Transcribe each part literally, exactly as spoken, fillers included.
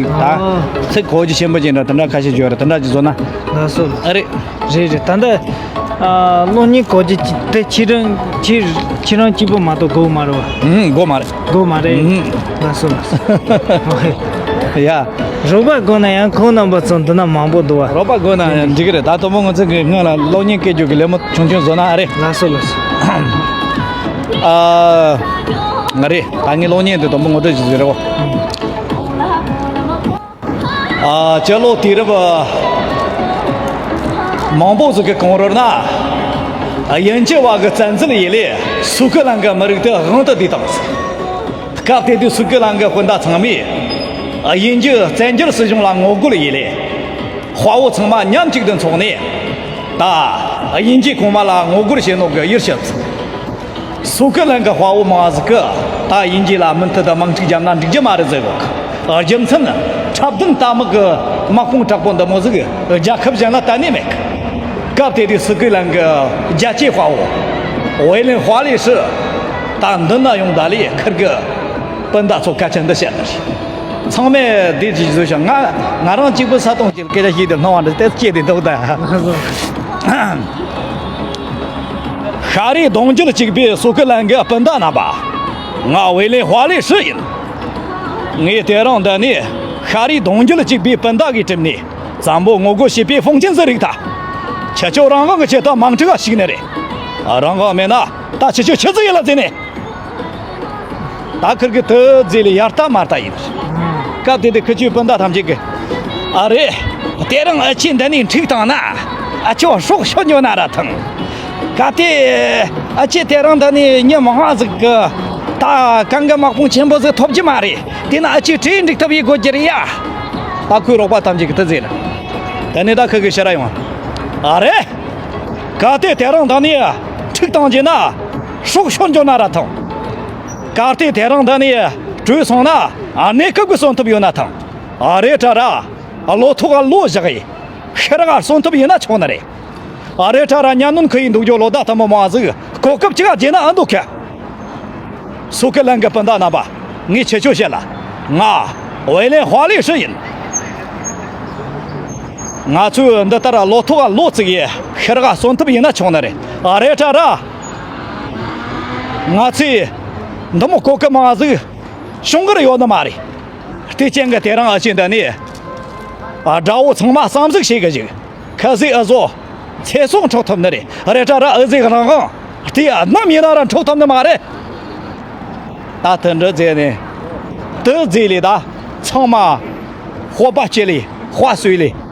ད་ཚིག་གོ་རྒྱུ་ཆེན་པོ་ཅན་འདྲ་དེ་འདྲ་ཁ་ཤས་ཡོད་རེད། དེ་འདྲ་ཅིག་བཟོ་ན། ལགས་སོ། ཨ་རེད། རེད་རེད། ད་ལྟ་ཨ་གློག་བརྙན་གོ་རྒྱུ་དེ་ཁྱེད་རང་ཁྱེད་ཁྱེད་རང་གཅིག་པོ་མ་གཏོགས་དགོས་མ་རེད་བ། ཨུམ། དགོས་མ་རེད། དགོས་མ་རེད། ཨུམ། ལགས་སོ་ལགས་སོ། ཡ། རོགས་པ་དགོས་ན་ཡང་ཁོང་རྣམ་པ་ཚོ་འདི་ན་མང་པོ་འདུག་བ། རོགས་པ་དགོས་ན་ཡང་འགྲིག་གི་རེད། ད་དུང་མོ་ང་ཚོ་གི་སྔོན་ལ་གློག་བརྙན་སྐད་སྒྱུར་གི་ལས་མོ་ཆུང་ཆུང་བཟོ་ན་ཨ་རེད། ལགས་སོ་ལགས་སོ། ཨ། ང་རེད། ད་ངས་གློག་བརྙན་དེ་དུང་མོ་ངོ་སྤྲོད་ཞིག་བཟོས་རེད་བ། ཨ། སྤྱི་ལོ་དུས་རབས་མང་པོ་ཟིག་གི་གོང་རོལ་ན། དབྱིན་ཇི་བ་གི་བཙན་འཛུལ་ཡིན་ལས་སུའུ་ཀི་ལན་གི་མི་རིགས་དེ་དབང་དུ་བསྡུས་བཏང་ཟིག། སྐབས་དེ་དུས་སུའུ་ཀི་ལན་གི་སྤུན་ཟླ་ཚང་མས་དབྱིན་ཇི་བཙན་འགྱུར་སྲིད་གཞུང་ལ་ངོ་རྒོལ་ཡིན་ལས། དཔའ་བོ་ཚང་མ་མཉམ་གཅིག་ཏུ་འཚོགས་ནས། ད་དབྱིན་ཇི་གོང་མ་ལ་ངོ་རྒོལ་བྱེད་ནོ་གི་ཡིར་ཞིབ། སུའུ་ཀི་ལན་གི་དཔའ་བོ་མང་ཟིག་གི་ད་དབྱིན་ཇི་ལ་མུ་མཐུད་དུ་དམག་འཁྲུག་བརྒྱབ་ན་འགྲིག་རྒྱུ་མ་རེད་ཟེར་གོ། རྒྱུ་མཚན་འཁྲབ་སྟོན་ལྟ་དམག་གི་དམག་དཔུང་དྲག་པོ་འདི་མོ་ཟིག་རྒྱལ་ཁབ་གཞན་ལ་གཏན་ནས་མེད་གི། སྐབས་དེ་དུས་སུའུ་ཀི་ལན་གི་རྒྱལ་གཅེས་དཔའ་བོ་ཝེ་ལིན་ཧྭ་ལེ་ཧྲི་ད་འདི་ན་ཡོང་ད་ལས་ཁིར་གི་སྤུན་ཟླ་ཚོ་སྐད་ཆ་འདི་བཤད་ནི་རེད། ཚང་མས་འདི་ཅིག་བཟོས་ཤག། ང་ང་རང་གཅིག་པུ་ས་སྟོང་གཅིག་སྐད་ཆ་བཤད་དེ་སྣང་བ་འདི་ལྟར་སྐྱེས་ཏེ་འདུག་ད། ཤ་རུས་གདུང་རྒྱུད་གཅིག་པའི་སུའུ་ཀི་ལན་གི་སྤུན་ཟླ་རྣམ་པ། ང་ཝེ་ལིན་ཧྭ་ལེ་ཧྲི་ཡིན། ངས་དེ་རིང་འདི་ནས་ཤ་རུས་གདུང་རྒྱུད་གཅིག་པའི་སྤུན་ཟླ་གི་གྲས་ནས་བཙན་པོ་ངོ་རྒོལ་བྱེད་པའི་ཧྥུང་ཅན་ཟིག་རིག་ཐལ། ཁྱེད་ཆོ་རང་དབང་གི་ཆེད་དུ་དམག་འཁྲུག་ག་ཞུགས་ནི་རེད། རང་དབང་མེད་ན་ད་ཁྱེད་ཆོ་ཆི་ཟིག་ཡིན་ལ་བརྩིས་ནས། ད་ཁིར་གི་དུ་རྫས་ལས་ཡར་ལྟ་མར་ལྟ་ཡིན། སྐབས་དེ་དུས་ཁི་ཆོའི་སྤུན་ཟླ་ཐམས་ཅད་ཀྱིས། ཨ་རེད། དེ་རིང་ཨ་ཆེ་འདི་ནས་འཁྲུག་བཏང་ན། ཨ་ཆོ་སྲོག་ཤོར་འགྱོ་ན་ར་ཐང་། གལ་ཏེ་ཨ་ཆེ་དེ་རིང་འདི་ནས་མྱི་མང་ཟིག་གི་ད་གང་གི་དམག་དཔུང་ཆེན་པོ་ཟིག་ཐོབ་རྒྱུ་མ་རེད། དེ་ན་ཨ་ཆེ་གྲས་འགྲིག་ཐབས་ཡེ་དགོས་རྒྱུ་རེད་ཡ། ད་ཁོའི་རོགས་པ་ཐམས་ཅད་ཀྱིས་དུ་རྫས་ལ། དེ་ནས་ད་ཁི་གི་ཕྱིར་ར་ཡོང་། ཨ་རེད། གལ་ཏེ་དེ་རིང་འདི་ནས་འཁྲུག་བཏང་རྒྱུ་ན་སྲོག་ཤོར་འགྱོ་ན་ར་ཐང་། གལ་ཏེ་དེ་རིང་འདི་ནས་བྲོས་སོང་ན་གནས་སྐབས་ཀྱི་གསོན་ཐབས་ཡོད་ན་ཐང་། ཨ་རེ་ཏྲ་ར། བློ་ཐོག་ག་བློ་བཞག་ཡིན། ཤི་རག་གསོན་ཐབས་ཡིན་ན་ཆོག་ནི་རེད། ཨ་རེ་ཏྲ་ར་གཉའ་གནོན་ཁུ་ཡིན་འདུག་རྒྱུ་ལོ་ཟླ་ཐམ་པོ་མང་ཟིག་གོ་སྐབས་ཅི་ག་བརྗེད་ན་ཨ་འདུག་ག། སུ་ཁེ་ལན་གི་སྤུན་ཟླ་རྣམ་པ། ངས་ཁྱེད་ཆོ་བཤད་ལ། ང་ཝེ་ལེན་ཧྭ་ལེ་ཧྲི་ཡིན། ང་ཚོས་འདི་ལྟར་བློ་ཐོག་ག་བློ་བཙུགས་ཡས་ཤི་རག་གསོན་ཐབས་ཡིན་ན་ཆོག་ནི་རེད། ཨ་རེ་ཏྲ་ར། ང་ཚོས་འདི་མོ་གོ་སྐབས་མང་ཟིག་བྱུང་གི་རེ་ཡོད་ནི་མ་རེད། དེ་རྐྱེན་གྱིས་དེ་རིང་ཨ་ཆེ་འདི་ནས། ཨ། དགྲ་བོ་ཚང་མ་བསམ་གཟིགས་བྱེད་གི་ཞིག། ཁ་ཟིག་ཨ་ཟོ། ཚེ་སྲོག་འཕྲོག་ཐུབ་ནི་རེད། རེད་ཏྲ་ར་ཨ་ཟིག་རང་དབང་། དེ་ཡ་ནམ་ཡིན་ན་ར་འཕྲོག་ཐུབ་ནི་མ་རེད། ད་དེ་འདྲ་བྱས་ནས། དེ་རྫས་ལས་ད་ཚང་མ་སྤོབས་པ་སྐྱེ་ལས་དཔའ་སོས་ལས།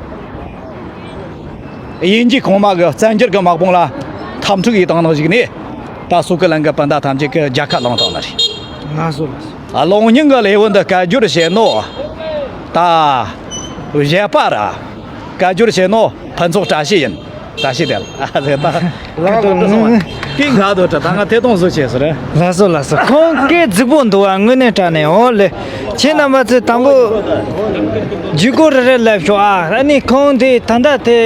དབྱིན་ཇི་གོང་མ་གི་བཙན་འགྱུར་གི་དམག་དཔུང་ལ་འཐབ་འཁྲུག་ཡིས་བཏང་ནང་ཞིག་ནས། ད་སུ་ཁེ་ལན་གི་སྤུན་ཟླ་ཐམས་ཅད་ཀྱི་རྒྱལ་ཁ་བླངས་བཏང་ནི་རེད། ལགས་སོ་ལགས་སོ། གློག་བརྙན་གི་ལེའུ་འདི་བཀའ་བསྒྱུར་བྱས་ནོ། ད་བཞད་པ་ར། བཀའ་བསྒྱུར་བྱས་ནོ་ཕུན་ཚོགས་བཀྲ་ཤིས་ཡིན། བཀྲ་ཤིས་བདེ་ལེགས། ཨ་ཟེར་ད། ལགས་སོ། ལགས་སོ། སྐད་ངག་དོ་ཁྲ་ད་ང་ཐད་གཏོང་བཟོ་བྱས་ཟེར། ལགས་སོ་ལགས་སོ། ཁོང་སྐད་རྫིག་པོ་འདུག་བ། དངོས་གནས་དྲང་གནས། འོ་ལེ། ཁྱེད་རྣམ་པ་ཚོས་དང་པོ་བརྒྱུད་སྐུར་རེ་རེ་ལབ་ཤོག་ཨ། ཨ་ནི་ཁོང་དེ་ད་ལྟ་དེ་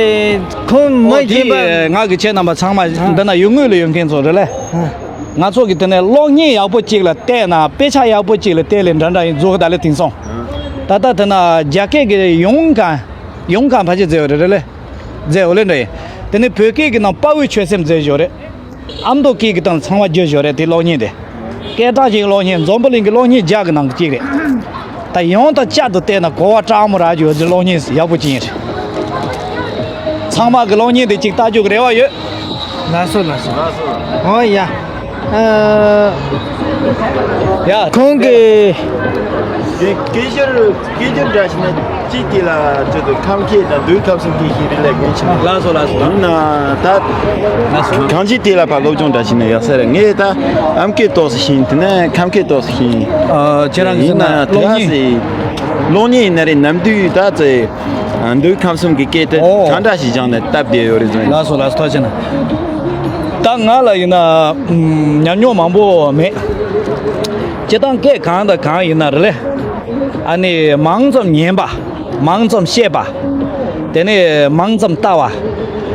ཁོང་མི་ཨོ་དེ་གཞན་པ། ང་གི་ཁྱེད་རྣམ་པ་ཚང་མ་ཨ། འདི་ན་ཡུལ་དངོས་ལ་ཡོད་མཁན་ཚོ་རེད་ལེ། ཨ། ང་ཚོ་གི་དེ་ནས་གློག་བརྙན་ཡག་པོ་གཅིག་ལ་བལྟས་ན། དཔེ་ཆ་ཡག་པོ་གཅིག་ལ་བལྟས་ལས་འདྲ་འདྲ་ཡིན་རྫོགས་ད་ལེ་དེང་སང་། ད་ལྟ་དེ་ན་རྒྱ་སྐད་ཀྱི་ཡོང་གང་ཡོང་གང་ཕལ་ཆེར་མཛད་ཡོད་རེད་རེད་ལེ། མཛད་ཡོད་ལེ་འདྲ་ཡིན། དེ་ནས་བོད་སྐད་ཀྱི་ནང་དཔའ་བོའི་ཆོད་སེམས་མཛད་ཡོད་རེད། ཨ་མདོ་སྐད་ཀྱི་སྟེང་ཚང་མ་བསྒྱུར་ཡོད་རེད་དེ་གློག་བརྙན་དེ། སྐད་གྲགས་ཅན་གློག་བརྙན་འཛམ་བུ་གླིང་གི་གློག་བརྙན་བརྒྱ་གི་ནང་གི་གཅིག་རེད། ད་ཡང་དང་བསྐྱར་དུ་བལྟས་ན་གོ་བ་སྤྲང་མོ་རག་རྒྱུ་ཡོད་དེ་གློག་བརྙན་ཡག་པོ་ཅིག་ཡིན་རེད། ཚང་མ་གི་གློག་བརྙན་དེ་གཅིག་ལྟ་རྒྱུ་གི་རེ་བ་ཡོད། ལགས་སོ་ལགས་སོ། ཨོ་ཡ། ཨ། ཡ། ཁོང་གིས། སྐད་སྐད་སྒྱུར་སྐད་སྒྱུར་འདྲ་ཞིག་ན་གཅིག་དེ་ལ་ཅོ་དུ་ཁམས་སྐད་དང་མདོའི་ཁམས་གསུམ་སྐད་ཞིག་རེད་ལས་ངས་ཆ། ལགས་སོ་ལགས་སོ། ཡིན་ན་ད་ལགས་སོ། གང་ཅི་དེ་ལ་ཕར་སློབ་སྦྱོང་འདྲ་ཞིག་ན་ཡག་ས་རེད། ངས་ད་ཨམ་སྐད་ཏོག་ཙམ་ཤེས། དེ་ནས་ཁམས་སྐད་ཏོག་ཙམ་ཤེས། ཨ། ཁྱེད་རང་གིས་ཟེར་ན་ཡིན་ན་དེ་གློག་ག་བརྙན། སེ་གློག་བརྙན་ཡིན་ན་རེད་ནམ་དུས་ད་ཚེ། མདོའི་ཁམས་གསུམ་གྱི་སྐད་དེ་ཨོ། གང་འདྲ་ཞིག་སྦྱངས་ནས་བཏབ་བསྡད་ཡོད་རེད་ཟེར། ལགས་སོ་ལགས་སོ། ཐུགས་རྗེ་གནང་། ད་ང་ལ་ཡིན་ན་ཉམས་མྱོང་མང་པོ་མེད། སྤྱིར་བཏང་སྐད་གང་དང་གང་ཡིན་ན་རེད་ལེ། ཨ་ནི་མང་ཙམ་ཉན་པ། མང་ཙམ་བཤད་པ། དེ་ནས་མང་ཙམ་ལྟ་བ།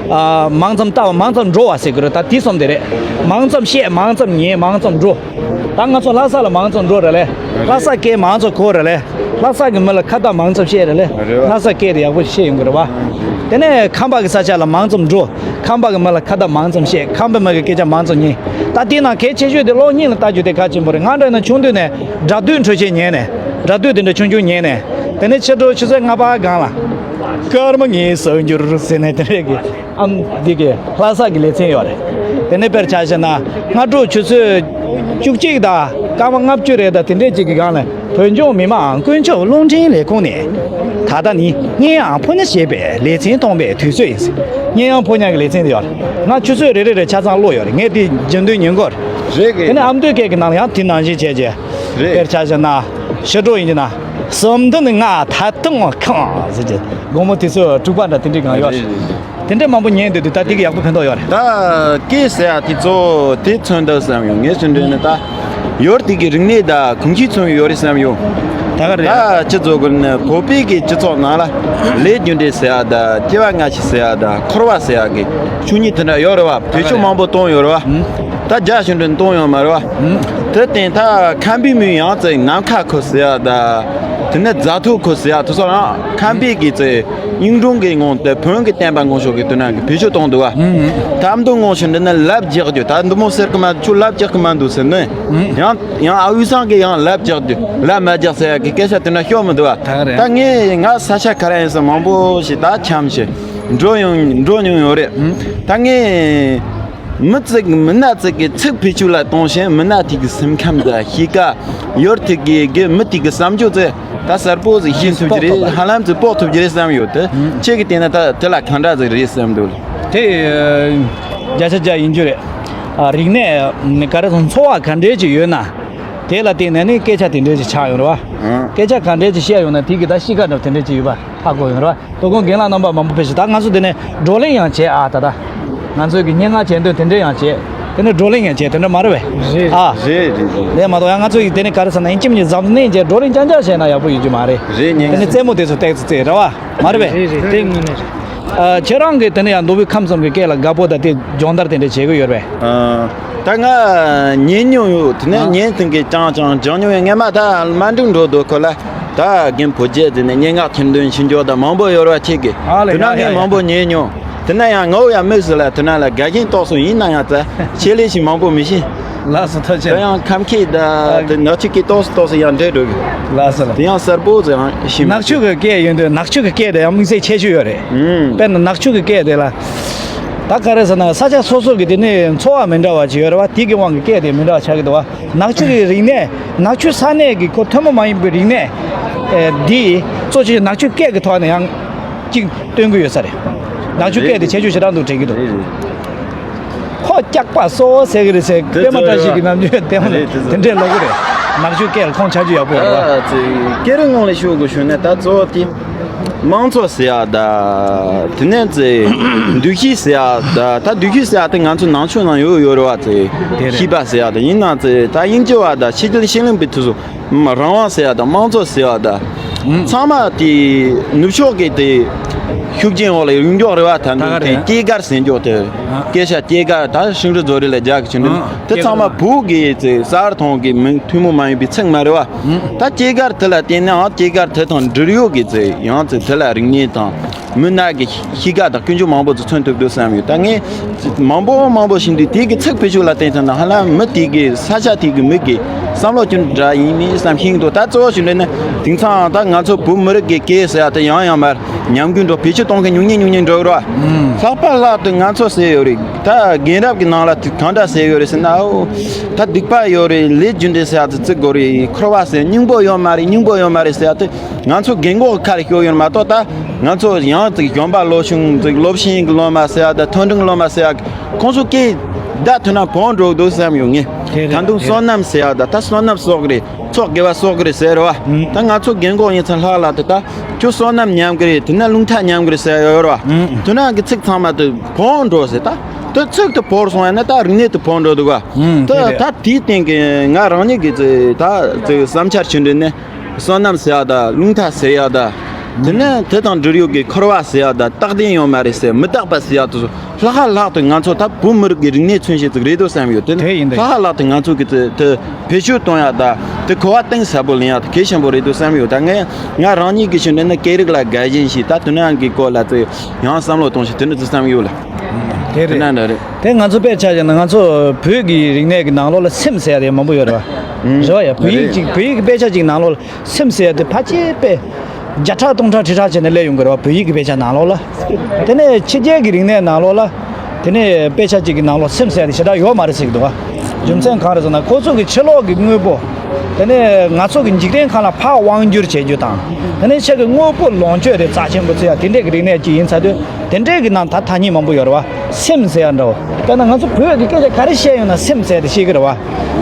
ཨ། མང་ཙམ་ལྟ་བ་མང་ཙམ་འགྲོ་བ་ཟེར་གི་རེད། ད་དེ་གསུམ་དེ་རེད། མང་ཙམ་བཤད། མང་ཙམ་ཉན། མང་ཙམ་འགྲོ། ད་ང་ཚོ་ལྷ་ས་ལ་མང་ཙམ་འགྲོ་རེད་ལེ། ལྷ་ས་སྐད་མང་ཙམ་གོ་རེད་ལེ། ལྷ་ས་གི་མི་ལ་ཁ་བརྡ་མང་ཙམ་བཤད་རེད་ལེ། རེད་བ། ལྷ་ས་སྐད་དེ་ཡག་པོ་བཤད་ཡོང་གི་རེད་བ། དེ་ནས་ཁམས་པ་གི་ས་ཆ་ལ་མང་ཙམ་འགྲོ། ཁམས་པ་གི་མི་ལ་ཁ་བརྡ་མང་ཙམ་བཤད། ཁམས་པའི་མི་གི་སྐད་ཆ་མང་ཙམ་ཉན། ད་དེའི་ནང་གལ་ཆེ་ཤོས་དེ་གློག་བརྙན་ལ་ལྟ་རྒྱུ་དེ་གལ་ཆེན་པོ་རེད། ང་འདྲ་ན་ཆུང་དུས་ནས་སྒྲ་སྡུད་འཕྲོ་ཆས་ཉན་ནས། སྒྲ་སྡུད་དེ་འདྲ་ཆུང་ཆུང་ཉན་ནས། དེ་ནས་ཕྱི་དྲོ་ཆུ་ཚོད་ལྔ་པ་སྒང་ལ། སྐར་མ་ངའི་གསར་འགྱུར་ཟེར་ནས་དེ་རེད་གི། ཨམ་འདི་གི་ལྷ་ས་གི་ལེ་ཚན་ཡོད་རེད། དེ་ནས་དཔེར་ཆ་བཞག་ན། སྔ་དྲོ་ཆུ་ཚོད་བཅུ་གཅིག་དང་སྐར་མ་ལྔ་བཅུ་རེད་ད། དེ་འདྲས་ཅིག་གི་སྒང་ལ། བོད་ལྗོངས་མི་མང་དཀོན་མཆོག་རླུང་འཕྲིན་ལས་ཁུངས་ནས། ད་ལྟ་ནི་སྙན་དབྱངས་ཕོ་ཉ་ཞེས་པའི་ལེ་ཚན་གཏོང་པའི་དུས་ཚོད་ཡིན། སྙན་དབྱངས་ཕོ་ཉ་གི་ལེ་ཚན་དེ་ཡོད་རེད། ང་ཆུ་ཚོད་རེ་རེ་རེ་ཆ་ཚང་ཀློག་ཡོད་རེད། ངས་དེ་རྒྱུན་དུ་ཉན་གོ། རེད་གི། དེ་ནས་ཨ་མདོའི་སྐད་ཀྱི་ནང་ལ་ཡང་དེ་ནང་བཞིན་བྱས་རྗེས། རེད། དཔེར་ཆ་བཞག་ན། ཕྱི་དྲོ་ཡིན་གྱི་ན། བསམ་དོན་ང་ད་དུང་ཁང་ཟེར་གྱི། དགོང་མོ་དུས་ཚོད་དྲུག་པ་འདྲ་དེ་འདྲའི་སྒང་ཡོད་རེད། རེད། དེ་འདྲའི་མང་པོ་ཉན་འདོད་དུས་ད་དེ་གི་ཡག་པོ་ཕན་ཐོགས་ཡོད་རེད། ད་སྐད་ཟེར་ཡ་དེ་གཙོ་བོ་དེ་མཚོན་འདུག་བསམ་ཡོང་། ངས་ཞུ་འདོད་ནི་ད་ཡོད་དེ་གི་རིག་གནས་དང་གོམས་གཤིས་མཚོན་ཡོད་རེད་བསམ་ཡོང་། ད་ག་རེད། ད་སྤྱི་ཚོགས་ཀྱི་ནི་བོད་པའི་གི་སྤྱི་ཚོགས་ནང་ལ་ལས་རྒྱུ་འབྲས་ཟེར་ཡ་དང་སྐྱེ་བ་སྔ་ཕྱི་ཟེར་ཡ་དང་འཁོར་བ་ཟེར་ཡ་གི་ཆོས་ཉིད་དེ་འདྲ་ཡོད་རེད་བ། བེད་སྤྱོད་མང་པོ་གཏོང་ཡོད་རེད་བ། ད་རྒྱ་ཞུ་འདོད་གཏོང་ཡོད་མ་རེད་བ། དེ་བརྟེན་ད་ཁམས་པའི་མི་ཡང་ཙེ་ནམ་མཁའ་ཁུ་ཟེར་ཡ་ད། དེ་ནས་རྫ་ཐོག་ཁུ་ཟེར་ཡ་དེ་ཚོ་རང་ཁམས་པའི་གི་ཙེ་གཡུང་དྲུང་གི་ངང་དེ་བོན་གི་བསྟན་པ་ངོ་ཤོག་གི་དོན་ན་གི་བེད་སྤྱོད་གཏོང་འདུག་བ། ད་མདོ་ངོ་ཤོག་འདི་ནས་ལབ་རྒྱག་རྒྱུ། ད་འདི་མོ་ཟེར་གི་མ་འདུག་ཁྱོད་ལབ་རྒྱག་གི་མ་འདུག་ཟེར་ནས། ཡང་ཡང་ཨ་ཝི་སང་གི་ཡང་ལབ་རྒྱག་རྒྱུ། ལབ་མ་རྒྱག་ཟེར་ཡ་གི་སྐད་ཆ་དེ་འདྲ་ཤོར་མི་འདུག་བ། ད་ག་རེད། ད་ངས་ང་ས་ཆ་ག་རེ་ཡིན་ས་མང་པོ་ཞིག་ད་འཁྱམས་ཤིག་འགྲོ་ཡོང་འགྲོ་མྱོང་ཡོད་རེད། ད་ངས། མི་ཚིག་མི་སྣ་ཚིག་གི་ཚིག་བེད་སྤྱོད་ལ་གཏོང་ཞིང་མི་སྣ་དེ་གི་སེམས་ཁམས་དང་གཤིས་ཀ། ཡོད་དེ་གི་གི་མི་དེ་གི་བསམ་སྤྱོད་ཚེ་ད་གསལ་པོ་ཟིག་ཤེས་ཐུབ་ཀྱི་རེད། ཧ་ལམ་ཚེ་དཔོག་ཐུབ་ཀྱི་རེད་བསམ་ཡོད་དེ། ཁྱེད་ཀྱི་བལྟས་ན་ད་དེ་ལ་གང་འདྲ་ཟིག་རེད་བསམ་འདུག་དེ་བརྒྱ་ཆ་བརྒྱ་ཡིན་རྒྱུ་རེད། ཨ། རིག་གནས་ག་རེ་ཟེར། འཚོ་བ་ག་འདྲས་ཅིག་ཡོད་ན། དེ་ལ་བརྟེན་ནས་ནི་སྐད་ཆ་དེ་འདྲས་ཅིག་ཆགས་ཡོང་རེད་བ། སྐད་ཆ་ག་འདྲས་ཅིག་བཤད་ཡོང་ན་དེ་གི་ད་གཤིས་ཀ་འདྲ་དེ་འདྲས་ཅིག་ཡོད་པ་ཧ་གོ་ཡོང་རེད་བ། དོ་དགོང་རྒན་ལགས་རྣམ་པ་མང་པོ་ཕེབས་ཤིག་ད་ང་ཚོ་དེ་ནས་བགྲོ་གླེང་ཡང་བྱས་ཨ། ད་ལྟ་ང་ཚོའི་གི་སྙན་ངག་བྱེད་འདོན་དེ་འདྲ་ཡང་བྱས། དེ་ནས་བགྲོ་གླེང་ཡང་བྱས། དེ་འདྲ་མ་རེད་བས། རེད། ཨ། རེད་རེད་རེད། ལས་མ་གཏོགས་ཡང་ང་ཚོ་ཡི་དེ་ནས་ག་རེ་ཟེར་ན་ཡིན་གཅིག་མིན་གཅིག་འཛམ་གླིང་བྱས་བགྲོ་གླེང་རྐྱང་རྐྱང་བྱས་ན་ཡག་པོ་ཡོད་རྒྱུ་མ་རེད། རེད། ཉན་དེ་ནས་རྩེད་མོ་དེ་ཚོ་ཏོག་ཙམ་རྩེ་རེད་བ། མ་རེད་བས། རེད་རེད། དེ་དངོས་གནས་རེད། ཨ། ཁྱེད་རང་གིས་དེ་ནས་ཡང་མདོ་དབུས་ཁམས་གསུམ་གྱི་སྐད་ལ་དགའ་པོ་དང་དེ་སྦྱོང་བརྡར་དེ་འདྲ་བྱེད་ཀྱི་ཡོད་རེད་བས། ཨ། ད་ང་ཉན་མྱོང་ཡོད། དེ་ནས་ཨ། ཉན་ཐེངས་གི་ཅང་ཅང་སྦྱང་མྱོང་ཡོད། ངས་མ་ད་མ་འགྲིག་འགྲོ་འདུག་ཁོ་ལ། ད་རྒན་བུ་རྒྱལ་དེ་ནས་སྙན་ངག་ཁྱེར་འདོན་ཞུ་འཇོག་དང་མང་པོ་ཡོད་ར་ཁྱེད་ཀྱི། ཨ་ལེ། དེ་ན་ཡ་ངས་ཡ་མང་པོ་ཉན་མྱོང་། དེ་ན་ཡང་ངའོ་ཡ་དམིགས་སུ་ལ་དེ་ན་ལ་དགའ་ཞེན་རྟོགས་སོང་། ཡིན་ན་ཡང་ཙ་ཆེ་ལེ་ཞིག་མང་པོ་མི་ཤེས། ལགས་སོ། ཐུགས་རྗེ་ཆེ། དེ་ཡང་ཁམས་སྐད་དང་དེ་ནག་ཆུ་སྐད་རྟོགས་སུ་རྟོགས་སུ་ཡང་འདྲེས་འགྲོ་གི། ལགས་སོ་ལགས། དེ་ཡང་གསལ་པོ་ཙ་ཡང་ཤེས་མི་ནག་ཆུ་གི་སྐད་ཡིན་དུས་ནག་ཆུ་གི་སྐད་དེ་ཡང་དམིགས་བསལ་ཁྱད་ཆོས་ཡོད་རེད། ཨུམ། དཔེར་ན་ནག་ཆུ་གི་སྐད་དེ་ལ། ད་ག་རེ་ཟེར་ན་ས་ཆ་སོ་སོ་གི་དེ་ནས་འཚོ་བ་མི་འདྲ་བ་ཅིག་ཡོད་རེད་བ། དེ་གི་དབང་གིས་སྐད་དེ་མི་འདྲ་བ་ཆགས་ཀྱི་འདུག་བ། ནག་ཆུ་གི་རིག་གནས། ནག་ཆུ་ས་གནས་ཀྱི་ཁོ་ཐུན་མོང་མ་ཡིན་པའི་རིག་གནས། ཨེ། འདི་གཙོ་ཆེ་ནག་ཆུ་སྐད་ཀྱི་ཐོག་ནས་ཡང་གཅིག་སྟོན་གྱི་ཡོད་ས་རེད། ནག་ཆུ་སྐད་དེ་ཁྱད་ཆོས་ཞེ་དྲག་འདུག་དྲན་གྱི་འདུག་རེད་རེད། ཁོ་སྐྱག་པ་སོ་ཟེར་གི་རེད་ཟེར། དེ་པད་མ་བཀྲ་ཤིས་ཀྱི་ནམ་རྒྱུན་ལྟད་མོ་རེད་དེ་ཚོ། དེ་འདྲས་ལབ་གི་རེད། ནག་ཆུ་སྐད་ལ་ཁོང་ཆ་རྒྱུས་ཡག་པོ་ཡོད་རེད་བ། ཨ་ཙི། སྐད་རིགས་ངོ་ལ་ཞུ་དགོས་ཞུ་ན་ད་གཙོ་བོ་དེ། དམངས་གཙོ་ཟེར་ཡ་ད། དེ་ནས་ཙེ། འདུ་ཤེས་ཟེར་ཡ་ད། ད་འདུ་ཤེས་ཟེར་ཡ་ད་ང་ཚོ་ནང་ཆོས་ནང་ཡོད་ཡོད་རེད་བ་ཙེ། དེ་རེད། ཤེས་པ་ཟེར་ཡ་ད་ཡིན་ན་ཙེ་ད་དབྱིན་ཇི་བ་ད་ཕྱི་རྒྱལ་ཕྱི་གླིང་པའི་དུས་སུ། རང་དབང་ཟེར་ཡ་ད་དམངས་གཙོ་ཟེར་ཡ་ད། ཚང་མ་དེ་ནུབ་ཕྱོགས་ཀྱི་དེ་ཤུགས་རྐྱེན་འོག་ལ་ཡོང་མགྱོགས་རེད་བ། ད་འདི་དེ་སྐྱེས་སྐར་ཟེར་མགྱོགས་དེ། སྐད་ཆ་སྐྱེས་སྐར་ད་ཧྲིན་རི་རྫོ་རི་ལ་རྒྱག་གི་ཆུ་འདི་དེ་ཚང་མ་བོད་ཀྱི་ཙེ་གསར་ཐོང་གི་མིང་ཐུན་མོང་མ་ཡིན་པའི་ཚིག་མ་རེད་བ། ད་སྐྱེས་སྐར་དེ་ལ་བརྟེན་ནའང་སྐྱེས་སྐར་དེ་དང་འབྲེལ་ཡོད་ཀྱི་ཙེ་ཡང་ཙེ་དེ་ལ་རིག་གནས་དང་མི་སྣ་གི་གཤིས་ཀ་དང་ཀུན་སྤྱོད་མང་པོ་ཙེ་མཚོན་ཐུབ་འདུག་བསམ་ཡོད། ད་ངས་མང་པོ་མང་པོ་ཞིག་འདུག་དེ་གི་ཚིག་བེད་སྤྱོད་ལ་བརྟེན་ཐུབ་ན་ཧ་ལམ་མི་དེ་གི་ས་ཆ་དེ་གི་མི་གི་བསམ་བློ་ཅུང་འདྲ་ཡིན་མིན་བསམ་ཤེས་འདུག་ད་གཙོ་བོ་ཞིག་འདྲ་ན་དེང་སང་ད་ང་ཚོ་བོད་མི་རིགས་ཀྱི་སྐད་ཟེར་ཡ་དེ་ཡང་ཡང་མར་ཉམས་རྒུད་འགྲོ་བེད་སྤྱོད་གཏོང་མཁན་ཉུང་ཉུང་ཉུང་ཉུང་འགྲོ་གི་རེད་བ། ལྷག་པར་ལྷག་ཏུ་ང་ཚོ་ཟེར་ཡོད་རེད། ད་རྒན་རབས་ཀྱི་ནང་ལ་དེ་གང་འདྲ་ཟེར་ཡོད་རེད་ཟེར་ན། ཨོ། ད་སྡིག་པ་ཡོད་རེད། ལས་རྒྱུ་འབྲས་ཟེར་ཡ་དེ་བརྩི་དགོས་རེད། འཁོར་བ་ཟེར་སྙིང་པོ་ཡོད་མ་རེད། སྙིང་པོ་ཡོད་མ་རེད་ཟེར་ཡ་དེ་ང་ཚོ་རྒན་གོག་ཁ་ལ་ཤོར་ཡོད་མ་གཏོགས་ད་ང་ཚོ་ཡང་ཅིག་གཞོན་པ་ལོ་ཆུང་ཅིག་སློབ་ཆེན་གྱི་སློབ་མ་ཟེར་ཡ་ད་མཐོ་འབྲིང་སློབ་མ་ཟེར་ཡ་ཁོང་ཚོ་སྐད་བརྡ་ཐོས་ན་བོང་འགྲོ་འདུག་བསམ་ཡོང་ངས། དེ་རེད། ད་དུང་བསོད་ནམས་ཟེར་ཡ་ད་ད་བསོད་ནམས་གསོག་གི་རེད། ཚོགས་དགེ་བ་གསོག་གི་རེད་ཟེར་བ། ད་ང་ཚོ་རྒན་གོག་ཡིན་ཙང་ལྷག་ལ་དེ་ད་ཁྱོད་བསོད་ནམས་ཉམས་གི་རེད། དེ་ན་རླུང་རྟ་ཉམས་གི་རེད་ཟེར་ཡ་ཡོད་རེད་བ། དེ་ན་གི་ཚིག་ཚང་མ་དེ་བོང་འགྲོ་ཟེར་ད། དེ་ཚིག་དེ་བོར་སོང་ཡ་ན་ད་རིག་གནས་དེ་བོང་འགྲོ་འདུག་བ། དེ་ད་དེའི་སྟེང་གི་ང་རང་ཉིད་ཀྱི་ད་བསམ་འཆར་ཞུ་འདོད་ནི། བསོད་ནམས་ཟེར་ཡ་ད་རླུང་རྟ་ཟེར་ཡ་ད། དེ་ནས་དེ་དང་འབྲེལ་ཡོད་ཀྱི་འཁོར་བ་ཟེར་ཡ་དང་རྟག་བརྟན་ཡོད་མ་རེད་ཟེར། མི་རྟག་པ་ཟེར་ཡ་དེ་ཚོ་ལྷག་ལྷག་ཏུ་ང་ཚོ་ད་བོད་མི་རིགས་ཀྱི་རིག་གནས་མཚོན་བྱེད་ཅིག་རེད་འདུག་བསམ་ཡོད། དེ་ནི་དེ་ཡིན་དེ་ལྷག་ལྷག་ཏུ་ང་ཚོ་གི་དེ་དེ་བེད་སྤྱོད་གཏོང་ཡ་དང་དེ་གོ་བ་གཏིང་ཟབ་པོ་ལེན་ཡ་དེ་གལ་ཆེན་པོ་རེད་འདུག་བསམ་ཡོད། ད་ངས་ང་རང་ཉིད་ཀྱི་ཞུ་འདོད་ནི་སྐད་རིགས་ལ་དགའ་ཞེན་ཞིག་ད་དེ་ནང་གི་སྐོར་ལ་དེ་ཡང་བསམ་བློ་གཏོང་ཞིག་དེ་ནི་དེ་བསམ་ཡོད་ལ། དེ་དེ་རེད། ན་འདྲ་རེད། དེ་ང་ཚོ་དཔེར་ཆ་བཞག་ན་ང་ཚོ་བོད་ཀྱི་རིག་གནས་ཀྱི་ནང་ལོགས་ལ་སེམས་ཟེར་ཡ་དེ་མང་པོ་ཡོད་རེད་བ། ཨང་། རེད་བ་ཡ། བོད་ཡིག་རེད། ཅིག་བོད་ཡིག་གི་དཔེ་ཆ་ཅིག་ནང་ལོགས་ལ་སེམས་ཟེར་ཡ་དེ་ཕལ་ཆེར་དཔེ་བརྒྱ་ཕྲག་སྟོང་ཕྲག་ཁྲི་ཕྲག་བྱས་ནས་སླེབས་ཡོང་གི་རེད་བ། བོད་ཡིག་གི་དཔེ་ཆ་ནང་ལོགས་ལ། དེ་ནས་ཕྱི་རྒྱལ་གྱི་རིག་གནས་ནང་ལོགས་ལ། དེ་ནས་དཔེ་ཆ་གཅིག་གི་ནང་ལོགས་སེམས་ཟེར་ཡ་དེ་ཞེ་དྲག་ཡོད་མ་རེད་ཟེར་གྱི་འདུག་བ། རྒྱུ་མཚན་གང་རེད་ཟེར་ན་ཁོ་ཚོ་གི་ཕྱི་ལོགས་ཀྱི་དངོས་པོ། དེ་ནས་ང་ཚོ་གི་འཇིག་རྟེན་ཁམས་ལ་ཕར་དབང་བསྒྱུར་བྱེད་རྒྱུ་དང་། དེ་ནས་ཆེད་ཀྱི་དངོས་པོ་ལོངས་སྤྱོད་དེ་རྩ་ཆེན་པོ་བརྩི་ཡ་དེ་འདྲས་ཀྱི་རིག་གནས་ཅིག་ཡིན་ཚར་དུས། དེ་འདྲས་ཀྱི་ནང་ད་ཐ་སྙད་མང་པོ་ཡོད་རེད་བ། སེམས་ཟེར་ཡ་འདྲ་བོ། དཔེར་ན་ང་ཚོ་བོད་ཀྱི་སྐད་ཆ་ག་རེ་བཤད་ཡོང་ན་སེམས་ཟེར་ཡ་དེ་བཤད་ཀྱི་རེད་བ།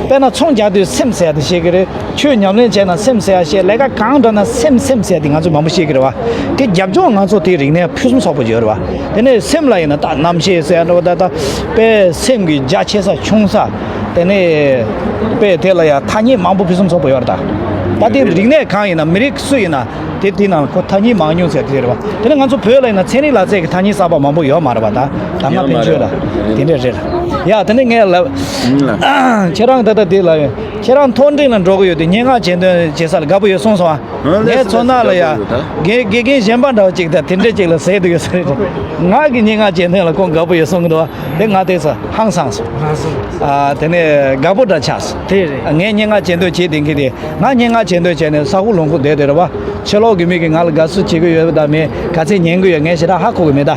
དཔེར་ན་ཚོང་རྒྱག་དུས་སེམས་ཟེར་ཡ་དེ་བཤད་ཀྱི་རེད། ཆོས་ཉམས་ལེན་བྱས་ན་སེམས་ཟེར་ཡ་བཤད། ལས་ཀ་གང་འགྲོ་ན་སེམས་སེམས་ཟེར་ཡ་དེ་ང་ཚོ་མང་པོ་བཤད་ཀྱི་རེད་བ། དེ་རྒྱབ་ལྗོངས་ང་ཚོ་དེ་རིག་གནས་ཕུན་སུམ་ཚོགས་པོ་ཡོད་རེད་བ། དེ་ནས་སེམས་ལ་ཡིན་ན་ད་རྣམ་ཤེས་ཟེར་ཡ་འདྲ་བོ། ད་ད་དཔེ་སེམས་ཀྱི་རྒྱ་ཆེ་ས་ཆུང་ས། དེ་ནས་དཔེ་དེ་ལ་ཡ་ཐ་སྙད་མང་པོ་ཕུན་སུམ་ཚོགས་པོ་ཡོད་རེད་ད། ད་དེ་རིག་གནས་གང་ཡིན་ན་མི་རིགས་སུ་ཡིན་ན། དེ་དེའི་ནང་ཁོ་ཐ་སྙད་མང་ཉུང་ཟེར་དེ་རེད་བ། དེ་ནས་ང་ཚོ་བོད་ལ་ཡིན་ན་ཚན་རིག་ལག་རྩལ་གྱི་ཐ་སྙད་གསར་པ་མང་པོ་ཡོད་མ་རེད་བ། ད་ད་སྔ་ཕན་ཆོད་ལ་དེ་འདྲས་རེད། ཡ་དེ་ནས་ངས་ལབ། ཁྱེད་རང་ད་ལྟ་དེ་ལ་ཡོད། ཁྱེད་རང་མཐོ་འབྲིང་ལ་འགྲོ་གི་ཡོད་དེ། སྙན་ངག་གྱེར་འདོན་བྱེད་ས་ལ་དགའ་པོ་ཡོད་གསུངས་སོང་ཨ། ངས་མཚོ་ནག་ལ་ཡ། དགེ་དགེ་རྒན་གཞན་པ་འདྲ་བ་ཅིག་དང་དེ་འདྲས་ཅིག་ལ་ཟེར་དུ་ཡོད་ས་རེད། ང་གི་སྙན་ངག་གྱེར་འདོན་ལ་ཁོང་དགའ་པོ་ཡོད་གསུང་གི་འདུག་བ། དེ་ང་དེ་ཚོ་ཧང་སངས་སོང་། ཨ་དེ་ནས་དགའ་པོ་འདྲ་ཆགས་སོང་། དེ་རེད། ངས་སྙན་ངག་གྱེར་འདོན་བྱེད་བསྡད་མཁན་དེ། ང་སྙན་ངག་གྱེར་འདོན་བྱས་ནས་ས་ཁུག་ལུང་ཁུག་བསྡད་བསྡད་རེད་བ། ཕྱི་ལོགས་ཀྱི་མི་གིས་ང་ལ་དགའ་བསུ་བྱེད་ཀྱི་ཡོད་དམ་མེད། ག་ཚད་ཉན་གྱི་ཡོད་ངས་ཞེ་དྲག་ཧ་གོ་གི་མེད་ད།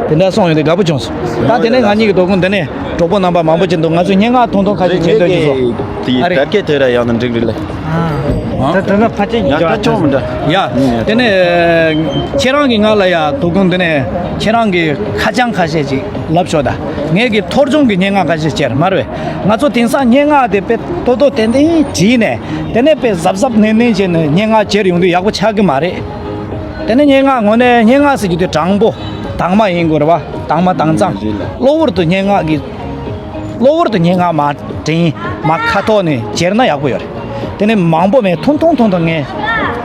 དེ་འདྲ་སོང་ཡོང་དུས་དགའ་པོ་བྱུང་སོང་། ད་དེ་ནས་ང་གཉིས་ཀྱི་དོ་དགོང་འདི་ནས་གྲོགས་པོ་རྣམ་པ་མང་པོ་ཅིག་འདུག་ང་ཚོས་སྙན་ངག་ཐུང་ཐུང་ཁ་ཤས་གྱེར་འདོན་གྱི་སོང་། ཨ་རེད། དར་རྒྱས་དེ་ར་ཡང་ན་འགྲིག་རེད་ལེ། ད་ད་ད་ཕ་ཅིག་ཡང་ད་ཅོག་མི་འདྲ། ཡ། དེ་ནས་ཁྱེད་རང་གིས་ང་ལ་ཡ་དོ་དགོང་འདི་ནས་ཁྱེད་རང་གི་ཁ་བྱང་ཁ་ཤས་ཅིག་ལབ་ཤོག་ད། ངས་ཀྱི་ཐོར་ཅུང་གི་སྙན་ངག་ཁ་ཤས་གྱེར་མ་རེད་བས། ང་ཚོ་དེང་སང་སྙན་ངག་དེ་དཔེ་ཏོག་ཏོག་ཏན་ཏན་བྲིས་ནས། དེ་ནས་དཔེ་གཟབ་གཟབ་ནན་ནན་བྱས་ནས་སྙན་ངག་གྱེར་ཡོང་དུས་ཡག་པོ་ཆགས་ཀྱི་མ་རེད། དེ་ནས་སྙན་ངག་དངོས་གནས་སྙན་ངག་ཟེར་རྒྱུ་དེ་དྲང་པོ་དྭངས་མ་ཡིན་དགོས་རེད་བ། དྭངས་མ་དྭངས་གཙང་། གློ་བུར་དུ་སྙན་ངག་གི་གློ་བུར་དུ་སྙན་ངག་མ་དྲན་མ་ཁ་ཐོག་ནས་གྱེར་ན་ཡག་པོ་ཡོད་རེད། དེ་ནས་མང་པོ་མེད་ཐུང་ཐུང་ཐུང་ཐུང་ངས་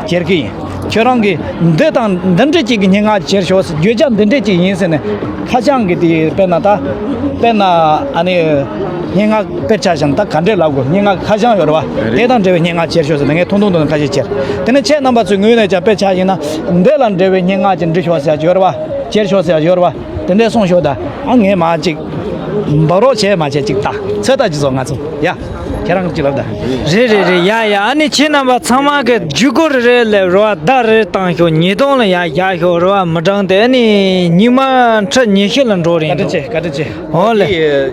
གྱེར་གི་ཡིན། ཁྱོད་རང་གིས་འདི་དང་འདི་འདྲ་ཅིག་གི་སྙན་ངག་གྱེར་ཤོག་ཟེར། བརྗོད་བྱ་འདི་འདྲ་ཅིག་ཡིན་ཟེར་ནས་ཁ་བྱང་གི་དེ་དཔེར་ན་ད་དཔེར་ན་ཨ་ནི་སྙན་ངག་དཔེར་ཆ་བཞག་ན་ད་ག་འདྲས་ལབ་དགོས། སྙན་ངག་ཁ་བྱང་ཡོད་རེད་བ། རེད། དེ་དང་འབྲེལ་བའི་སྙན་ངག་གྱེར་ཤོག་ཟེར་ནས་ངས་ཐུང་ཐུང་ཐུང་ཐུང་ཁ་ཤས་གྱེར། དེ་ནས་ཁྱེད་རྣམ་པ་ཚོའི་ངོས་ནས་ཀྱང་དཔེར་ཆ་ཡིན་ན་འདི་ལ་འབྲེལ་བའི་སྙན་ངག་ཅིག་འབྲི་ཤོག་ཟེར་ཡག་ཡོད་རེད་བ། གྱེར་ཤོག་ཟེར་ཡག་ཡོད་རེད་བ། དེ་འདྲས་གསུངས་ཤོག་ད། ཨ་ངས་མ་ཅིག་འབབ་རོགས་བྱས་མ་བྱས་ཅིག་ད་ཚོད་ལྟ་ཅིག་བཟོ་ང་ཚོ་ཡ། ཁྱེད་རང་ཅིག་ལབ་ད། རེད་རེད་རེད། ཡ་ཡ། ཨ་ནི་ཁྱེད་རྣམ་པ་ཚང་མ་གི་བརྒྱུད་སྐུར་རེ་རེ་ལས་རོ་བ་ད་རེ་བཏང་ཤོག་ཉིས་སྟོང་ལ་ཡ་བཞག་ཤོག་རོ་བ་མི་གྲངས་དེ་ཨ་ནི་ཉི་མ་ཁྲི་ཉི་ཤུ་ལ་འགྲོ་རེད་འདུག་བཀའ་དྲིན་ཆེ། བཀའ་དྲིན་ཆེ། ཨོ་ལེ།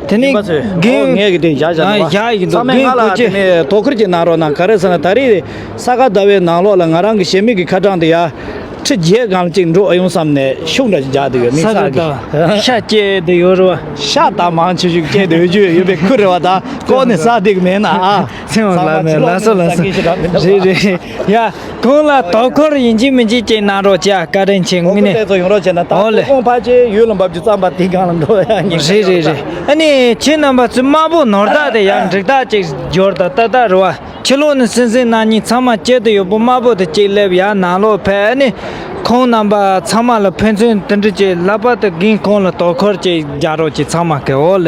དེ་ནི་རྒན་ངས་གི་དེ་བཞག་བཞག་ཨ་འདུག་བ། བཞག་ཡི་འདུག་ཚང་མས་རྒན་ང་ལ་དེ་ཀོ་ཅི་ནས་དོ་ཁུར་ཅིག་གནང་རོགས་གནང་། ག་རེ་ཟེར་ན་ད་རེས་ས་ག་ཟླ་བའི་ནང་ལོགས་ལ་ང་རང་གི་གཞས་མིག་གི་ཁ་གྲངས་དེ་ཡ། ཁྲི་བརྒྱད་སྒང་ལ་ཅིག་འགྲོ་ཨེ་ཡོང་བསམ་ནས་ཤུགས་འདྲ་ཞིག་རྒྱག་བསྡད་ཡོད། མིག་ས་གི་ས་གི་ཤ་བཅད་བསྡད་ཡོད་རེད་བ། ཤ་ད་མང་ཆེ་ཤོས་བཅད་བསྡད་ཡོད་རྒྱུ་ཡོད་པའི་ཁུལ་རེད་བ། ད་ལྐོག་ནས་ཟ་བསྡད་གི་མེད་ན་ཨ། ཚེ་དབང་ལགས་ནས་ལགས་སོ་ལགས་སོ། རེད་རེད། ཡ། གོང་ལ་དོ་ཁུར་ཡིན་གཅིག་མིན་གཅིག་ཅིག་གནང་རོགས་བྱས། བཀའ་དྲིན་ཆེ། དངོས་གནས། དེ་ཚོ་ཡོང་རོགས་བྱས་ན་ད་ཨོ་ལེ། དོ་དགོང་ཕལ་ཆེར་ཡུལ་ལ་འབབ་རྒྱུ་ཙམ་པ་དེ་སྒང་ལ་འགྲོ་ཡ་ཉིན། རེད་རེད་རེད། ཨ་ནི་ཁྱེད་རྣམ་པ་ཚོས་དམར་པོ་ནོར་བདག་དེ་ཡང་འགྲིག་ཐག་ཅིག་འབྱོར་ད་ཏག་ཏག་རེད་བ། ཕྱི་ལོགས་ནས་སེམས་སེམས་གནང་མཁན་ཚང་མ་སྐྱིད་དུ་ཡོད་པོ་དམར་པོ་དེ་གཅིག་སླེབས་ཡར་ནང་ལོགས་ཕེབས། ཨ་ནི་ཁོང་རྣམ་པ་ཚང་མ་ལ་ཕན་ཚུན་དེ་འདྲ་ཅིག་ལབ་པ་དེ་རྒན་ཁོང་ལ་དོ་ཁུར་ཅིག་རྒྱག་རོགས་ཅིག་ཚང་མ་གི་འོག་ལ།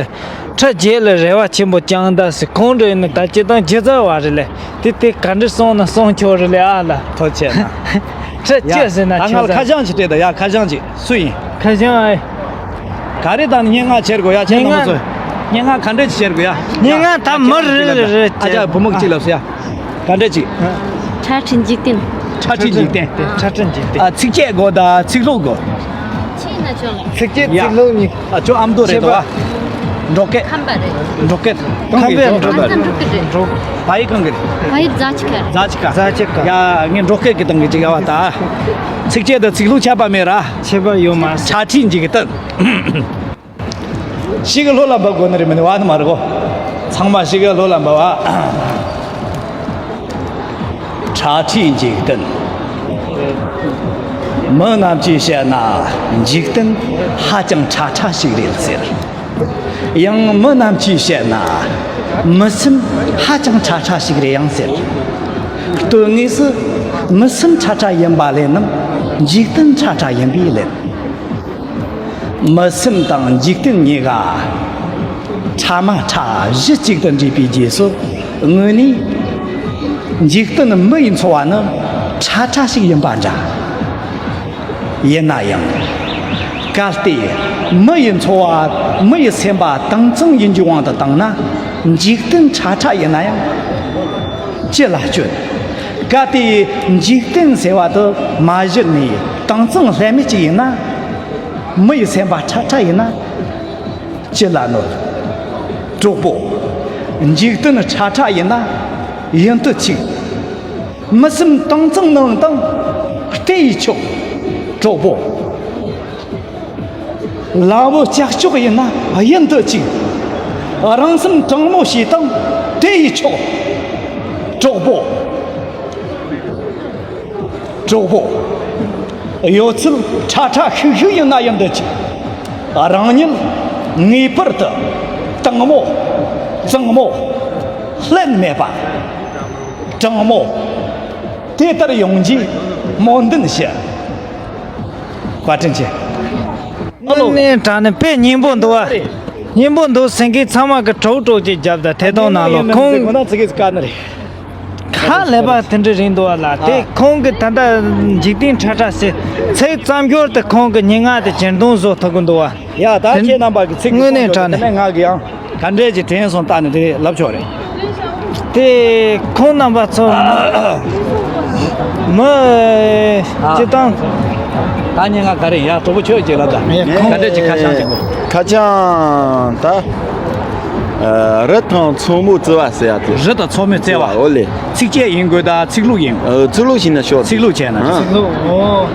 ཁྲི་བརྒྱད་ལ་རེ་བ་ཆེན་པོ་བཅངས་ད་ཟེར། ཁོང་འདྲ་ཡིན་ན་ད་སྤྱིར་བཏང་སྒྱུ་རྩལ་བ་རེད་ལེ། དེ་དེ་ག་འདྲ་སོང་ན་སོང་ཆོག་རེད་ལེ་ཨ་ལ། ཐུགས་རྗེ་ཆེ་གནང་། ཁྲི་བཅུ་ཟེར་ན་ད་ང་ལ་ཁ་བྱང་ཅིག་སྤྲད་ད་ཡ། ཁ་བྱང་ཅིག་སུ་ཡིན། ཁ་བྱང་ཨེ། ག་རེ་དང་སྙན་ངག་བྱེད་དགོས་ཡ། ཁྱེད་རྣམ་པ་ཚོས་སྙན་ངག་ག་འདྲ་ཅིག་བྱེད་དགོས་ཡ། སྙན་ངག་ད་མི་རེ་རེ་རེ་ཨ་ཅག་བུ་མོ་གཅིག་ལབ་སོ་ཡ། ག་འདྲ་ཅིག་ཁྲ་ཁྲི་འཇིག་རྟེན། ཁྲ་ཁྲི་འཇིག་རྟེན། ཁྲ་ཁྲི་འཇིག་རྟེན། ཨ་ཚིགས་བཅད་དགོས་ད་ཚིག་ལྷུག་དགོས། ཚིགས་བཅད་ཚིག་ལྷུག་གཉིས། ཨ་ཅོ་ཨ་མདོ་རེད་དོ། འབྲོག་སྐད། ཁམས་པ་རེད། འབྲོག་སྐད། ཁམས་པའི་འབྲོག་སྐད་རེད། འབྲོག་སྐད་རེད། བ་ཡིག་གང་གི་རེད། བ་ཡིག་རྫ་ཆུ་ཁ་རེད། རྫ་ཆུ་ཁ། རྫ་ཆུ་ཁ། ཡ་ངས་འབྲོག་སྐད་ཀྱི་སྟེང་གི་ཅིག་ཡ་བ་ད། ཚིགས་བཅད་དང་ཚིག་ལྷུག་ཁྱད་པར་མེད་ར། ཁྱད་པར་ཡོད་མ་རེད། ཁྲ་ཁྲི་འཇིག་རྟེན། ཤི་གི་ལྷོ་ལ་འབབ་དགོས་ནི་རེད་མིན་ནི་བ་ནི་མ་རེད་གོ། ཚང་མ་ཤི་གི་ལྷོ་ལ་འབབ་བ། ཁྲ་ཁྲིའི་འཇིག་རྟེན། མི་རྣམས་ཀྱིས་བཤད་ན་འཇིག་རྟེན་ཧ་ཅང་ཁྲ་ཁྲ་ཞིག་རེད་ཟེར། ཡང་མི་རྣམས་ཀྱིས་བཤད་ན་མི་སེམས་ཧ་ཅང་ཁྲ་ཁྲ་ཞིག་རེད་ཡང་ཟེར། དོན་དངོས་སུ་མི་སེམས་ཁྲ་ཁྲ་ཡིན་པ་ལས་རྣམས་ འཇིག་རྟེན་ཁྲ་ཁྲ་ཡིན་པས་ལན། མི་སེམས་དང་འཇིག་རྟེན་གཉིས་ཀ་ཕྲ་མ་ཕྲ་གཞི་གཅིག་ཏུ་འདྲེས་པའི་རྗེས་སུ། དངོས་ནས་འཇིག་རྟེན་མི་ཡི་འཚོ་བ་ནི་ཁྲ་ཁྲ་ཞིག་ཡིན་པ་འདྲ། ཡིན་ན་ཡང་། གལ་ཏེ་མི་ཡི་འཚོ་བ་མི་ཡི་སེམས་པ་དྭངས་གཙང་ཡིན་རྒྱུའི་དབང་དུ་བཏང་ན། འཇིག་རྟེན་ཁྲ་ཁྲ་ཡིན་ན་ཡང་ཅི་ལ་སྐྱོན། གལ་ཏེ་འཇིག་རྟེན་ཟེར་བ་དེ་མ་གཞི་ནས་དྭངས་གཙང་ལྷད་མེད་ཅིག་ཡིན་ན། མི་ཡི་སེམས་པ་ཁྲ་ཁྲ་ཡིན་ན་ཅི་ལ་གནོད། གྲོགས་པོ། འཇིག་རྟེན་ཁྲ་ཁྲ་ཡིན་ན་ཡིན་དུ་ཆུག་མི་སེམས་དྭངས་གཙང་ནང་དང་བལྟས་ཡིས་ཆོག་གྲོགས་པོ། ལ་བུ་ལྕགས་ཀྱོག་ཡིན་ན་ཡིན་དུ་ཆུག་རང་སེམས་དྲང་མོ་ཞིག་དང་བལྟས་ཡིས་ཆོག་གྲོགས་པོ། གྲོགས་པོ། གཡོ་ཚུལ་ཁྲ་ཁྲ་ཤིག་ཤིག་ཡིན་ན་ཡང་འདོད་ཅིང་། རང་ཉིད་ངེས་པར་དུ་དྭངས་མོ། གཙང་མོ། ལྷད་མེད་པ། དྲང་མོ། དེ་ལྟར་ཡོང་རྒྱུའི་སྨོན་འདུན་ཞུ། བཀའ་དྲིན་ཆེ། ཨ་ལོ། དངོས་གནས་དྲང་གནས་དཔེ་སྙན་པོ་འདུག་བ། སྙན་པོ་འདུག་ཟེར་མཁན་ཚང་མ་གི་གྲོགས་གྲོགས་ཀྱི་རྒྱབ་དང་ཐད་གཏོང་ནང་ལོ་ཁོང་། ཁོ་ན་ཚིག་གི་ཀ་ནི་རེད། ཧ་ལས་པ་དེ་འདྲ་རིང་འདུག་བ་ལ། དེ་ཨ། ཁོང་གི་ད་ལྟ་འཇིག་རྟེན་ཁྲ་ཁྲ་ཟེར་ཚིག་ཙམ་སྦྱོར་དེ་ཁོང་གི་སྙན་ངག་དེ་གྱེར་འདོན་བཟོ་ཐུབ་གི་འདུག་བ། ཡ་ད། དེ་ཁྱེད་རྣམ་པ་གི་ཚིག་གི་དངོས་གནས་སོང་དྲང་གནས། དེ་ནས་ང་གི་ཡང་ག་འདྲས་ཀྱི་དྲན་སོང་ལྟ་ནས་དེ་ལབ་ཆོག་རེད། དེ་ཁོང་རྣམ་པ་ཚོ་མི་ཨ། སྤྱི་བཏང་། ད་ཉེ་ང་ག་རེ་ཡ་གྲོགས་པོ་ཁྱོད་ཀྱིས་ལབ་ད། ཁོང་ག་འདྲས་ཀྱི་ཁ་བྱང་ཅིག་གོ། ཁ་བྱང་ད། ཨ། རི་དང་མཚོ་མོའི་རྩེ་བ་ཟེར་ཡ་དེ། རི་དང་མཚོ་མོའི་རྩེ་བ། ཨོ་ལེ། ཚིགས་བཅད་ཡིན་དགོས་ད་ཚིག་ལྷུག་ཡིན། ཨ། ཚིག་ལྷུག་བྱས་ན་ཤོག་ཚིག་ལྷུག་བྱས་ན་ཨ། ཤོག་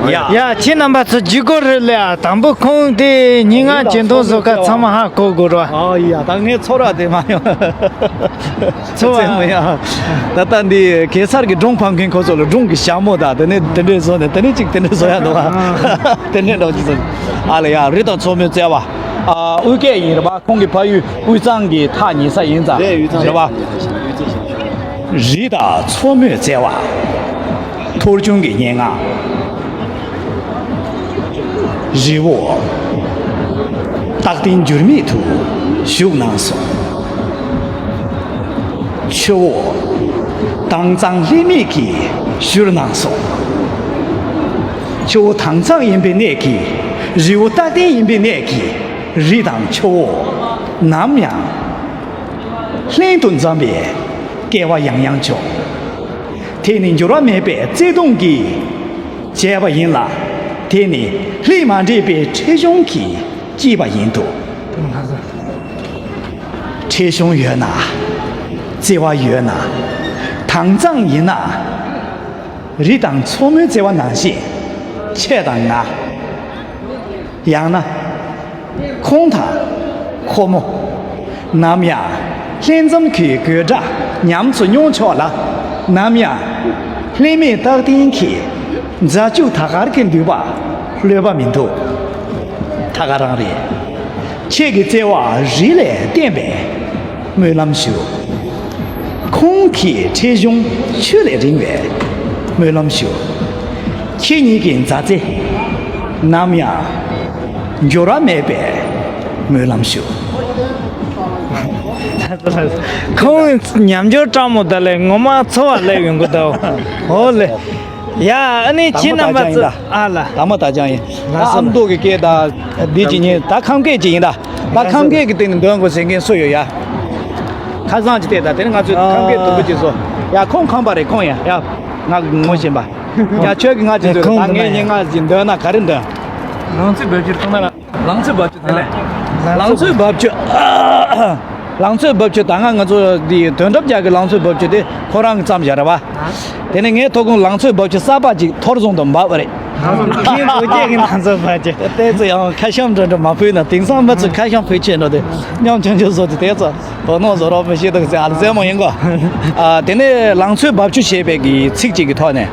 ཡ། ཡ་ཁྱེད་རྣམ་པ་ཚོ་ལྗིད་ཁོག་རེད་ལ། དང་པོ་ཁོང་དེ་སྙན་ངག་གྱེར་འདོན་བཟོ་ཁ་ཚང་མ་ཧ་གོ་དགོས་ར། ཨ་ཡ་ད་ངས་ཚོར་བ་དེ་མ་ཡོང་། ཚོར་བ། ཚེ་མོ་ཡ། ད་ལྟ་འདི་གེ་སར་གྱི་སྒྲུང་ཕམ་མཁན་ཁོ་ཚོ་ལ་སྒྲུང་གི་ཞྭ་མོ་དང་དེ་ནས་དེ་འདྲས་བཟོ་ནས་དེ་ནས་གཅིག་དེ་འདྲས་བཟོ་ཡ་འདུག་ཨ། དེ་འདྲས་འདྲ་གཅིག་བཟོ། ཨ་ལ་ཡ་རི་དང་མཚོ་མོའི་རྩེ་བ། ཨ། དབུས་སྐད་ཡིན་རེད་པ། ཁོང་གི་ཕ་ཡུལ་དབུས་གཙང་གི་ཐག་ཉེ་ས་ཡིན་ཙང་རེད་པ། རི་དང་མཚོ་མོའི་རྩེ་བ། ཐོར་ཅུང་གི་སྙན་ངག་རི་བོ་རྟག་བརྟན་འགྱུར་མེད་དུ་བཞུགས་གནང་སོང་། ཆུ་བོ་དྭངས་གཙང་ལྷད་མེད་ཀྱིས་བཞུར་གནང་སོང་། ཆུ་བོ་དྭངས་གཙང་ཡིན་པའི་གནད་ཀྱིས། རི་བོ་རྟག་བརྟན་ཡིན་པའི་གནད་ཀྱིས། རི་དང་ཆུ་བོ་ནམ་ཡང་ལྷན་དུ་འཛོམས་པའི་སྐལ་བ་ཡང་ཡང་བྱུང་། དེ་ནི་འགྱུར་བ་མེད་པའི་བརྩེ་དུང་གིས་བྱས་པ་ཡིན་ལ། དེ་ནི་ལྷད་མ་འདྲེས་པའི་ཁྲེལ་གཞུང་གིས་བསྐྱེད་པ་ཡིན་འདུག་ཁྲེལ་གཞུང་ཡོད་ན། བརྩེ་བ་ཡོད་ན། དྭངས་གཙང་ཡིན་ན། རི་དང་མཚོ་མོའི་རྩེ་བ་ནང་བཞིན་ཁྱེད་དང་ང་། ཡང་ན་ཁོང་དང་ཁོ་མོ། ནམ་ཡང་ལྷན་འཛོམས་ཀྱི་དགོད་སྒྲ་ཉམས་སུ་མྱོང་ཆོག་ལ། ནམ་ཡང་ལྷད་མེད་རྟག་བརྟན་གྱི་མཛའ་གཅུགས་ཐད་ཀར་གྱི་འདུས་པ་ལྷོད་པ་མི་འདུག་ད་ག་རང་རེད། ཁྱེད་ཀྱི་བརྩེ་བ་རི་ལས་བརྟན་པའི་སྨོན་ལམ་ཞུ། ཁོང་གི་ཁྲེལ་གཞུང་ཆུ་ལས་རིང་བའི་སྨོན་ལམ་ཞུ། ཁྱེད་གཉིས་ཀྱི་མཛའ་བརྩེ་ནམ་ཡང་འགྱུར་བ་མེད་པའི་སྨོན་ལམ་ཞུ། ཁོང་ཉམས་འགྱུར་སྤྲང་མོ་ད་ལས་ངོ་མ་འཚོ་བ་ལས་ཡོང་གི་འདུག་ཨོ་ལེ། ཡ། ཨ་ནི་ཁྱེད་རྣམ་པ་ཚོ། ཨ་ལ། དང་པོ་ད་ཅང་ཡིན། ད་ཨ་མདོ་གི་སྐད་ད་འདི་ཅི་ཉིན་ད་ཁམས་སྐད་ཅིག་ཡིན་ད། ད་ཁམས་སྐད་ཀྱི་སྟེང་ནས་འདོན་དགོས་ཟེར་མཁན་སུ་ཡོད་ཡ། ཁ་སང་ཅིག་བལྟས་ད་དེ་ནི་ང་ཚོས་ཁམས་སྐད་དུམ་བུ་ཅིག་བཟོ། ཡ་ཁོང་ཁམས་པ་རེད་ཁོང་ཡ། ཡ་ང་གི་ངོ་ཤེས་པ། ཡ་ཁྱོད་ཀྱི་ང་ཅིག་བཟོས་ད་ངས་སྙན་ངག་ཅིག་འདོན་ན་ག་རེ་འདོན། ལང་ཚོའི་རྦབ་ཆུ་ཐོག་ན་ལ། ལང་ཚོའི་རྦབ་ཆུ་དེ་ལས། ལང་ཚོའི་རྦབ་ཆུ། ལང་ཚོའི་རྦབ་ཆུ་ད་སྔ་ང་ཚོ་འདི་དོན་གྲུབ་རྒྱལ་གྱི་ལང་ཚོའི་རྦབ་ཆུ་དེ་ཁོ་རང་གིས་བརྩམས་བཞག་རེད་པ། དེ་ནས་ངས་ཐོག་ཁོང་ལང་ཚོའི་རྦབ་ཆུ་གསར་པ་ཅིག་ཐོར་བཟུང་དུ་འབབ་པ་རེད། ཁྱེད་བོད་སྐད་ཀྱི་ལང་ཚོའི་རྦབ་ཆུ། དེ་ཚོ་ཡང་ཁ་བཤམས་འདྲ་འདྲ་མ་ཕུལ་ན། དེང་སང་མི་ཚོས་ཁ་བཤམས་ཕུལ་ཆེད་འགྲོ་དེ་ཉམ་ཆུང་ཆུང་བཟོ་དེ་དེ་ཚོ་དོ་སྣང་བཟོ་རོགས་མི་ཤེས་འདུག་ཟེར། ཨ་ལ་རྩེད་མོ་ཡིན་གོ། ཨ་དེ་ནས་ལང་ཚོའི་རྦབ་ཆུ་ཞེས་པའི་གི་ཚིག་ཅིག་གི་ཐོག་ནས་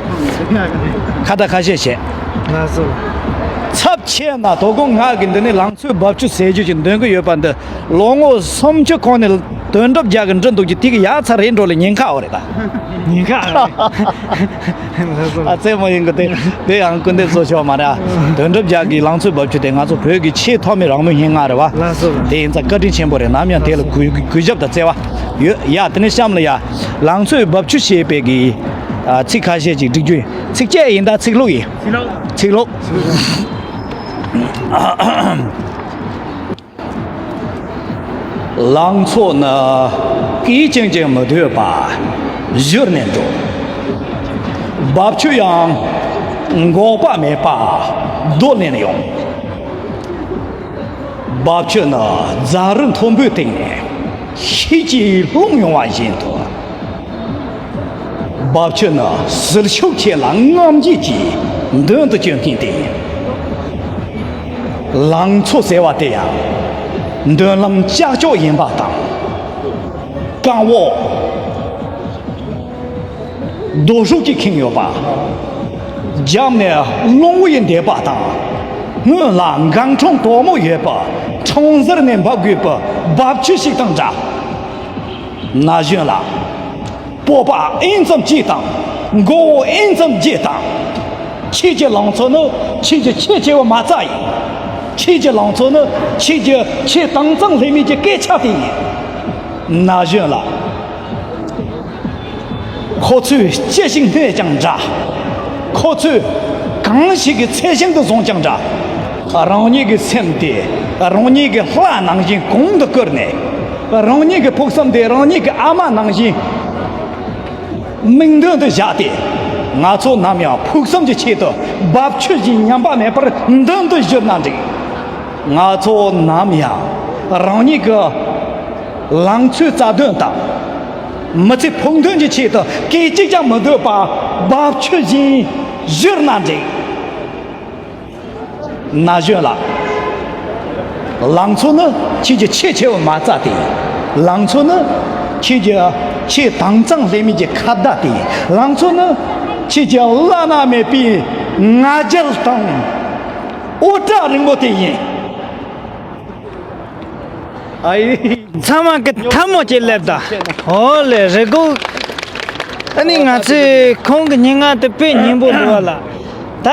ཁ་བརྡ་ཁ་ཤས་བྱས། ལགས་སོ། ཚབས་ཆེ་ན་དོ་དགོང་ང་གི་འདི་ནས་ལང་ཚོའི་རྦབ་ཆུ་ཟེར་རྒྱུ་ཞིག་འདོན་གི་ཡོད་པ་འདི་ལོ་ངོ་སུམ་ཅུ་གོང་ནས་ དོན་གྲུབ་རྒྱལ་གྱིས་འབྲི་འདུག་གི་དེ་གི་ཡ་ཚ་རེད་འགྲོ་ལེ་ཉེན་ཁ་འོ་རེད་ད། ཉེན་ཁ་རེད། ཨ་ཙེ་མོ་ཡིན་གི་དེ་དེ་ཡང་སྐུ་འདེབས་བཟོ་ཆོག་མ་རེད་ཨ། དོན་གྲུབ་རྒྱལ་གྱི་ལང་ཚོའི་རྦབ་ཆུ་དེ་ང་ཚོ་བོད་ཀྱི་ཆེས་ཐོག་མའི་རང་མོས་སྙན་ངག་རེད་བ། ལགས་སོ། དེ་ཡིན་ཙང་བཀའ་དྲིན་ཆེན་པོ་རེད། ནམ་ཡང་དེ་ལ་གུས་གུས་ཞབས་དང་བརྩེ་བ་ཡོད་ཡ། དེ་ནས་གཤམ་ལ་ཡ་ལང་ཚོའི་རྦབ་ཆུ་ཞེས་པའི་གི་ཨ་ཚིག་ཁ་ཤས་ཅིག་བསྒྲིག་རྒྱུ་ཡིན། ཚིགས་བཅད་ཡིན་ད་ཚིག་ལྷུག་ཡིན། ཚིག་ལྷུག་ཚིག་ལྷུག་ལང་ཚོ་ནི་སྐད་ཅིག་ཀྱང་མི་སྡོད་པར་བཞུར་ནས་འགྲོ། རྦབ་ཆུ་ཡང་འགོག་པ་མེད་པར་རྡོལ་ནས་ཡོང་། རྦབ་ཆུ་ནི་རྫ་རི་མཐོན་པོའི་སྟེང་ནས་ཤུགས་ཀྱིས་ལྷུང་ཡོང་བ་བཞིན་དུ། རྦབ་ཆུ་ནི་ཟིལ་ཤུགས་ཆེ་ལ་རྔམ་བརྗིད་ཀྱིས་མདུན་དུ་སྐྱོད་མཁན་དེ་ཡིན། ལང་ཚོ་ཟེར་བ་དེ་ཡང་མདུན་ལམ་ཀྱག་ཀྱོག་ཡིན་པ་དང་། རྐང་འོག་རྡོ་ཧྲུག་གིས་ཁེངས་ཡོད་པ། རྒྱབ་ནས་རླུང་བུ་ཡིས་འདེད་པ་དང་། སྔོན་ལ་འགག་འཕྲང་དོག་མོ་ཡོད་པ། འཕྲང་ཟུར་ནས་འབབ་དགོས་པའི་རྦབ་ཆུ་ཞིག་དང་འདྲ། ན་གཞོན་ལགས། སྤོབས་པ་ཨེན་ཙམ་གཅིག་དང་། མགོ་བོ་ཨེན་ཙམ་རྒྱས་དང་། ཁྱེད་ཀྱི་ལང་ཚོ་ནི་ཁྱེད་ཀྱི་ཆེས་ཆེ་བའི་མ་རྩ་ཡིན། ཁྱེད་ཀྱི་ལང་ཚོ་ནི་ཁྱེད་ཀྱི་ཆེས་དྭངས་གཙང་ལྷད་མེད་ཀྱི་སྐད་ཆ་དེ་ཡིན། ན་གཞོན་ལགས། ཁོ་ཚོས་ཅི་ཞིག་སྨྲས་ཀྱང་འདྲ། ཁོ་ཚོས་གང་ཞིག་གི་ཚད་ཞེན་དུ་བཟུང་ཀྱང་འདྲ། རང་ཉིད་ཀྱི་སེམས་དེ་རང་ཉིད་ཀྱི་ལྷ་ནང་བཞིན་གོང་དུ་བཀུར་ནས། རང་ཉིད་ཀྱི་ཕུགས་བསམ་དེ་རང་ཉིད་ཀྱི་ཨ་མ་ནང་བཞིན་མིག་མདུན་དུ་བཞག་སྟེ། ང་ཚོ་ནམ་ཡང་ཕུགས་བསམ་གྱི་ཆེད་དུ་རྦབ་ཆུ་བཞིན་ཉམས་པ་མེད་པར་མདུན་དུ་བཞུར་ན་འགྲིག། ང་ཚོ་ནམ་ཡང་རང་ཉིད་ཀྱི་ལང་ཚོའི་རྩ་དོན་དང་། མི་ཚེ་ཕུགས་འདུན་གྱི་ཆེད་དུ་སྐད་ཅིག་ཀྱང་མི་སྡོད་པར་རྦབ་ཆུ་བཞིན་བཞུར་ན་འགྲིག། ན་གཞོན་ལགས། ལང་ཚོ་ནི་ཁྱེད་ཀྱི་ཆེས་ཆེ་བའི་མ་རྩ་དེ་ཡིན། ལང་ཚོ་ནི་ཁྱེད་ཀྱི་ཆེས་དྭངས་གཙང་ལྷད་མེད་ཀྱི་ཁ་བརྡ་དེ་ཡིན། ལང་ཚོ་ནི་ཁྱེད་ཀྱི་བླ་ན་མེད་པའི་ང་རྒྱལ་དང་འུར་སྒྲ་རིང་པོ་དེ་ཡིན། ཨའི། ཚང་མ་གི་ཐལ་མོ་ཅིག་སླེབས་ད། ཨོ་ལེ་རེ་གོ། ཨ་ནི་ང་ཚོས་ཁོང་གི་སྙན་ངག་དེ་དཔེ་སྙན་པོ་འདུག་བ་ལ། ད་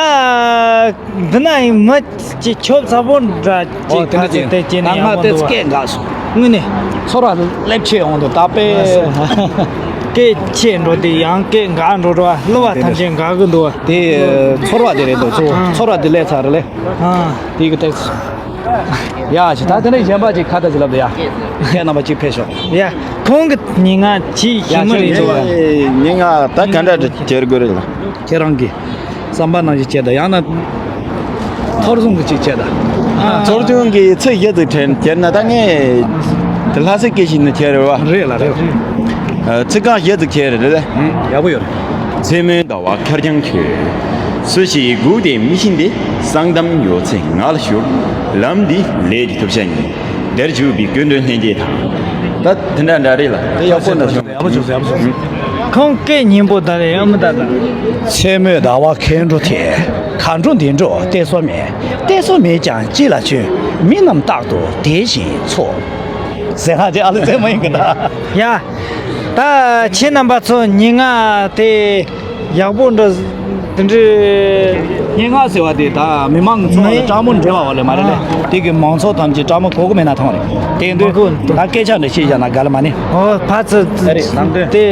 འདི་ན་ཡིན་མི་ཅིག་ཆོབ་ཚ་པོ་འདྲ་ཅིག་ཨོ་དེ་འདྲ་ད་ཅིག་དེ་ཅི་ནས་ཡག་པོ་འདུག་བ། སྐད་འགགས་སོང་། དངོས་གནས། ཚོར་བ་སླེབས་ཆེ་འོང་དུ་ད་དཔེ། སྐད་ཆེ་འགྲོ་དེ་ཡང་སྐད་འགག་འགྲོ་འགྲོ་བ་གླུ་བ་ཐམས་ཅད་འགག་གི་འདུག་བ། དེ་ཚོར་བ་དེ་རེད་འདུག་ཚོར་ཚོར་བ་དེ་སླེབས་ཚར་རེད་ལེ། ཨ། དེ་གི་ཏེགས། ཡ་ཞི་ད་དེ་ནས་གཞན་པ་ཅིག་ཁ་ཏ་ཅིག་ལབ་དེ་ཡ། ཁྱེད་རྣམ་པ་ཅིག་ཕེབས་ཤོག་ཡ། ཁོང་གི་སྙན་ངག་ཅིག་ཞིག་མ་རེད་འདུག་བ། སྙན་ངག་ད་ག་འདྲ་བྱེད་དགོས་རེད་ལ། ཁྱེད་རང་གི་བསམ་པ་ནང་བཞིན་བྱས་ད་ཡང་ན། ཐོར་བཟུང་གི་ཅིག་བྱས་ད། ཨ། ཐོར་བཟུང་གི་ཚིག་བཞི་ཙིག་བྲིས་བྱས་ན་ད་ངས། དེ་ལྷ་སའི་སྐད་ཞིག་ནས་བྱས་རེད་བ། རེད་ལ་རེད། ཚིག་རྐང་བཞི་ཙིག་བྱས་རེད་ལ། ཡག་པོ་ཡོད་རེད། མཚན་མོའི་ཟླ་བ་ཁེར་རྐྱང་ཁྱོད། སུ་ཞིག་སྒུག་སྟེ་མི་ཤེས་འདི། གསང་གཏམ་ཡོད་ཚད་ང་ལ་ཞུ། ལམ་འདི་ལས་ཀྱི་ཐུབ་ཆ་ཡིན། འདིར་བཞུགས་པའི་སྐུ་མགྲོན་ལྷན་རྒྱས་དང་། ད་དེ་འདྲ་འདྲ་རེད་ལ། དེ་ཡག་པོ་ན་བྱུང་། ཡག་པོ་བྱུང་ཡག་པོ་བྱུང་། ཁོང་སྐད་སྙན་པོ་ད་རེད་ཨ་མ་ད་ད། མཚན་མོའི་ཟླ་བ་ཁེར་འགྲོ་དེ། གར་འགྲོ་འདིར་འགྲོ་གཏད་སོ་མེད། གཏད་སོ་མེད་ཀྱང་ཅི་ལ་བྱོན། མི་རྣམས་རྟག་ཏུ་དེ་བཞིན་འཚོ། ཟེར་ཧ་ཅེ་ཨ་ལི་ཙེ་མ་ཡིན་གི་ད། ཡ། ད་ཁྱེད་རྣམ་པ་ཚོ་སྙན་ངག་དེ་ཡག་པོ་འདྲ་དེ་འདྲའི། སྙན་ངག་ཟེར་བ་དེ་ད་མི་མང་ཚོ་ལ་མི་སྤྲང་མོ་འབྲེལ་བ་བ་ལས་མ་རེད་ལེ། ཨ། དེ་གི་མང་ཚོགས་ཐམས་ཅད་སྤྲང་མོ་གོ་གི་མེད་ན་ཐང་རེད། དེ་འདུག་མ་གོ་འདུག་ད་སྐད་ཆ་འདྲ་བཤད་བཞག་ན་ག་ལ་མ་ནི། ཨོ་ཕ་ཚོ་རེད་ནང་དོན། དེ་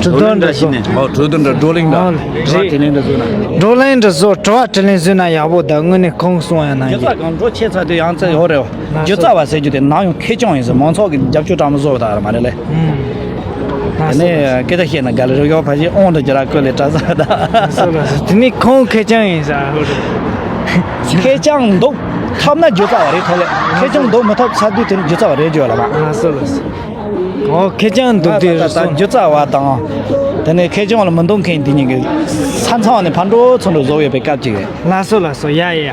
གྲུབ་དོན་འདྲ་བཟོ། ཨོ་གྲུབ་དོན་འདྲ་བགྲོ་གླེང་འདྲ། ཨོ་རེད། དྲི་བ་དྲིས་ལན་འདྲ་བཟོ་ན། བགྲོ་གླེང་འདྲ་བཟོ་དྲི་བ་དྲིས་ལན་བཟོས་ན་ཡག་པོ་ད་དངོས་གནས་ཁོང་གསུང་ཡ་ན་ཡིན། ཡོད་ས་གང་འགྲོ་ཆེ་ཚ་དུས་ཡང་ཚ་ཡོད་རེད་བ། སྒྱུ་རྩལ་བ་ཟེར་རྒྱུ་དེ་ནམ་ཡང་ཁེར་རྐྱང་ཡིན་ཟེར། མང་ཚོགས་ཀྱི་རྒྱབ་སྐྱོར་དྲང་མོ་བཟོ་བ་དག་རེད་མ་རེད་ལེ། ཨུམ། དེ་ནས་སྐད་ཆ་བཤད་ན་དགའ་ལེ་རེ་ཡོད་ཕ་ཞིག་ཨོང་དུ་ཇི་ར་ཀོ་ལེ་གྲྭ་ས་ད། སོ་ལ་སོ། དེ་ནི་ཁོང་ཁེར་རྐྱང་ཡིན་ས། ཁེར་རྐྱང་འདུག་ཐབས་ན་སྒྱུ་རྩལ་བ་རེད་ཐོག་ལེ། ཁེར་རྐྱང་འདུག་མི་ཐབས་ཚ་དུས་དེ་ནི་སྒྱུ་རྩལ་བ་རེད་བརྗོད་ལ་མ། ཨ་སོ་ལ་སོ། ཨོ་ཁེར་རྐྱང་འདུག་དེ་ད་ད་སོ། སྒྱུ་རྩལ་བ་དང་། དེ་ནས་ཁེར་རྐྱང་ལ་མི་འདུག་མཁན་དེ་གཉིས་ཀྱི་ས་མཚམས་ནས་ཕར་འགྲོ་ཚུར་འགྲོ་བཟོ་ཡོད་པའི་སྐབས་ཅིག་རེད། ལ་སོ་ལ་སོ་ཡ་ཡ་ཡ།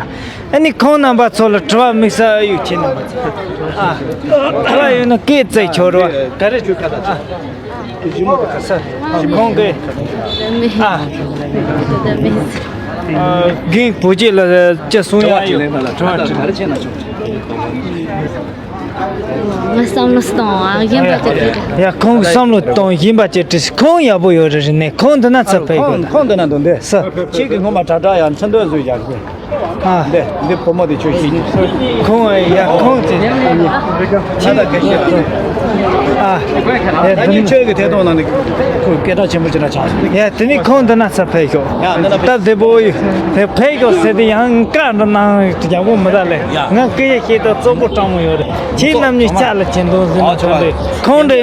ཨ་ནི་ཁོང་རྣམ་པ་ཚོ་ལ་དྲི་བ་དམིགས་བསལ་ཡོད་ཁྱེད་རྣམ་པ་ཚོ། ཨ། དྲི་བ་ཡོད་ན་སྐད་བཙལ་ཆོག་རེད་བ། ག་རེ་བྱོས་ཁ་ད་ཚོ། ཁོང་གིས། ཨ། རྒན་བུ་རྒྱུད་ལ་ཅི་གསུང་ཡ་ཡོད། དྲི་བ་དྲིས་ལན་ག་རེ་བྱས་ན་ཆོག་ངས་བསམ་བློ་གཏོང་ཨ་གཞན་པ་ཅིག་གིས། ཡ། ཁོང་གིས་བསམ་བློ་གཏོང་གཞན་པ་ཅིག་དྲིས། ཁོང་ཡག་པོ་ཡོད་རེད། རེད་ནས་ཁོང་འདི་ན་ཚུར་ཕེབས་དགོས། ཁོང་ཁོང་འདི་ན་འདུག་འདི་ས། ཁྱེད་ཀྱིས་སྔོན་མ་དྲ་གྲགས་ཡང་འཕྲིན་ཐུང་བཟོས་བཞག་གི། ཨ། འདི་འདི་བུ་མོ་དེ་ཁྱོད་ཤེས་ཀྱི། ཁོང་ཡ་ཁོང་ཅིག་ཁྱེད་ད་ག་ཤེས། ཨ། ད་ནི་ཁྱོད་ཀྱི་ཐད་གཏོང་ནང་ནས་ཁོས་སྐད་གྲགས་ཆེན་པོ་ཅིག་ལ་ཆགས་སོང་། ཡ། དེ་ནི་ཁོང་འདི་ན་ཚུར་ཕེབས་ཤོག་ཡ། འདི་ན་ཕེབས། སྟབས་བདེ་པོ་ཡོད། དེ་ཕེབས་ཤོག་ཟེར་དུས་ཡང་བཀའ་འདྲ་གནང་ཡག་པོ་མི་འདུག་ལེ། ཡ། ང་སྐད་ཆ་བཤད་སྟངས་གཙོ་བོ་སྤྲང་མོ་ཡོད་རེད། ཁྱེད་རྣམ་གཉིས་ལྕགས་ལ་བྱིན་དོན་ཟེར་ན་ཆོག་རེད། ཁོང་འདྲ་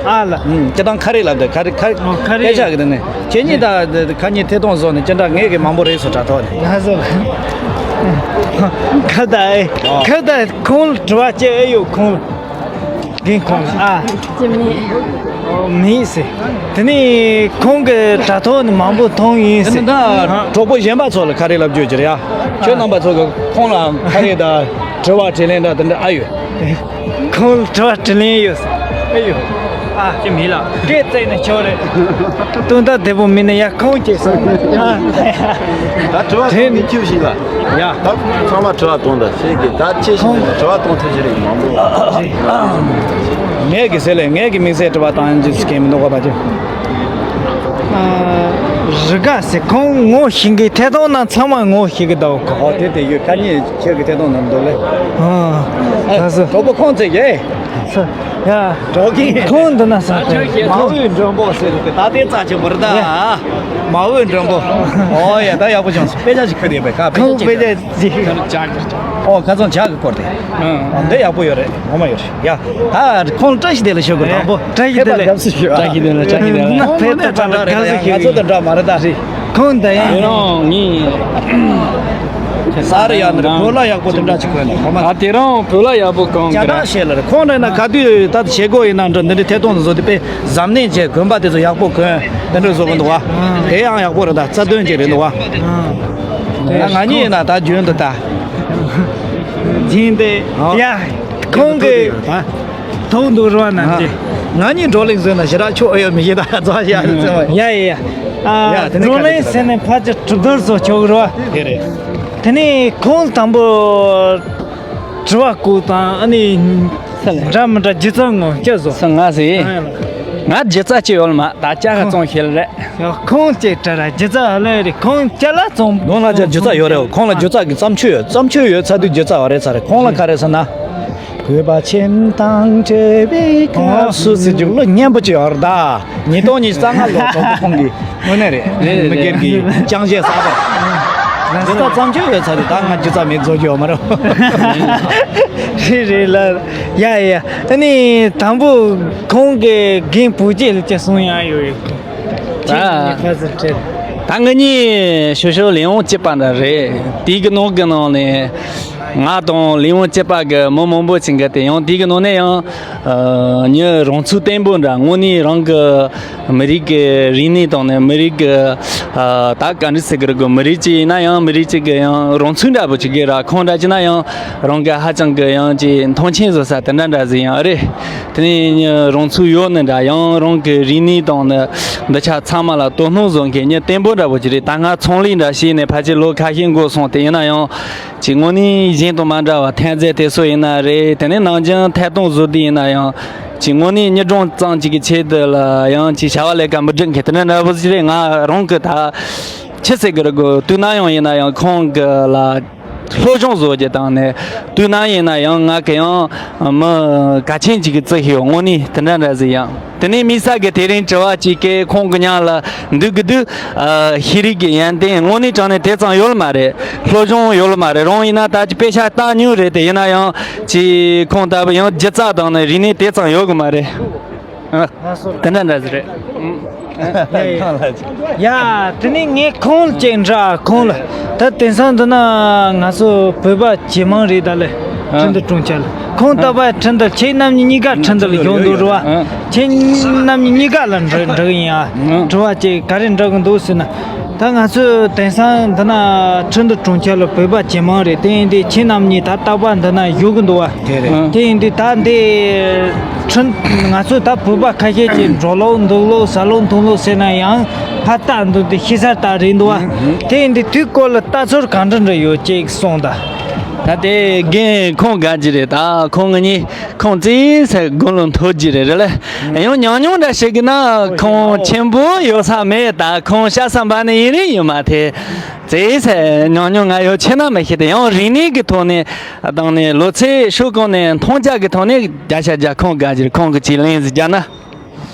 ཨ་ལ། ཁྱེད་དང་ཁ་རེ་ལབ་དེ་ཁ་རེ་ཁ། ཨོ། ཁ་རེ། སྐད་ཆ་གི་དེ་ནས་ཁྱེད་གཉིས་ད་ཁ་གཉིས་ཐད་གཏོང་བཟོ་ནས་ཅི་འདྲ་ངས་གི་མང་པོ་རེད་སོ་དྲ་ཐོག་ནས། ང་ཚོ་ཁ་ད་ཨེ། ཁ་ད་ཁོང་དྲི་བ་བཅད་ཨེ་ཡོད་ཁོང་། རྒན་ཁོང་ཨ། ཅི་མེད། ཨོ། མེད་ཟེར། དེ་ནས་ཁོང་གི་དྲ་ཐོག་ནས་མང་པོ་མཐོང་ཡིན་ཟེར། ད་གྲོགས་པོ་གཞན་པ་ཚོ་ལ་ཁ་རེ་ལབ་རྒྱུ་ཅི་རེད་ཡ། ཁྱོད་རྣམ་པ་ཚོ་གི་ཁོང་ལ་ཁ་རེ་ད་དྲི་བ་དྲིས་ལན་ད་དེ་འདྲ་ཨ་ཡོད། ཁོང་དྲི་བ་དྲིས་ལན་ཡོད་ཟེར། ཨེ་ཡོད། ཨ། ཅི་མེད་ལ། སྐད་བཙལ་ནས་ཆོག་རེད། དོན་དག་བདེ་པོ་མིན་ན་ཡ་ཁོང་སྐྱེས་སོང་། ད་དྲི་བ་དེ་ཁྱོད་ཤེས་ལ། ཡ། ད་ཚང་མ་དྲི་བ་གཏོང་ད་ཤེས་གི། ད་ཅི་ཞིག་དྲི་བ་གཏོང་ཐུབ་ཀྱི་རེད་མང་པོ། ངས་གི་ཟེར་ལས་ངས་གི་དམིགས་བསལ་དྲི་བ་བཏང་རྒྱུ་ཞིག་གི་མི་འདུག་ག་པ་ཅི། རི་དགའ་ཟེར། ཁོང་ངོ་ཤེས་གི། ཐད་གཏོང་ནང་ཚང་མ་ངོ་ཤེས་གི་འདུག་གོ། ཨོ། དེ་དེ་ཡོད། ཁ་ཉིན་ཁྱེད་ཀྱི་ཐད་གཏོང་ནང་འདུག་ལེ། ཨ། ད་སུ། གྲོགས་པོ་ཁོང་ཚེ་གེ། ཡ། གྲོགས་ཀྱི། ཁོང་འདི་ན་ས། མ་འོས་མགྲོན་པོ་ཟེར་གི། ད་དེ་རྩ་ཆེན་པོ་རེད་ད། ཡ། མ་འོས་མགྲོན་པོ། ཨོ་ཡ། ད་ཡག་པོ་བྱུང་སོང་། དཔེ་ཆ་ཞིག་ཁུར་ཡོད་པས། ཁ་དཔེ་ཆ་ཁོང་དཔེ་ཆ་ཅིག་ཨོ། ཁ་སང་ཇག་གི་སྐོར་དེ། ཨ། འདི་ཡག་པོ་ཡོད་རེད། ངོ་མ་ཡོད་རེད་ཡ། ད་ཁོང་བཀྲ་ཤིས་བདེ་ལེགས་ཞུ་དགོས། དང་པོ། བཀྲ་ཤིས་བདེ་ལེགས། ཕེབས་པ་དགའ་བསུ་ཞུ། བཀྲ་ཤིས་བདེ་ལེགས། བཀྲ་ཤིས་བདེ་ལེགས། ཕེབས་པ་དགའ་བསུ་ཞུ། ང་ཚོ་དང་འདྲ་མ་རེད་ད། རེད། ཁོང་ད་ཡང་། དེ་རང་ངས། ས་རི་ཡ་འདིར་བོད་ལྭ་ཡག་པོ་དེ་འདྲ་ཅིག་གོན་ནས་ཁོ་མ། ད་དེ་རང་བོད་ལྭ་ཡག་པོ་གོན་གི་ར། ཇ་ནག་ཤེས་ལ་རེད། ཁོང་རེད་ན་ག་དུས་ད་བྱེད་སྒོ་ཡིན་ན་འདྲ་འདི་འདྲའི་ཐད་གཏོང་བཟོ་དེ་དཔེ་གཟབ་ནན་བྱས་གོན་པ་དེ་ཚོ་ཡག་པོ་གོན་དེ་འདྲ་བཟོ་གི་འདུག་བ། དེ་ཡང་ཡག་པོ་རེད། ད་རྩ་དོན་ཅིག་རེད་འདུག་བ། ད་ང་གཉིས་ཡིན་ན་ད་རྒྱུན་དུ་ད། རྒྱུན་དུ་ཡ། ཁོང་གི་ཐོག་འདུག་རོགས་གནང་རྗེས། ང་གཉིས་བགྲོ་གླེང་བཟོས་ན་ཞེ་དྲག་ཆོག་ཨེ་ཡོད་མི་ཤེས། ད་རྫོགས་ཡ་རེད་ཚེ་བ། ཡ་ཡ་ཡ། ཨ། ཡ། དེ་ནས་བགྲོ་གླེང་ཟེར་ནས་ཕལ་ཆེར་གྲུབ་རྡོར་བཟོ་ཆོག་རོགས། དེ་རེད། དེ་ནས་ཁོང་དང་པོ་དྲི་བ་བཀོད་དང་ཨ་ནི་འདྲ་མི་འདྲ་སྒྱུ་རྩལ་ངོ་སྤྲོད་བཟོ། ས་ང་ཟེར། ང་སྒྱུ་རྩལ་ཅི་ཡོད་མ་ད་ཅག་ག་ཙོང་ཤེས་རེད། ཡ། ཁོང་ཅེ་དྲ་ར་སྒྱུ་རྩལ་ཨ་ལེ་རེད། ཁོང་ཅ་ལག་ཙོང་། ནོ་ལ་ཅག་སྒྱུ་རྩལ་ཡོད་རེད། ཁོང་ལ་སྒྱུ་རྩལ་གི་བརྩམས་ཆོས་ཡོད། བརྩམས་ཆོས་ཡོད་ཚ་དུས་སྒྱུ་རྩལ་བ་རེད་ཚ་རེད། ཁོང་ལ་ག་རེ་ཟེར་ན། བོད་པ་ཁྱིམ་དང་བྲལ་བའི་སྐབས་སུ་ཟེར་རྒྱུ་གླུ་སྙན་པོ་ཅིག་ཡོད་རེད་ད། ཉིས་སྟོང་ཉི་ཤུ་རྩ་ལྔ་ལོ་དང་པོ་ཁོང་གི་དངོས་གནས་རེད། རེད་རེད། མི་སྒེར་གྱི་རྐྱང་གཞས་གསར་པ། འདི་ལྟར་བརྩམས་ཆོས་ཡོད་ཚ་དུས་ད་ང་སྒྱུ་རྩལ་མེད་བཟོ་རྒྱུ་ཡོད་མ་རེད། རེད་རེད་ལ། ཡ་ཡ། ཨ་ནི་དང་པོ་ཁོང་གི་རྒན་བུ་སྐྱེས་ལ་ཅི་གསུང་ཡ་ཡོད་ཡོད། ད་ཁ་ཟེར་ཁྲེལ། ད་ང་གཉིས་ཞོ་ཞོ་ལས་ཡོང་སྐྱིད་པ་འདྲ་རེད། དེའི་གི་ནང་གི་ནང་ནས་ང་དང་ལས་ཡོང་སྐྱིད་པ་གི་མི་མང་པོ་ཅིག་གི་དེ་ཡང་དེའི་གི་ནང་ནས་ཡང་ཨ་ཉི་རང་ཚུགས་བརྟན་པོ་འདྲ། དངོས་གནས་རང་གི་མི་རིགས་ཀྱི་རིག་གནས་དང་ནས་མི་རིགས་ཀྱི་ཨ་ད་ག་འདྲ་ཟེར་གི་རེད་གོ། མི་རིགས་གཅིག་ཡིན་ན་ཡང་མི་རིགས་གཅིག་གི་ཡང་རང་ཚུགས་འདྲ་པོ་ཅིག་གི་ར། ཁོང་འདྲ་ཅིག་ན་ཡང་རང་གི་ཧ་ཅང་གི་ཡང་ཅིག་མཐོང་ཆེན་བཟོ་ས་དེ་འདྲ་འདྲ་ཟིག་ཡང་རེད། དེ་ནས་ཉི་རང་ཚུགས་ཡོད་ནི་འདྲ། ཡང་རང་གི་རིག་གནས་དང་ནི་འདི་ཆ་ཚང་མ་ལ་དོ་སྣང་བཟོ་མཁན་ཉི་བརྟན་པོ་འདྲ་པོ་ཅིག་རེད། ད་ང་ཚོང་ལས་འདྲ་བྱས་ནས་ཕལ་ཆེར་ལོ་ཁ་ཤས་འགོར་སོང་། དེ་ཡིན་ན་ཡང་ཅིག་དངོས་གནས་གཞན་དང་མ་འདྲ་བ་ཐོན་རྫས་དེ་ཚོ་ཡིན་ན་རེད། དེ་ནས་ནང་ཆེན་ཐད་གཏོང་བཟོ་དུས་ཡིན་ན་ཡང་ཅིག་དངོས་གནས་མྱི་གྲངས་ཙམ་ཅིག་གི་ཆེད་དུ་ལ་ཡང་ཅིག་བྱ་བ་ལས་ཀ་མི་སྒྲུབ་མཁན་དེ་འདྲ་འདྲ་པོ་ཅིག་རེད། ང་རང་གི་ད་ཆི་ཟེར་གི་རེད་གོ། དུས་ན་ཡང་ཡིན་ན་ཡང་ཁོང་གི་ལ་སློབ་སྦྱོང་བཟོ་རྒྱུ་དང་ནས་དུས་ན་ཡིན་ན་ཡང་ང་གི་ཡང་མི་གལ་ཆེན་ཅིག་གི་རྩི་ཤེས་ཡོད། དངོས་གནས་དེ་འདྲ་འདྲ་ཟིག་ཡང་། དེ་ནས་དམིགས་བསལ་གི་དེ་རིང་དྲི་བ་ཅིག་གི་ཁོང་གི་མྱིང་ལ་འདུག་གི་འདུག་ཨ་ཤེས་རིག་གི་ཡོན་ཏན་དངོས་གནས་དྲང་གནས་དེ་ཙམ་ཡོད་མ་རེད། སློབ་སྦྱོང་ཡོད་མ་རེད། རང་ཡིན་ན་ད་ཅི་དཔེ་ཆ་ལྟ་མྱོང་རེད། དེ་ཡིན་ན་ཡང་ཅི་ཁོང་ལྟ་བུ་ཡང་སྒྱུ་རྩལ་དང་ནི་རིག་གནས་དེ་ཙམ་ཡོད་གི་མ་རེད། ཨ། དེ་འདྲ་འདྲ་ཟིག་རེད། ཡ་ཡ། ཡ། དེ་ནས་ངས་ཁོང་ལ་ཅིག་འདྲི། ཁོང་ལ་ད་དེང་སང་འདི་ན་ང་ཚོ་བོད་པ་ཇེ་མང་རེད་ད་ལེ། ཨ། ཁྲིན་ཏུ་གྲོང་ཁྱེར་ལ་ཁོང་ལྟ་བུ་ཁྲིན་ཏུ་ཁྱེད་རྣམ་གཉིས་གཉིས་ཀ་ཁྲིན་ཏུ་ལ་ཡོང་འདུག་རེད་བ། ཨ། ཁྱེད་རྣམ་གཉིས་གཉིས་ཀ་ལ་འདྲི་འདྲི་གི་ཡིན་ཨ། ཨ། དྲི་བ་ཅིག་ག་རེ་འདྲི་གི་འདུག་ཟེར་ན། ད་ང་ཚོས་དེང་སང་འདི་ན་ཁྲིན་ཏུ་གྲོང་ཁྱེར་ལ་བོད་པ་ཇེ་མང་རེད། དེ་ཡིན་དུས་ཁྱེད་རྣམ་གཉིས་ད་རྟག་པར་འདི་ན་བཞུགས་གི་འདུག་བ། དེ་རེད། དེ་ཡིན་དུས་ད་འདི་ཁྲིན་ང་ཚོས་ད་བོད་པ་ཁ་ཤས་ཀྱིས་འགྲོ་ལུགས་འདུག་ལུགས་ཟ་ལུགས་འཐུང་ལུགས་ཟེར་ན་ཡང་ཕར་ལྟ་འདུག་དེ་ཤི་ས་ལྟ་རེད་འདུག་བ། དེ་ཡིན་དུས་དེའི་སྐོར་ལ་ལྟ་ཚུལ་ག་འདྲ་འདྲ་ཡོད་ཅིག་གསུངས་དང་། ད་དེ་རྒན་ཁོང་དགའ་གི་རེད། ད་ཁོང་གཉིས་ཁོང་བརྩེ་སའི་དགུང་ལོ་མཐོ་གི་རེད། རེད་ལ་ཡང་ཉུང་ཉུང་འདྲ་ཞིག་གི་ན་ཁོང་ཆེན་པོ་ཡོད་ས་མེད། ད་ཁོང་ཤ་ས་འབའ་ནི་ཡིན་རེད་ཡིན་མ་ཐེ། བརྩེ་སའི་ཉུང་ཉུང་ང་ཡོད་ཆེ་ན་མི་ཤེས་ཏེ། ཡང་རིག་གནས་ཀྱི་ཐོག་ནས་དང་ནས་ལོ་ཚད་ཤོད་གོང་ནས་མཐོང་རྒྱ་གི་ཐོག་ནས་བརྒྱ་ཆ་བརྒྱ་ཁོང་དགའ་གི་རེད། ཁོང་གི་ཅིག་ལན་ཟིག་རྒྱག་ན།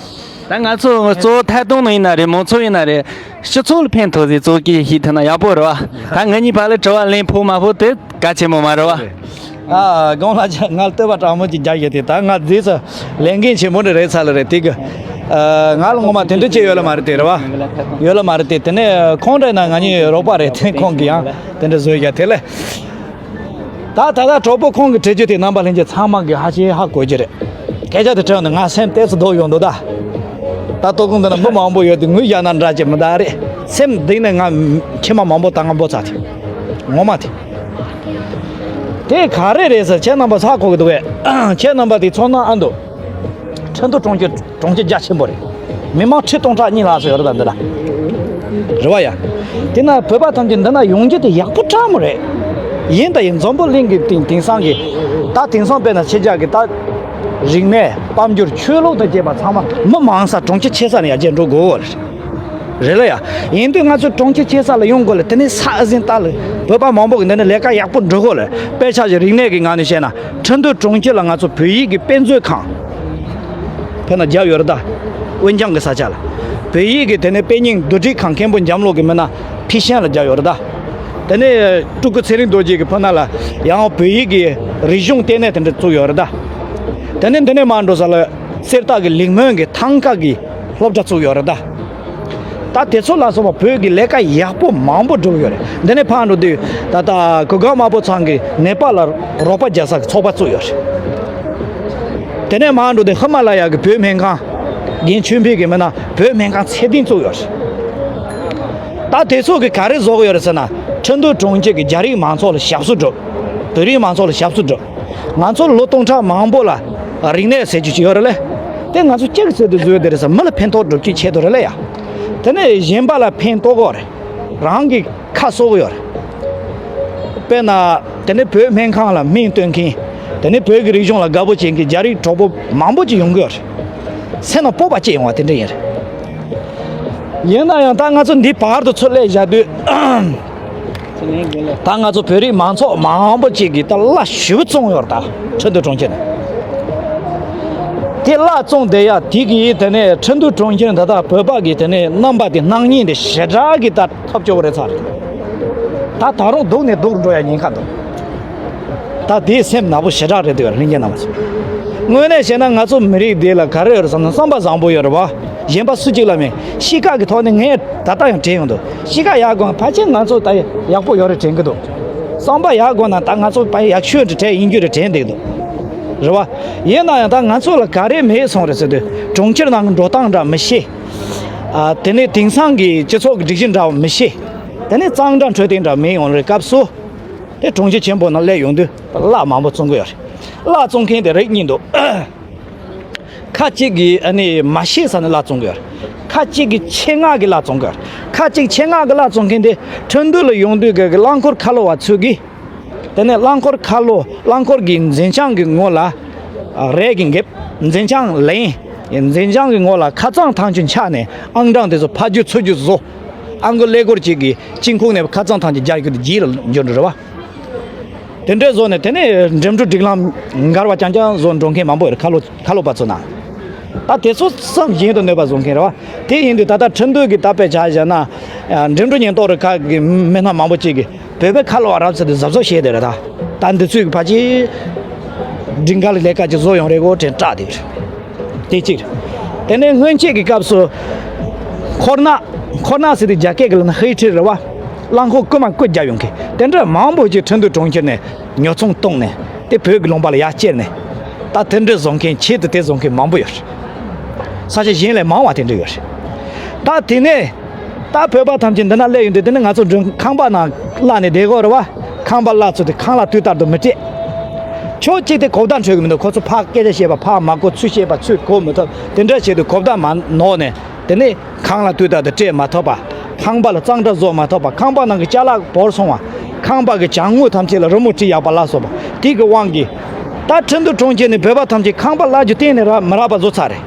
ད་ང་ཚོ་གཙོ་བོ་ཐད་གཏོང་ནང་ཡིན་ན་རེད། མང་ཚོགས་ཡིན་ན་རེད། སྤྱི་ཚོགས་ལ་ཕན་ཐོགས་ཟིག་གཙོ་སྐྱེས་ཤིག་ཐུབ་ན་ཡག་པོ་རེད་བ། ད་ང་གཉིས་བར་ལ་དྲི་བ་ལན་ཕོག་མ་ཕོག་དེ་གལ་ཆེན་པོ་མ་རེད་བ། ཨ་དགོང་ལ་ང་ལྟོས་པ་དྲང་མོ་ཅིག་རྒྱག་ཡོད་དེ། ད་ང་རྗེས་སུ་ལས་འགན་ཆེན་པོ་འདྲ་རེད་ཚར་ལ་རེད་དེ་གི། ང་ལ་ངོ་མ་དེ་འདྲ་ཅིག་ཡོད་ལ་མ་རེད་དེ་རེད་བ། ཡོད་ལ་མ་རེད་དེ། དེ་ནས་ཁོང་འདྲ་ན་ང་གཉིས་རོགས་པ་རེད་དེ། ཁོང་གིས་ཡང་དེ་འདྲ་བཟོས་ཡ་དེ་ལས། ད་ད་ལྟ་གྲོགས་པོ་ཁོང་གི་དྲི་རྒྱུ་དེ་རྣམ་པ་ལྷན་རྒྱས་ཚང་མ་གི་ཧ་ཅང་ཧ་གོ་རྒྱུ་རེད། སྐད་ཆ་དེ་དྲངས་ནས་ང་སེམས་ཏོག་ཙམ་སྡུག་ཡོང་འདུག་ད། ད་ལྟ་གོང་དུ་ན་མི་མང་པོ་ཡོད་དེ་ངུས་བཞག་ན་འདྲ་ཅིག་མི་འདུག་རེད། སེམས་གཏིང་ནས་ང་མཆི་མ་མང་པོ་བཏང་ང་འབོ་ཚར་དེ། ངོ་མ་དེ། དེ་ག་རེ་རེད་ཟེར་ཁྱེད་རྣམ་པ་ཧ་གོ་གི་འདུག་བས། ཁྱེད་རྣམ་པ་དེ་ཚོར་སྣང་ཨ་འདུག་ཁྲིན་ཏུའུ་གྲོང་ཁྱེར་གྲོང་ཁྱེར་རྒྱ་ཆེན་པོ་རེད། མི་མང་ཁྲི་སྟོང་ཕྲག་གཉིས་ལྷག་ཙམ་ཡོད་རེད་ད་འདི་ན། རེད་བ་ཡ། དེ་ན་བོད་པ་ཐམས་ཅད་འདི་ན་ཡོང་རྒྱུ་དེ་ཡག་པོ་དྲག་མོ་རེད། ཡིན་ད་ཡིན་འཛམ་བུ་གླིང་གི་དེང་དེང་སང་གི་ད་དེང་སང་དཔེར་ན་ཕྱི་རྒྱལ་གི་ད་རིག་གནས་དཔལ་འབྱོར་ཆོས་ལུགས་དང་བཅས་པ་ཚང་མ་མི་མང་ས་གྲོང་ཁྱེར་ཆེ་ས་ནས་ཡར་རྒྱས་འགྲོ་དགོས་རེད། རེད་ལ་ཡ། ཡིན་དུས་ང་ཚོ་གྲོང་ཁྱེར་ཆེ་ས་ལ་ཡོང་དགོས་ལ། དེ་ནས་ས་ཨ་ཟིན་ལྟ་ལ་བོད་པ་མང་པོ་གི་འདི་ནས་ལས་ཀ་ཡག་པོ་འགྲོ་དགོས་ལ། དཔེ་ཆ་ཞིག་རིག་གནས་ཀྱི་ངང་ནས་བཤད་ན་ཁྲིན་ཏུའུ་གྲོང་ཁྱེར་ལ་ང་ཚོ་བོད་ཡིག་གི་དཔེ་མཛོད་ཁང་། དཔེར་ན་རྒྱ་ཡོད་རེད་ད། ཝུན་ཅང་གི་ས་ཆ་ལ། བོད་ཡིག་གི་དེ་ནས་དཔེ་རྙིང་བསྡུ་སྒྲིག་ཁང་མཁན་པོ་འཇམ་ལོག་གི་མི་སྣ་ཕི་ཤན་ལ་རྒྱ་ཡོད་རེད་ད། དེ་ནས་སྤྲུལ་སྐུ་ཚེ་རིང་རྡོ་རྗེ་གི་ཕུ་ན་ལ་ཡང་བོད་ཡིག་གི་རིག་གཞུང་ལྟེ་གནས་དེ་འདྲ་བཙུགས་ཡོད་རེད་ད། དེ་ནས་འདི་ནས་མར་འགྲོ་ས་ལ་གསེར་རྟ་གི་ལིང་མོན་གྱི་ཐང་ཀ་གི་སློབ་གྲྭ་བཙུགས་ཡོད་རེད་ད། ད་དེ་ཚོ་ལ་སོགས་པ་བོད་ཀྱི་ལས་ཀ་ཡག་པོ་མང་པོ་བསྒྲུབས་ཡོད་རེད། འདི་ནས་ཕར་འགྲོ་དུས་ད་ལྟ་གུ་གེ་དམར་པོ་ཚང་གི་ནེ་པ་ལ་རོགས་པ་རྒྱག་ས་གི་ཚོགས་པ་བཙུགས་ཡོད་རེད། དེ་ནས་མར་འགྲོ་དུས་ཧི་མ་ལ་ཡ་གི་བོད་སྨན་ཁང་། རྒན་ཆོས་འཕེལ་གི་མི་སྣ་བོད་སྨན་ཁང་ཚད་ལྡན་བཙུགས་ཡོད་རེད། ད་དེ་ཚོ་གི་ག་རེ་བཟོ་གི་ཡོད་རེད་ཟེར་ན། ཁྲིན་ཏུའུ་གྲོང་ཁྱེར་གི་རྒྱ་རིགས་མང་ཚོགས་ལ་ཞབས་སུ་བསྒྲུབས། བོད་རིགས་མང་ཚོགས་ལ་ཞབས་སུ་བསྒྲུབས། ང་ཚོ་ལོ་སྟོང་ཕྲག་མང་པོ་ལ་རིག་གནས་ཟེར་རྒྱུ་ཅིག་ཡོད་རེད་ལེ། དེ་ང་ཚོ་གཅིག་ཟེར་དུ་བཟོས་དེ་རེད་ཟེར། མི་ལ་ཕན་ཐོགས་སྒྲུབ་རྒྱུའི་ཆེད་དུ་རེད་ལེ་ཡ། དེ་ནས་གཞན་པ་ལ་ཕན་ཐོགས་གོ་རེད། རང་གི་ཁ་གསོ་གི་ཡོད་རེད། དཔེར་ན་དེ་ནས་བོད་སྨན་ཁང་ལ་སྨན་སྟོན་མཁན། དེ་ནས་བོད་ཀྱི་རིག་གཞུང་ལ་དགའ་པོ་བྱེད་མཁན་རྒྱ་རིགས་གྲོགས་པོ་མང་པོ་ཅིག་ཡོང་གི་ཡོད་རེད། སེམས་ནང་སྤོབས་པ་སྐྱེ་ཡོང་བ་དེ་འདྲ་ཡིན་རེད། ཡིན་ན་ཡང་ད་ང་ཚོ་འདི་བར་དུ་ཚུར་སླེབས་བཞག་དུས། ད་ང་ཚོ་བོད་རིགས་མང་ཚོགས་མང་པོ་ཅིག་གིས་ད་གླ་ཞེ་པོ་བཙོངས་ཡོད་རེད་ད། ཁྲིན་ཏུའུ་གྲོང་ཁྱེར་ནས། དེ་གླ་བཙོངས་བསྡད་ཡ་དེ་གིས་དེ་ནས་ཁྲིན་ཏུའུ་གྲོང་ཁྱེར་ད་ལྟ་བོད་པ་གི་དེ་ནས་རྣམ་པ་དེ་སྣང་བརྙན་དེ་ཞེ་དྲག་གི་ད་ཐབས་སྐྱོ་བོ་རེད་ཚར་རེད། ད་ད་རུང་སྡུག་ནས་སྡུག་རུ་འགྲོ་ཡ་ཉེན་ཁ་འདུག་ད་དེའི་སེམས་ནག་པོ་ཞེ་དྲག་རེད་འདུག་ལྷན་རྒྱས་རྣམ་པ་ཚོ། དངོས་གནས་བཤད་ན་ང་ཚོ་མི་རིགས་འདི་ལ་ག་རེ་ཡོད་རེད་བསམ་ན་བསམ་པ་བཟང་པོ་ཡོད་རེད་བ། གཞན་པ་སུ་གཅིག་ལ་མེད། གཤིས་ཀ་གི་ཐོག་ནས་ངས་ད་ལྟ་ཡང་དྲན་ཡོང་འདུག་གཤིས་ཀ་ཡག་དགོས་ན་ཕལ་ཆེར་ང་ཚོ་ད་ཡག་པོ་ཡོད་རེད་དྲན་གི་འདུག་བསམ་པ་ཡག་དགོས་ན་ད་ང་ཚོ་ཕ་ཡག་ཤོས་འདྲ་གྲས་ཡིན་རྒྱུ་རེད་དྲན་བསྡད་འདུག་རེད་བ། ཡིན་ན་ཡང་ད་ང་ཚོ་ལ་ག་རེ་མེད་སོང་རེད་ཟེར་དུས་གྲོང་ཁྱེར་ནང་གི་འགྲོ་སྟངས་འདྲ་མི་ཤེས། ཨ་དེ་ནས་དེང་སང་གི་སྤྱི་ཚོགས་ཀྱི་སྒྲིག་གཞི་འདྲ་བ་མི་ཤེས། དེ་ནས་གཙང་སྦྲ་འཕྲོད་བསྟེན་འདྲ་མེད་ཡོང་རེད་སྐབས་སུ། དེ་གྲོང་ཁྱེར་ཆེན་པོ་ནང་སླེབས་ཡོང་དུས་གླ་མང་པོ་བཙོང་གི་ཡོད་རེད། གླ་བཙོང་མཁན་དེ་རིགས་གཉིས་འདུག་ཁ་ཅིག་གིས་ཨ་ནི་མ་ཤེས་ས་ནས་གླ་བཙོང་གི་ཡོད་རེད། ཁ་ཅིག་གིས་ཆེད་མངགས་ཀྱིས་གླ་བཙོང་གི་ཡོད་རེད། ཁ་ཅིག་ཆེད་མངགས་ཀྱིས་གླ་བཙོང་མཁན་དེ་ཁྲིན་ཏུའུ་ལ་ཡོང་དུས་ཀྱི་རླངས་འཁོར་ཁ་ལོ་བ་ཚོས་ཀྱིས། དེ་ནས་རླངས་འཁོར་ཁ་ལོ་རླངས་འཁོར་གྱི་འཛིན་བྱང་གི་ངོ་ལ་རས་ཀྱིས་འགེབས། འཛིན་བྱང་ལེན། འཛིན་བྱང་གི་ངོ་ལ་ཁ་རྩང་ཐང་ཆེན་ཆགས་ནས་ཨང་གྲངས་དེ་ཚོ་ཕར་རྒྱུག་ཚུར་རྒྱུག་བཟོ། ཨང་ཀི་ཀླད་ཀོར་གཅིག་གིས་དཀྱིལ་ཁུག་ནས་ཁ་རྩང་ཐང་ཆེན་རྒྱག་རྒྱུ་དེ་རྗེས་ལ་འབྱོར་འགྲོ་རེད་བ། དེ་འདྲས་བཟོ་ནས་དེ་ནས་འགྲིམ་འགྲུལ་སྒྲིག་ལམ་འགལ་བ་རྐྱང་རྐྱང་བཟོ་འགྲོ་མཁན་མང་པོ་ཡོད་རེད། ཁ་ལོ་ཁ་ལོ་པ་ཚོ་ན། ད་དེ་ཚོ་བསམ་བཞིན་དུ་གནོད་པ་བཟོ་མཁན་རེད་བ། དེ་ཡིན་དུས་ད་ལྟ་ཁྲིན་ཏུའུ་གི་ད་དཔེ་ཆ་བཞག་ན། འགྲིམ་འགྲུལ་ཉེན་རྟོག་རུ་ཁག་གི་མི་སྣ་མང་པོ་ཅིག་གིས་བོད་པའི་ཁ་ལོ་བ་རབ་ཚ་དེ་གཟབ་གཟབ་བྱས་བསྡད་རེད་ད། ད་འདི་ཚོས་ཕལ་ཆེར་སྒྲིག་འགལ་ལས་ཀ་ཅིག་བཟོ་ཡོང་རེད་གོ་དྲན་སྐྲག་བསྡད་རེད། དེ་གཅིག་རེད། དེ་ནས་སྔོན་ཆད་ཀྱི་སྐབས་སུ། འཁོར་ནག་འཁོར་ནག་ཟེར་དུས་རྒྱ་སྐད་ཀྱི་ལ་ན་ཧེ་ཁྲི་རེད་བ། རླངས་འཁོར་རྐུ་མ་རྐུ་རྒྱག་ཡོང་མཁན་དེ་འདྲ་མང་པོ་ཅིག་ཁྲིན་ཏུའུ་གྲོང་ཁྱེར་ནས་ཉོ་ཚོང་བཏང་ནས་དེ་བོད་ཀྱི་ལུང་པ་ལ་ཡར་བསྐྱལ་ནས། ད་དེ་འདྲ་བཟོ་མཁན་ཆེད་དུ་དེ་བཟོ་མཁན་མང་པོ་ཡོད་རེད། ས་ཆ་གཞན་ལས་མང་བ་དེ་འདྲ་ཡོད་རེད། ད་དེ་ནས་ད་བོད་པ་ཐམས་ཅད་འདི་ན་སླེབས་ཡོང་དུས་དེ་ནས་ང་ཚོ་མགྲོན་ཁང་པ་ནང་གླ་ནས་བསྡད་དགོས་རེད་བ། ཁང་པ་གླ་ཚོ་དེ་ཁང་གླ་དུས་ལྟར་དུ་མི་སྤྲད། ཕྱོགས་གཅིག་དེ་གོ་བརྡ་འཕྲོད་ཀྱི་མི་འདུག་ཁོ་ཚོ་ཕར་སྐད་ཆ་བཤད་པ་ཕར་མ་གོ། ཚུར་བཤད་པ་ཚུར་གོ་མི་ཐུབ། དེ་འདྲ་བྱས་དུས་གོ་བརྡ་མ་ནོར་ནས་དེ་ནས་ཁང་གླ་དུས་ལྟར་དུ་སྤྲད་མ་ཐུབ་པ། ཁང་པ་ལ་གཙང་སྦྲ་བཟོ་མ་ཐུབ་པ། ཁང་པ་ནང་གི་ཅ་ལག་བོར་སོང་བ། ཁང་པ་གི་བྱང་ངོས་ཐམས་ཅད་ལ་རི་མོ་བྲིས་ཡག་པ་ལ་སོགས་པ་དེ་གི་དབང་གིས། ད་ཁྲིན་ཏུ་གྲོང་ཁྱེར་ནས་བོད་པ་ཐམས་ཅད་ཁང་པ་གླ་རྒྱུ་གཏན་ནས་རག་མི་རག་པ་བཟོ་ཚར་རེད།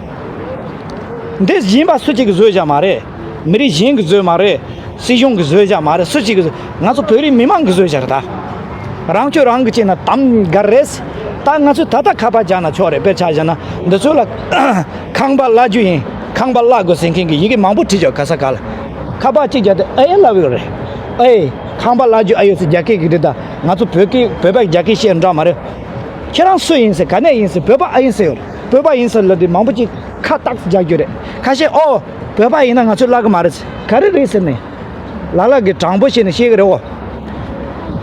འདི་གཞན་པ་སུ་གཅིག་གིས་བཟོས་བཞག་མ་རེད། མི་རིགས་གཞན་གྱིས་བཟོས་མ་རེད། སྲིད་གཞུང་གིས་བཟོས་བཞག་མ་རེད། སུ་གཅིག་གིས་བཟོས། ང་ཚོ་བོད་རིགས་མི་མང་གིས་བཟོས་བཞག་རེད་ད། རང་སྐྱོན་རང་གིས་བྱས་ན་དམ་དགའ་རེད། ད་ང་ཚོས་ད་ལྟ་ཁ་པར་རྒྱག་ན་ཆོག་རེད། དཔེར་ཆ་བཞག་ན་འདི་ཚོ་ལ་ཁང་པ་གླ་རྒྱུ་ཡིན། ཁང་པ་གླ་དགོས་ཟེར་མཁན་གྱི་ཡི་གེ་མང་པོ་བྲིས་བཞག་ག་ས་ག་ལ། ཁ་པར་གཅིག་བརྒྱབ་སྟེ་ཨེ་ལབ་ཡོད་རེད། ཨེ། ཁང་པ་གླ་རྒྱུ་ཨེ་ཡོད་ཟེར་རྒྱ་སྐད་ཀྱི་འདི་ད་ང་ཚོ་བོད་སྐད་བོད་པ་རྒྱ་སྐད་བཤད་འདྲ་མ་རེད། ཁྱེད་རང་སུ་ཡིན་ཟེར། ག་ནས་ཡིན་ཟེར། བོད་པ་ཨེ་ཡིན་ཟེར་ཡོད་རེད། བོད་པ་ཡིན་ཟེར་ལབ་དུས་མང་པོ་ཅིག་ཁ་ཏག་ཏག་རྒྱག་རྒྱུ་རེད། ཁ་ཤས་ཨོ་བོད་པ་ཡིན་ན་ང་ཚོས་གླ་གི་མ་རེད་ཟེར། ག་རེ་རེད་ཟེར་ནས། ལ་ལ་གི་དྲང་པོ་བྱས་ནས་བཤད་གི་རེད་འོ།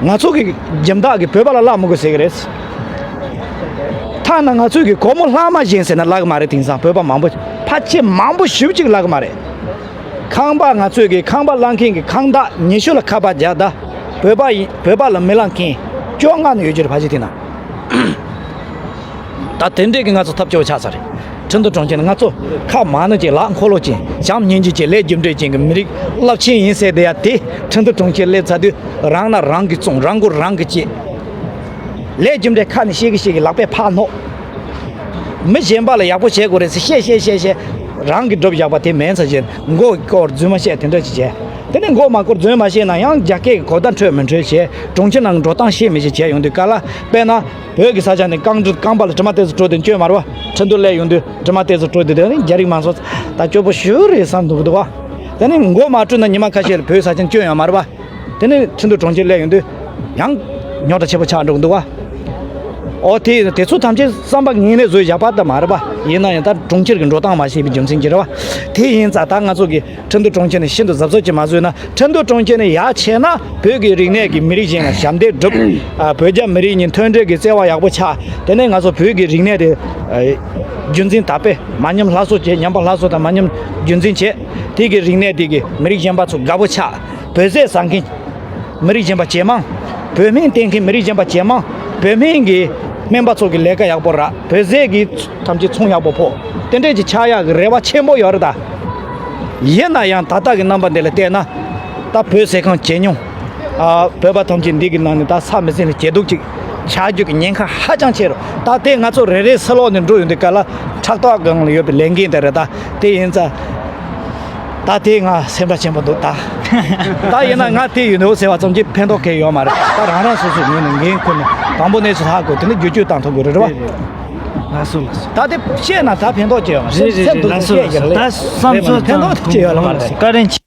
ང་ཚོ་གི་སྦྱིན་བདག་གི་བོད་པ་ལ་གླ་མི་དགོས་ཟེར་གི་རེད། ཐ་ན་ང་ཚོས་གི་སྒོར་མོ་ལྷག་མ་བཞེངས་ཟེར་ན་གླ་གི་མ་རེད། དེང་སང་བོད་པ་མང་པོ་ཕལ་ཆེར་མང་པོ་ཞེ་པོ་ཅིག་གླ་གི་མ་རེད། ཁང་པ་ང་ཚོས་གི་ཁང་པ་གླ་མཁན་གི་ཁང་བདག་ཉི་ཤུ་ལ་ཁ་པར་རྒྱག་ད། བོད་པ་ཡིན་བོད་པ་ལ་མི་གླ་མཁན་བཅོ་ལྔ་ནས་ཡོད་རྒྱུ་རེད། ཕལ་ཆེར་དེ་ན། ད་དེ་འདྲས་ཀྱི་ང་ཚོ་ཐབས་སྐྱོ་བོ་ཆགས་ཚར་རེད། ཁྲིན་ཏུ་གྲོང་ཁྱེར་ནས་ང་ཚོ་ཁ་མང་ནི་ཅིག་ལག་འཁོར་ལོ་ཅིག་བྱམས་སྙིང་རྗེ་ཅན་ལས་རྒྱུ་འབྲས་ཅན་གྱི་མི་རིགས་རླབས་ཆེན་ཡིན་ཟེར་བསྡད་ཡ་དེ་ཁྲིན་ཏུ་གྲོང་ཁྱེར་སླེབས་ཚར་དུས་རང་ན་རང་གིས་བཙོང་། རང་མགོ་རང་གིས་གཅེས། ལས་རྒྱུ་འབྲས་ཁ་ནས་བཤད་གི་བཤད་གི་ལག་པས་ཕར་སྣོག་མི་གཞན་པ་ལ་ཡག་པོ་བྱེད་དགོས་རེད་ཟེར་བཤད་བཤད་བཤད་བཤད། རང་གིས་སྒྲུབ་བཞག་པ་དེ་མིན་ཚ་བྱས་མགོ་སྐོར་རྫུན་མ་བཤད་དེ་འདྲ་ཅིག་བྱས། དེ་ནས་མགོ་མ་སྐོར་རྫུན་མ་བཤད་ན་ཡང་རྒྱ་སྐད་ཀྱི་གོ་བརྡ་འཕྲོད་མི་འཕྲོད་བྱས། གྲོང་ཁྱེར་ནང་གི་འགྲོ་སྟངས་ཤེས་མི་ཤེས་བྱས་ཡོང་དུས་ག་ལ་དཔེར་ན། བོད་ཀྱི་ས་ཆ་ནས་རྐང་གྲུ་རྐང་པ་ལ་དྲི་མ་ཏོག་ཙམ་བྲོ་དེ་སྐྱོན་མ་རེད་པ། ཁྲིན་ཏུ་སླེབས་ཡོང་དུས་དྲི་མ་ཏོག་ཙམ་བྲོ་དེ་དེ་ནི་རྒྱ་རིགས་མང་ཚོགས་ད་སྐྱོ་པོ་ཞེ་པོ་རེད་བསམ་འདུག་གི་འདུག་པ། དེ་ནི་མགོ་མ་བཀྲུས་ན་ཉི་མ་ཁ་ཤས་ལ་བོད་ས་ཆ་སྐྱོན་ཡོད་མ་རེད་པ། དེ་ནི་ཁྲིན་ཏུ་གྲོང་ཁྱེར་སླེབས་ཡོང་དུས་ཡང་རྙོག་དྲ་ཆེ་པོ་ཆགས་འགྲོ་གི་འདུག་པ། ཨོ་དེ་དེ་ཚོ་ཐམས་ཅད་བསམ་པ་ངན་ནས་བཟོས་བཞག་པ་ད་མ་རེད་པ། ཡིན་ན་ཡང་ད་གྲོང་ཁྱེར་གྱི་འགྲོ་སྟངས་མ་ཤེས་པའི་རྒྱུ་མཚན་གྱིས་རེད་པ། དེ་ཡིན་ཙང་ད་ང་ཚོ་གི་ཁྲིན་ཏུ་གྲོང་ཁྱེར་ནས་ཤིན་ཏུ་གཟབ་གཟབ་ཅིག་མ་བཟོས་ན། ཁྲིན་ཏུ་གྲོང་ཁྱེར་ནས་ཡར་ཆས་ན་བོད་ཀྱི་རིག་གནས་ཀྱི་མི་རིགས་གཞན་ལ་ཞབས་འདེགས་སྒྲུབ། ཨ། བོད་རྒྱ་མི་རིགས་གཉིས་མཐུན་སྒྲིལ་གྱི་བརྩེ་བ་ཡག་པོ་ཆགས། དེ་ནས་ང་ཚོ་བོད་ཀྱི་རིག་གནས་དེ་ཨ་རྒྱུན་འཛིན་དར་སྤེལ། མ་ཉམས་སླར་གསོ་བྱས། ཉམས་པ་སླར་གསོ་དང་མ་ཉམས་རྒྱུན་འཛིན་བྱས། དེ་གི་རིག་གནས་དེ་གི་མི་རིགས་གཞན་པ་ཚོ་དགའ་པོ་ཆགས། བོད་ཟས་ཟ་མཁན་མི་རིགས་གཞན་པ་ཇེ་མང་། བོད་སྨན་བསྟེན་མཁན་མི་རིགས་གཞན་པ་ཇེ་མང་། བོད་སྨན་གྱི་སྨན་པ་ཚོ་གི་ལས་ཀ་ཡག་པོ་རག། བོད་ཟས་ཀྱི་ཐམས་ཅད་ཚོང་ཡག་པོ་ཕོག། དེ་འདྲས་ཀྱི་ཆགས་ཡག་གི་རེ་བ་ཆེན་པོ་ཡོད་རེད་ད། ཡིན་ན་ཡང་ད་ལྟ་གི་རྣམ་པ་འདི་ལ་བལྟས་ན། ད་བོད་ཟས་ཁང་ཇེ་ཉུང་། ཨ། བོད་པ་ཐམས་ཅད་འདི་གི་ནང་ནས་ད་ས་མི་ཟིན་ལ་ཇེ་སྡུག་ཅིག་ཆགས་རྒྱུ་གི་ཉེན་ཁ་ཧ་ཅང་ཆེ་རུ། ད་དེ་ང་ཚོ་རེ་རེ་ཕྱི་ལོགས་ནས་འགྲོ་ཡོང་དུས་ག་ལ་ཕྲག་ཐོག་སྒང་ལ་ཡོད་པའི་ལས་འགན་དེ་རེད་ད། དེ་ཡིན་ཙང་། ད་དེ་ང་སེམས་ཁྲལ་ཆེན་པོ་འདུག་ད། ད་ཡིན་ན་ང་དེ་ཡིན་འདུག་ཟེར་བ་ཙམ་གྱིས་ཕན་ཐོགས་གང་ཡང་ཡོད་མ་རེད། ད་རང་རང་སོ་སོའི་ངོས་ནས་འགན་ཁུར་ནས་དང་པོ་གནས་ཚུལ་ཧ་གོ། དེ་ནས་བསྒྱུར་བཅོས་བཏང་ཐུབ་དགོས་རེད། རེད་པ། རེད་རེད། ལགས་སོ་ལགས་སོ། ད་དེ་བཤད་ན་ད་ཕན་ཐོགས་ཅི་ཡོད་མ་རེད། རེད་རེད་སེམས་རེད། སྡུག་ལགས་སོ་ལགས་སོ། ད་བསམ་ཚུལ་ཕན་ཐོགས་ཅི་ཡོད་མ་རེད། བཀའ་དྲིན་ཆེ།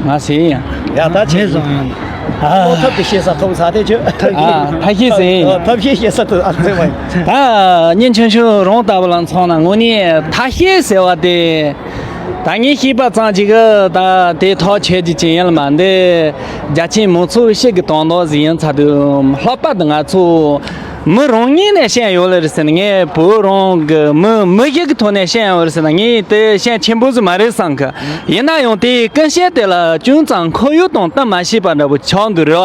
ང་ཟེར་ཡང་། ཡ་ད་ཆེ་ཟེར་ཡང་། ཨ། ཐབས་ཀྱི་ཤེས་ས་ཐོབ་ས་དེ་ཆོས། ཨ། ཐབས་ཤེས་ཟེར་ཡང་། ཐབས་ཤེས་ཤེས་ས་ཐོབ་ཨ་ཚེ་བ་ཡིན། ད་ཉིན་ཆུང་ཆུང་རང་ལྟ་བུ་ལ་མཚོན་ན་དངོས་གནས་ཐབས་ཤེས་ཟེར་བ་དེ། ད་ངས་ཤེས་པ་ཙམ་ཅིག་གི་ད་དེ་ཐག་ཆོད་རྒྱུ་ཅན་ཡིན་ལ་མ་འདི། རྒྱ་ཆེན་མང་ཚོགས་ཤིག་གི་དོན་དག་ཟིག་ཡིན་ཚར་དུས་ལྷག་པར་དུ་ང་ཚོ། མི་རང་ངོས་ནས་བཤད་ཡོད་ལེ་རེད་ཟེར་ན། ངས་བོད་རང་གི་མི་མི་ཞིག་གི་ཐོག་ནས་བཤད་ཡོད་རེད་ཟེར་ན། ངས་དེ་བཤད་ཆེན་པོ་ཟིག་མ་རེད་བསམ་གི། ཡིན་ན་ཡང་དེའི་ཀུན་གཤིས་དེ་ལ་ཅུང་ཙམ་ཁོར་ཡུག་དང་བསྟུན་མ་ཤེས་པ་འདྲ་པོ་ཆགས་འདུག་རེད་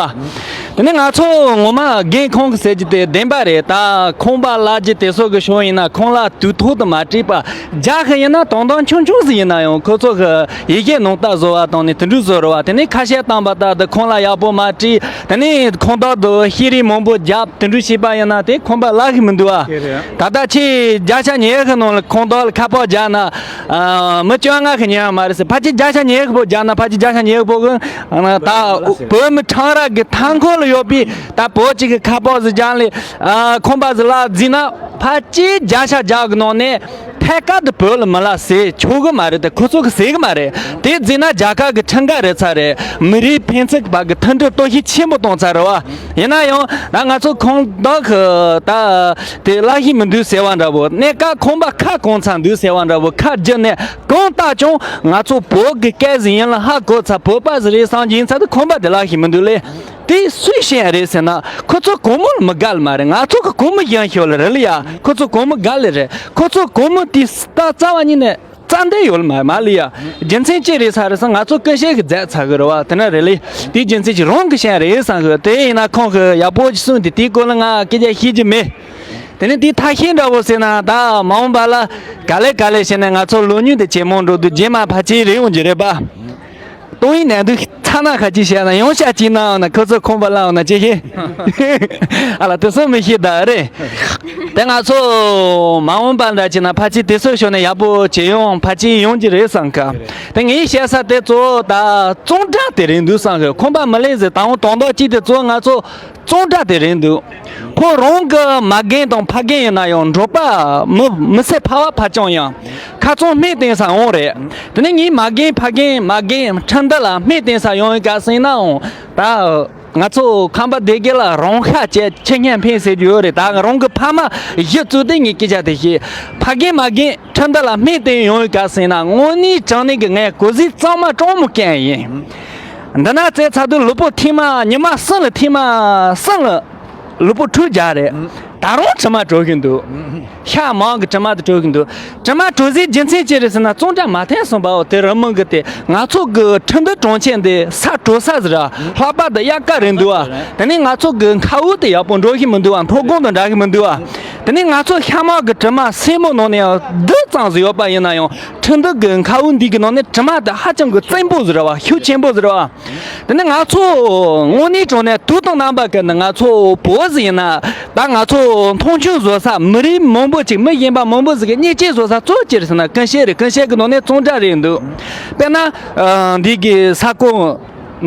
པ། དེ་ནས་ང་ཚོ་ངོ་མ་རྒན་ཁོང་གི་ཟེར་རྒྱུ་དེ་བདེན་པ་རེད། ད་ཁང་པ་གླ་རྒྱུ་དེ་སོགས་ཀྱི་ཕྱོགས་ཡིན་ན་ཁོང་ལ་དུས་ཐོག་ཏུ་མ་སྤྲད་པ། རྒྱག་གི་ཡིན་ན་དོན་དག་ཆུང་ཆུང་ཟིག་ཡིན་ན་ཡང་ཁོ་ཚོ་གི་ཡི་གེ་ནང་ལྟ་བཟོ་བ་དང་ནི་དེ་འདྲ་བཟོ་རེད་པ། དེ་ནས་ཁ་ཤས་བཏང་པ་ལྟར་དུ་ཁང་གླ་ཡག་པོ་མ་སྤྲད། དེ་ནས་ཁང་བདག་དུ་ཤེས་རིག་མང་པོ་བརྒྱབ། དེ་འདྲ་བྱས་པ་ཡིན་ན་དེ་ཁང་པ་གླ་གི་མི་འདུག་ཨ། ད་ལྟ་ཁྱེད་བརྒྱ་ཆ་ཉི་ཤུ་གི་ནང་ལ་ཁང་བདག་ལ་ཁ་པར་རྒྱག་ན། ཨ། མི་བཅོ་ལྔ་གིས་ཉན་ཡོད་མ་རེད་ཟེར། ཕལ་ཆེར་བརྒྱ་ཆ་ཉི་ཤུ་གི་བརྒྱབ་ན་ཕལ་ཆེར་བརྒྱ་ཆ་ཉི་ཤུ་པོ་གིས་ད་བོད་མི་ཁྲང་ར་གི་མཐའ་འཁོར་ལ་ཡོད་པའི་ད་བོད་ཅིག་གི་ཁ་པར་ཟིག་རྒྱག་ལས། ཨ། ཁང་པ་ཟིག་གླ་བརྩིས་ན་ཕལ་ཆེར་བརྒྱ་ཆ་བརྒྱ་གི་ནང་ནས། ཐད་ཀར་དུ་བོད་ལ་མི་གླ་ཟེར་ཆོག་གི་མ་རེད་དེ། ཁོ་ཚོ་གིས་ཟེར་གི་མ་རེད། དེ་བརྩིས་ན་རྒྱལ་ཁབ་ཀྱི་ཁྲིམས་འགལ་རེད་ཚར་རེད། མི་རིགས་ཕན་ཚུན་བར་གྱི་མཐུན་སྒྲིལ་གཏོར་བཤིག་ཆེན་པོ་བཏང་ཚར་རེད་པ། ཡིན་ན་ཡང་ད་ང་ཚོ་ཁང་བདག་གིས་ད་དེ་གླ་ཤེས་མི་འདུག་ཟེར་བ་འདྲ་པོ། གནས་སྐབས་ཁང་པ་ཁ་གང་ཚ་འདུག་ཟེར་བ་འདྲ་པོ། ཁ་བསྒྱུར་ནས་གང་ལྟར་ཀྱང་ང་ཚོ་བོད་ཀྱི་སྐད་ཟིག་ཡིན་ལ་ཧ་གོ་ཚར། བོད་པ་ཟིག་རེད་བསམ་གྱི་ཡིན་ཚར་དུས་ཁང་པ་དེ་གླ་ཤེས་མི་འདུག་ལེ། དེ་སུས་བཤད་ཡ་རེད་ཟེར་ན། ཁོ་ཚོ་གོང་མ་ལ་མི་དགའ་ལེ་མ་རེད། ང་ཚོ་གི་གོང་མ་ཡང་ཤོད་ལེ་རེད་ལེ་ཡ། ཁོ་ཚོ་གོང་མ་དགའ་ལེ་རེད། ཁོ་ཚོ་གོང་མ་དེ་ད་རྩ་བ་ཉིད་ནས་རྩ་འདི་ཡོད་ལེ་མ་མ་ལེ་ཡ། རྒྱུ་མཚན་ཅི་རེད་ཟེར་རེད་ཟེར་ན། ང་ཚོ་ཀུན་གཤིས་ཀྱི་རྫས་ཚ་གི་རེད་པ། དེ་ན་རེད་ལེ། དེའི་རྒྱུ་མཚན་གྱིས་རང་གི་བཤད་ཡ་རེད་བསམ་གི། དེ་ཡིན་ན་ཁོང་གིས་ཡག་པོ་ཅིག་གསུངས་དེ། དེའི་སྐོར་ལ་ང་སྐད་ཆ་བཤད་རྒྱུ་མེད། དེ་ནས་དེའི་ཐབས་ཤེས་འདྲ་པོ་ཟེར་ན། ད་མ་འོངས་པ་ལ་ག་ལེ་ག་ལེ་བྱས་ནས་ང་ཚོ་ལོ་ཉུང་དེ་ཇེ་མང་འགྲོ་དུས་རྗེས་མ་ཕལ་ཆེར་རེད་འོང་གི་རེད་པ། ཏོག་དབྱིབས་ནད་དུག་ཚ་ན་ཁ་ཅིག་བཤད་ན་ཡང་ཤ་ཅིག་ན་འོ་ན་ཁོ་ཚོ་ཁང་པ་ལ་འོ་ན་ཅི་ཤེས། ཨ་ལ་དེ་ཚོ་མི་ཤེས་ད་རེད། དེ་ང་ཚོ་མ་འོངས་པ་འདྲ་ཅིག་ན་ཕལ་ཆེར་དེ་ཚོ་ཤོར་ནས་ཡག་པོ་བྱེད་ཡོང་ཕལ་ཆེར་ཡོང་གི་རེད་བསམ་གི། དེ་ངས་བཤད་ས་དེ་གཙོ་བོ་ད་གཙང་སྦྲ་དེ་རེད་འདུག་བསམ་གི། ཁང་པ་མི་ལེན་ཟེར་ད་འོང་དོན་དག་ཅིག་དེ་གཙོ་བོ་ང་ཚོ་གཙང་སྦྲ་དེ་རེད་འདུག་ཁོ་རང་གི་མ་རྒན་དང་ཕ་རྒན་ཡིན་ན་ཡང་འབྲོག་པ་མི་མི་སེར་ཕལ་བ་ཕལ་རྐྱང་ཡང་ཁ་ཚང་སྨན་བསྟེན་ས་འོང་རེད། དེ་ནས་ངའི་མ་རྒན་ཕ་རྒན་མ་རྒན་ཁྲིན་ཏི་ལ་སྨན་བསྟེན་ས་ཡོང་བའི་སྐབས་ཟིན་ནའང་ད་ང་ཚོ་ཁམས་པ་སྡེ་དགེ་ལ་རང་ཤ་བཅད་ཁྱི་ཉལ་འཕེན་ཟེར་རྒྱུ་ཡོད་རེད། ད་རང་གི་ཕ་མ་གཞི་བཙུགས་ཏེ་ངས་སྐད་ཆ་དེ་བཤད། ཕ་རྒན་མ་རྒན་ཁྲིན་ཏི་ལ་སྨན་བསྟེན་ཡོང་བའི་སྐབས་ཟིན་ན་དངོས་གནས་དྲང་གནས་ཀྱི་ངས་གོ་ཟིག་གཙང་མ་གྲང་མོ་བསྐྱལ་ཡིན། འདི་ན་བཙལ་ཚར་དུས་ལུས་པོ་ཐིག་མ་ཉི་མ་གསུམ་ལ་ཐིག་མ་གསུམ་ལ་ལུས་པོ་འཁྲུད་རྒྱག་རེད། ད་རུང་དྲི་མ་བྲོ་གིན་འདུག་ཤ་མང་གི་དྲི་མ་དེ་བྲོ་གིན་འདུག་དྲི་མ་བྲོ་སའི་རྒྱུ་མཚན་ཅི་རེད་ཟེར་ན་གཙང་སྦྲ་མ་འཐེན་སོང་པའོ། དེ་རི་མོ་གི་དེ་ང་ཚོ་གི་ཁྲིན་ཏི་གྲོང་ཁྱེར་འདི་ས་དྲོ་ས་ཟེར་ར་ལྷགས་པ་དང་དབྱར་ཁ་རེད་འདུག་ཨ། དེ་ནས་ང་ཚོ་གི་མཁའ་དབུགས་དེ་ཡག་པོ་འགྲོ་གི་མི་འདུག་ཨ། ཕོ་གོང་དང་འདྲ་གི་མི་འདུག་ཨ། དེ་ནས་ང་ཚོ་ཤ་མང་གི་དྲི་མ་སེན་མོ་ནང་ནས་བདུག་ཙམ་ཟིག་ཡོད་པ་ཡིན་ན་ཡང་ཁྲིན་ཏི་གི་མཁའ་དབུགས་འདི་གི་ནང་ནས་དྲི་མ་དེ་ཧ་ཅང་གི་བཙན་པོ་ཟེར་བ་ཤུགས་ཆེན་པོ་ཟེར་བ། དེ་ནས་ང་ཚོ་དངོས་གནས་དྲང་གནས་དུས་དང་རྣམ་པ་ཀུན་ནས་ང་ཚོ་བོད་ཟིག་ཡིན་ན་ད་ང་ཚོ་མཐོང་ཆུང་བཟོ་ས་མི་རིགས་མང་པོ་ཅིག་མི་གཞན་པ་མང་པོ་ཟིག་གི་བརྙས་བཅོས་བཟོ་ས་གཙོ་ཆེར་ཟེར་ན་ཀུན་ཤེས་རེད། ཀུན་ཤེས་ཀྱི་ནང་ནས་གཙང་སྦྲ་རེད་འདུག་དཔེར་ན་འདི་གི་ས་ཁོངས་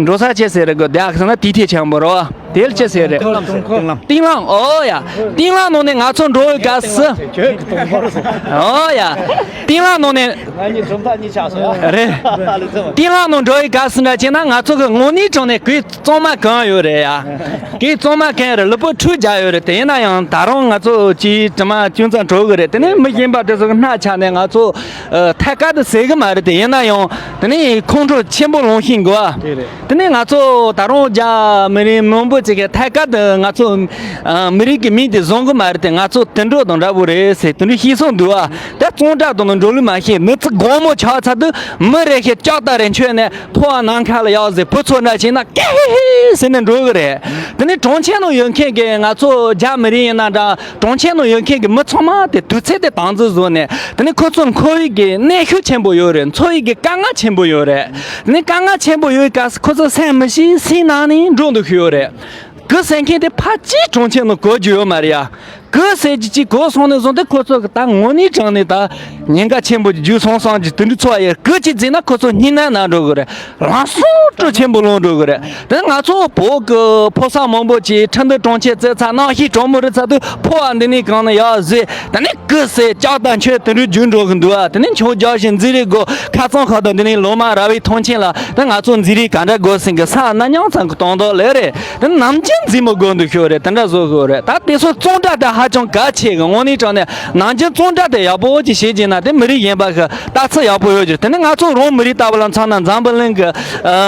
འགྲོ་ས་ཆེ་ཟེར་རེད་གི་དེ་ཨ་ཟེར་ན་དེའི་ཐད་ཆེན་པོ་རོ། དེ་ལ་ཅི་ཟེར་རེད། གཏིང་ལམ། གཏིང་ལམ། ཨོ་ཡ། གཏིང་ལམ་ནང་ནས་ང་ཚོ་འགྲོ་བའི་སྐབས་སུ། ཨོ་ཡ། གཏིང་ལམ་ནང་ནས། ང་གཉིས་གྲུབ་མཐའ་གཉིས་ཆགས་སོང་ཡ། རེད། ལ་ལ་ཙམ། གཏིང་ལམ་ནང་འགྲོ་བའི་སྐབས་སུ་འདྲ་བྱས་ན་ང་ཚོ་གི་དངོས་གནས་དྲང་གནས་གོས་གཙང་མ་གང་ཡོད་རེད་ཡ། གོས་གཙང་མ་གང་རེད། ལུས་པོ་འཁྲུད་རྒྱག་ཡོད་རེད། དེ་ཡིན་ན་ཡང་ད་རུང་ང་ཚོ་གི་དྲི་མ་ཅུང་ཙམ་བྲོ་གི་རེད། དེ་ནས་མི་གཞན་པ་དེ་ཚོ་གི་སྣ་ཆགས་ནས་ང་ཚོ་ཐད་ཀར་དུ་ཟེར་གི་མ་རེད། དེ་ཡིན་ན་ཡང་དེ་ནས་ཁོང་ཁྲོ་ཆེན་པོ་ལངས་ཤིང་གོ། དེ་རེད། དེ་ནས་ང་ཚོ་ད་རུང་རྒྱ་མི་རིགས་མང་པོ་ཅིག་གིས་ཐད་ཀར་དུ་ང་ཚོ་ཨ་མི་རིགས་ཀྱི་མིང་དེ་བཟུང་གི་མ་རེད་དེ། ང་ཚོ་དུད་འགྲོ་དང་འདྲ་པོ་རེད་ཟེར་དེ་འདྲ་བཤད་སོང་འདུག་ཨ། ད་གཙང་སྦྲ་དང་འགྲོ་ལུགས་མ་ཤེས་ནི་ཚིག་དགོང་མོ་ཆགས་ཚར་དུས་མི་རེ་ཞིག་ལྕགས་རྟ་རེ་མཆོད་ནས་ཕོ་བ་ནམ་མཁའ་ལ་གཡུག་ཟེར་བུ་ཚོ་འདྲ་བྱས་ན་ཀེ་ཧི་ཧི་ཟེར་ནས་འགྲོ་གི་རེད། དེ་ནས་གྲོང་ཁྱེར་ནང་ཡོད་མཁན་གྱི་ང་ཚོ་རྒྱ་མི་རིགས་ཡིན་ན་འདྲ། གྲོང་ཁྱེར་ནང་ཡོད་མཁན་གྱི་མི་ཚང་མ་དེ་དུས་ཚོད་དེ་དམ་འཛིན་བཟོས་ནས། དེ་ནས་ཁོ་ཚོ་འཁོར་བའི་གི་གནོན་ཤུགས་ཆེན་པོ་ཡོད་རེད། འཚོ་བའི་གི་དཀའ་ངལ་ཆེན་པོ་ཡོད་རེད། དེ་ནས་དཀའ་ངལ་ཆེན་པོ་ཡོད་སྐབས་སུ་ཁོ་ཚོ་སེམས་མི་ཤེས། སེམས་ནང་ནས་འགྲོ་འདུག་ཤི་ཡོད་རེད། གི་ཟེར་མཁན་དེ་ཕལ་ཆེར་གྲོང་ཁྱེར་ནང་གོ་རྒྱུ་ཡོད་མ་རེད་ཡ། གི་ཟེར་གྱི་ཅིག་གོ་སོང་ནས་བཟུང་སྟེ་ཁོ་ཚོ་གི་ད་དངོས་གནས་དྲང་གནས་ད་ཉེན་ཁ་ཆེན་པོ་རྒྱུག་སོང་སོང་གི་དེ་འདྲ་ཚོ་ཡོད། གི་ཅིག་བརྫིས་ན་ཁོ་ཚོ་སྙིང་ནད་ན་འགྲོ་གི་རེད། རང་སྲོག་བློ་ཆེན་པོ་ལངས་འགྲོ་གི་རེད། དེ་ང་ཚོ་བོད་ཀྱི་ཕོ་གསར་མང་པོ་ཅིག་ཁྲིན་ཏི་གྲོང་ཁྱེར་བཙལ་ཚར། གནམ་གཤིས་གྲང་མོ་རེད་ཚར་དུས་ཕོ་བ་འདི་ནས་གང་ན་ཡག་བཟོས། དེ་ནས་གི་ཟེར་ལྕགས་དང་ཆོས་དེ་འདྲ་རྒྱུག་འགྲོ་གི་འདུག་ཨ། དེ་ནས་ཆུང་རྒྱག་བཞིན་འཛིན་རེས་དགོས། ཁ་ཚང་ཁ་དང་འདི་ནས་ལོ་མ་ར་བའི་མཐོང་ཆེན་ལ་དེ་ང་ཚོ་འཛིན་རེས་ག་འདྲ་དགོས་ཟིན་གི་ས་ན་མཉམ་ཚང་གི་གཏོང་དོགས་ལས་རེད། དེ་ནམ་རྒྱུན་འཛིན་མི་དགོས་འདུག་ཤོད་རེད། དེ་འདྲ་བཟོ་དགོས་རེད། ད་དེ་ཚོ་གཙང་སྦྲ་དེ་ཧ་ཅང་གལ་ཆེ་གི། དངོས་གནས་དྲང་གནས་ནམ་རྒྱུན་གཙང་སྦྲ་དེ་ཡག་པོ་ཅིག་བྱེད་ཀྱི་ན་དེ་མི་རིགས་གཞན་པ་གི་ལྟ་ཚུལ་ཡག་པོ་ཡོད་ཀྱི་རེད། དེ་ནས་ང་ཚོ་རང་མི་རིགས་ལྟ་བུ་ལ་མཚོན་ན་འཛམ་བུ་གླིང་གི་ཨ་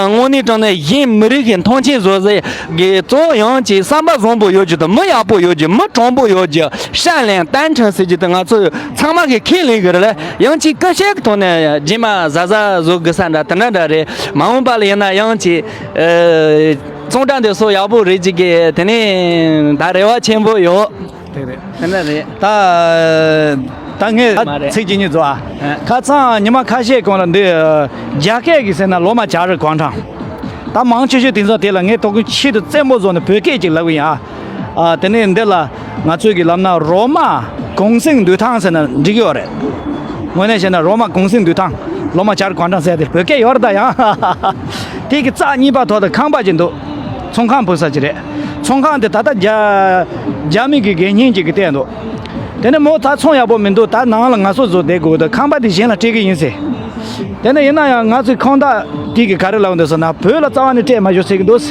དངོས་གནས་དྲང་གནས་གཞན་མི་རིགས་ཀྱི་མཐོང་ཆེན་བཟོ་ཟེར་གི་གཙོ་བོ་ཡང་ཅིག་བསམ་པ་བཟང་པོ་ཡོད་ཀྱི་དང་མི་ཡག་པོ་ཡོད་ཀྱི་མི་དྲང་པོ་ཡོད་ཀྱི་善良单纯ཟེར་གྱི་དེ་ང་ཚོ་ཚང་མ་གིས་ཁས་ལེན་གི་རེད་ལ། ཡང་ཅིག་སྐུ་ཞབས་ཀྱི་ཐོག་ནས་རྗེས་མ་གཟབ་གཟབ་བཟོ་དགོས་ས་འདྲ་དེ་འདྲ་འདྲ་རེད། མ་འོངས་པ་ལ་ཡིན་ན་ཡང་ཅིག་ཨ་གཙང་སྦྲ་འདི་སོ་ཡག་པོ་རེད་ཅིག་གི་དེ་ནས་ད་རེ་བ་ཆེན་པོ་ཡོད། དེ་རེད། དེ་འདྲ་རེད། ད་ད་ངས་མ་རེད། ཚིག་གཅིག་གཉིས་བཟོ་ཨ། ཨ། ཁ་སང་ཉི་མ་ཁ་ཤས་གོང་ལ་འདི་རྒྱ་སྐད་ཀྱི་ཟེར་ན་ལོ་མ་བྱ་རི་གོང་ཁྲང་། ད་མང་ཆེ་ཤོས་དེ་ཚོ་དེ་ལ་ངས་དོ་དགོང་ཆེད་དུ་རྩེད་མོ་བཟོ་ནས་བོད་སྐད་ཅིག་ལབ་གི་ཡིན་ཨ། ཨ། དེ་ནས་འདི་ལ་ང་ཚོས་ཀྱི་ལབ་ན་རོ་མ་གུང་སེང་འདུས་ཐང་ཟེར་ན་འགྲིག་གི་ཡོད་རེད། དངོས་གནས་བཤད་ན་རོ་མ་གུང་སེང་འདུས་ཐང་། ལོ་མ་བྱ་རི་གོང་ཁྲང་ཟེར་དེ་བོད་སྐད་ཡོད་རེད་ད་ཡང་། དེ་གི་རྩ་གཉིས་པ་ཐོག་ཏུ་ཁང་པ་ཅིག་འདུག་ཚོང་ཁང་ཕུབ་ས་ཅིག་རེད། ཚོང་ཁང་དེ་ད་ལྟ་རྒྱ་རྒྱ་མི་གི་འགན་བཞེས་ཅིག་གིས་བལྟས་འདུག་དེ་ནས་མོ་ད་ཚོང་ཡག་པོ་མི་འདུག་ད་ནང་ལ་ང་ཚོ་ཚོ་བསྡད་དགོས་འདུག་ཁང་པ་དེ་གཞན་ལ་སྤྲད་གི་ཡིན་ཟེར། དེ་ནས་ཡིན་ན་ཡང་ང་ཚོའི་ཁང་བདག་དེ་གིས་ག་རེ་ལབ་འདུག་ཟེར་ན་བོད་ལ་རྩ་བ་ནས་སྤྲད་མ་ཤོག་ཟེར་གི་འདུག་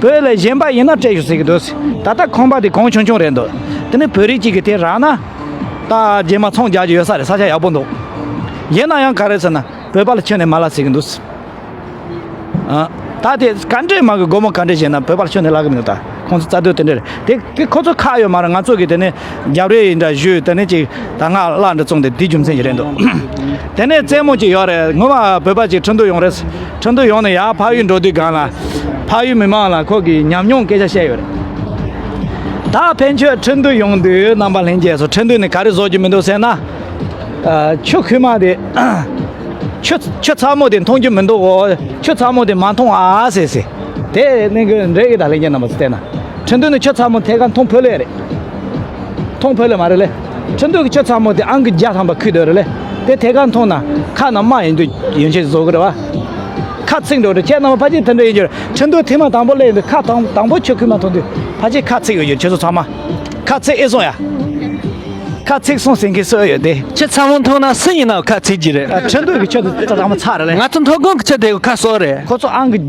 བོད་ལ་གཞན་པ་ཡིན་ན་སྤྲད་ཤོག་ཟེར་གི་འདུག་ད་ལྟ་ཁང་པ་དེ་གོང་ཆུང་ཆུང་རེད་འདུག་དེ་ནས་བོད་རིགས་གཅིག་གིས་དེ་རག་ན་ད་རྗེས་མ་ཚོང་རྒྱག་རྒྱུ་ཡོད་ས་རེད། ས་ཆ་ཡག་པོ་འདུག་ཡིན་ན་ཡང་ག་རེ་ཟེར་ན་བོད་པ་ལ་ཁྱོན་ནས་མ་ལབ་ཟེར་གི་འདུག་ཨ། ད་དེ་ག་འདྲས་མ་གི་སྒོར་མོ་ག་འདྲས་བྱས་ན་བོད་པ་ལ་ཁྱོན་ནས་ལབ་གི་མི་འདུག་ད་ཁོང་ཚོ་རྩ་དོན་དེ་འདྲས་རེད། དེ་དེ་ཁོ་ཚོ་ཁག་ཡོད་མ་རེད། ང་ཚོ་གི་དེ་ནས་རྒྱབ་རེས་ཡིན་འདྲ་ཞུས་དེ་ནས་ཅིག་ད་ང་གླ་འདྲ་བཙོང་དེ་དེ་རྒྱུ་མཚན་ཞིག་རེད་འདུག་དེ་ནས་རྩེད་མོ་ཅིག་ཡོད་རེད། ངོ་མ་བོད་པ་ཅིག་ཁྲིན་ཏུ་ཡོང་རེད། ཁྲིན་ཏུ་ཡོང་ནས་ཡར་ཕ་ཡུལ་འགྲོ་དུས་སྒང་ལ་ཕ་ཡུལ་མི་མང་ལ་ཁོ་གི་ཉམས་མྱོང་སྐད་ཆ་བཤད་ཡོད་རེད། ད་ཕན་ཆོད་ཁྲིན་ཏུ་ཡོང་དུས་རྣམ་པ་ལྷན་རྒྱས་ཚོ་ཁྲིན་ཏུ་ནས་ག་རེ་བཟོ་རྒྱུ་མི་འདུག་ཟེར་ན། ཨ། ཆུ་ཁུག་མ་དེ། ཆུ་ཆུ་ཚ་མོ་དེ་མཐོང་རྒྱུ་མི་འདུག་གོ། ཆུ་ཚ་མོ་དེ་མ་མཐོང་ཨ་ཟེར་ཟེར། དེ་ནི་གི་འདྲེ་གི་ད་ལན་རྒྱ་རྣམ་པ་ཚོ་བལྟས་ན། ཁྲིན་ཏུའུ་ནི་ཆུ་ཚ་མོ་ཐད་ཀར་མཐོང་ཕོད་ལེ་རེད། མཐོང་ཕོད་ལེ་མ་རེད་ལེ། ཁྲིན་ཏུའུ་གི་ཆུ་ཚ་མོ་དེ་ཨང་ཀི་བརྒྱ་ཐམ་པ་ཁུད་འདོད་རེད་ལེ། དེ་ཐད་ཀར་མཐོང་ན་ཁ་ན་རྨ་ཡིན་དུས་ཡིན་ཆེད་བཟོ་གི་རེད་བ། ཁ་ཚིག་འགྲོ་རེད། ཁྱེད་རྣམ་པ་ཕལ་ཆེར་དེ་འདྲ་ཡིན་རྒྱུ་རེད། ཁྲིན་ཏུའུ་ཐེངས་མ་དང་པོ་སླེབས་ཡོང་དུས་ཁ་དང་དང་པོ་ཆུ་ཁུག་མ་མཐོང་དུས་ཕལ་ཆེར་ཁ་ཚིག་ཡོད་རྒྱུ་ཁྱེད་ཚོ་ཚང་མ། ཁ་ཚིག་ཨེ་སོང་ཡ། ཁ་ཚིག་སོང་ཟེར་མཁན་སུ་ཡོད་དེ། ཁྱེད་ཚ་མོ་མཐོང་ན་སུ་ཡིན་ནའང་ཁ་ཚིག་གི་རེད། ཨ། ཁྲིན་ཏུའུ་གི་ཆུ་དེ་ད་དང་པོ་ཚ་རེད་ལེ། ང་ཚོ་མཐོ་སྒང་གི་ཆུ་དེ་གི་ཁ་གསོ་རེད། ཁོ་ཚོ་ཨང་གི་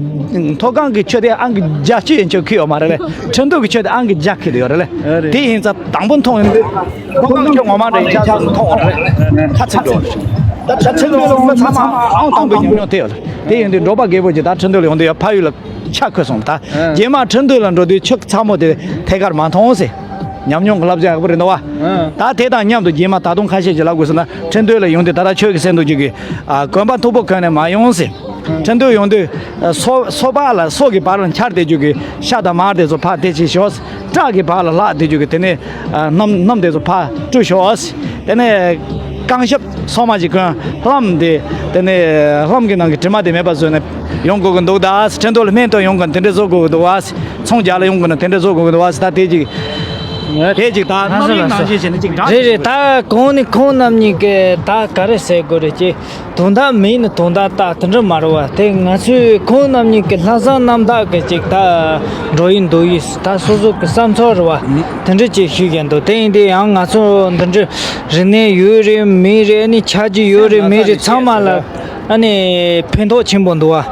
མཐོ་སྒང་གི་ཆུ་དེ་ཨང་གི་བརྒྱད་ཅུ་ཡན་ཆད་ཁུལ་ཡོད་མ་རེད་ལེ། ཁྲིན་ཏུའུ་གི་ཆུ་དེ་ཨང་གི་བརྒྱ་ཁུལ་དུ་ཡོད་རེད་ལེ། ཨ་རེད། དེ་ཡིན་ཙང་དང་པོ་མཐོང་ཡོང་དུས་མཐོ་སྒང་གི་ཆུ་ངོ་མ་འདྲ་ཡིན་ཆ་མཐོང་ཡོང་རེད། ཁ་ཚིག་འགྲོ་རེད། ད་ཁྲིན་ཏུའུ་ལ་མི་ཚང་མ་ཨང་དང་པོའི་ཉམས་མྱོང་དེ་ཡོད་རེད། དེ་ཡིན་དུས་འབྲོག་པ་རྒད་པོ་ཅིག་ད་ཁྲིན་ཏུའུ་ལ་ཡོང་དུས་ཡ་ཕ་ཡུལ་ལ། ཆ་ཁོལ་སོང་། ད་ཨ། རྗེས་མ་ཁྲིན་ཏུའུ་ལ་འགྲོ་དུས་ཆུ་ཚ་མོ་དེ་ཐད་ཀར་མ་མཐོང་ཟེར། ཉམས་མྱོང་གི་བསླབ་བྱ་ཡག་པོ་རེད་འདུག་བ། ཨ། ད་དེ་དང་མཉམ་དུ་རྗེས་མ་ད་དུང་ཁ་ཤས་ཀྱིས་ལབ་དགོས་ཟེར་ན། ཁྲིན་ཏུའུ་ལ་ཡོང་དུས་ད་ལྟ་ཁྱོད་ཀྱིས་གསན་འདུག་རྒྱུ་གི། ཨ། གོན་པ་མཐུག་པོ་གོན་ནས་མ་ཡོང་ཟེར། ཨ། ཁྲིན་ཏུའུ་ཡོང་དུས། ཨ། སོ་སོ་པ་ལ་སོ་གི་བར་ལ་འཁྱར་བསྡད་རྒྱུ་གི་ཤ་དང་མར་དེ་ཚོ་ཕར་དེ་བྱས་ཤོག། སྐྲ་གི་བར་ལ་ལྷག་བསྡད་རྒྱུ་གི་དེ་ནས། ཨ། སྣུམ་སྣུམ་དེ་ཚོ་ཕར་བཀྲུ་ཤོག། དེ་ནས་རྐང་ཞབས་སོ་མ་ཞིག་གོན། ལྷམ་དེ། དེ་ནས་ལྷམ་གྱི་ནང་གི་དྲི་མ་དེ་མེད་པ་བཟོས་ནས་ཡོང་དགོས་ཀྱི་འདུག། ད་ཁྲིན་ཏུའུ་ལ་སྨན་གཏོང་ཡོང་གི་དེ་འདྲ་བཟོ་དགོས་ཀྱི་འདུག་བ། ཚོང་རྒྱག་ལ་ཡོང་དགོས་ན་དེ་འདྲ་བཟོ་དགོས་ཀྱི་འདུག་བ། ད་དེ་ཅིག་དེ་ཅིག་ད་རྣམ་གཡེང་ནང་བཞིན་བྱས་ནས་ཅིག་འདྲ་རེད་རེད། ད་གོང་ནས་ཁོང་རྣམ་གཉིས་ཀྱིས་ད་ག་རེ་ཟེར་དགོས་རེད། ཅེས་དོན་དག་མེད་ནི་དོན་དག་ད་དེ་འདྲ་མ་རེད་བ། དེ་ང་ཚོས་ཁོང་རྣམ་གཉིས་ཀྱི་ལྷག་བསམ་རྣམ་དག་གི་ཅིག་ད་འགྲོ་ཡི་འདུག་ཡིས། ད་སོ་སོ་གི་བསམ་ཚོར་རེད་བ། དེ་འདྲ་ཅིག་ཞུས་བཞིན་འདུག། དེ་ཡིན་དུས་ཡང་ང་ཚོ་འདི་འདྲ་རིག་གནས་ཡོད་རེད་མེད་རེད། ཨ་ནི་ཆ་རྒྱུས་ཡོད་རེད་མེད་རེད། ཚང་མ་ལ་ཨ་ནི་ཕན་ཐོགས་ཆེན་པོ་འདུག་བ།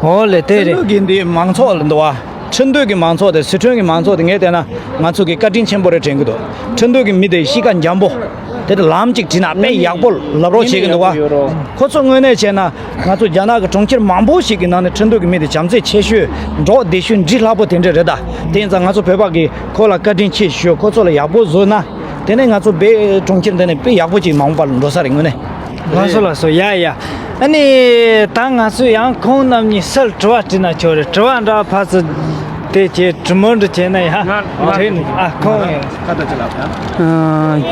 འོ་ལེ། དེ་ཁྲིན་རེད། ཏུའུ་གི་འདི་མང་ཚོགས་ལ་འདུག་བ། ཁྲིན་ཏུའུ་གི་མང་ཚོགས་དེ། སི་ཁྲོན་གི་མང་ཚོགས་དེ་ངས་བལྟས་ན་ང་ཚོ་གི་བཀའ་དྲིན་ཆེན་པོ་རེད་དྲན་གི་འདུག། ཁྲིན་ཏུའུ་གི་མི་དེ་གཤིས་ཀ་འཇམ་པོ། དེ་དེ་ལམ་གཅིག་བྲིས་ན་དཔེ་ཡག་པོ་ལབ་རོགས་བྱེད་གི་འདུག་བ། ཁོ་ཚོ་དངོས་གནས་བྱས་ན་ང་ཚོ་རྒྱ་ནག་གི་གྲོང་ཁྱེར་མང་པོ་ཞིག་གི་ནང་ནས་ཁྲིན་ཏུའུ་གི་མི་དེ་བྱམས་བརྩེ་ཆེ་ཤོས། འགྲོ་བདེ་ཤོས། འདྲིས་ལྷག་པོ་དེ་འདྲ་རེད་ད། དེ་ཡིན་ཙང་ང་ཚོ་བོད་པ་གིས་ཁོ་ལ་བཀའ་དྲིན་ཆེ་ཞུ། ཁོ་ཚོ་ལ་ཡག་པོ་བཟོས་ན། དེ་ནས་ང་ཚོ་བོད་གྲོང་ཁྱེར་འདི་ནས་དཔེ་ཡག་པོ་ཅིག་མ་འོངས་པ་ལ་འགྲོ་ས་རེད་དངོས་གནས། ལགས་སོ་ལགས་སོ། ཡ་ཡ། ཨ་ནི་ད་ང་ཚོས་ཡང་ཁོང་རྣམ་གཉིས་སུ་ལ་དྲི་བ་དྲིས་ན་ཆོག་རེད། དྲི་བ་འདྲ་ཕར་ཚུར་དེ་བྱས་དྲི་མོ་འདྲ་བྱས་ན་ཡང་ང་ང་དྲིས་ནས། ཨ། ཁོང་ཡང་། ཁ་བརྡ་ཅིག་ལབ་ཡ།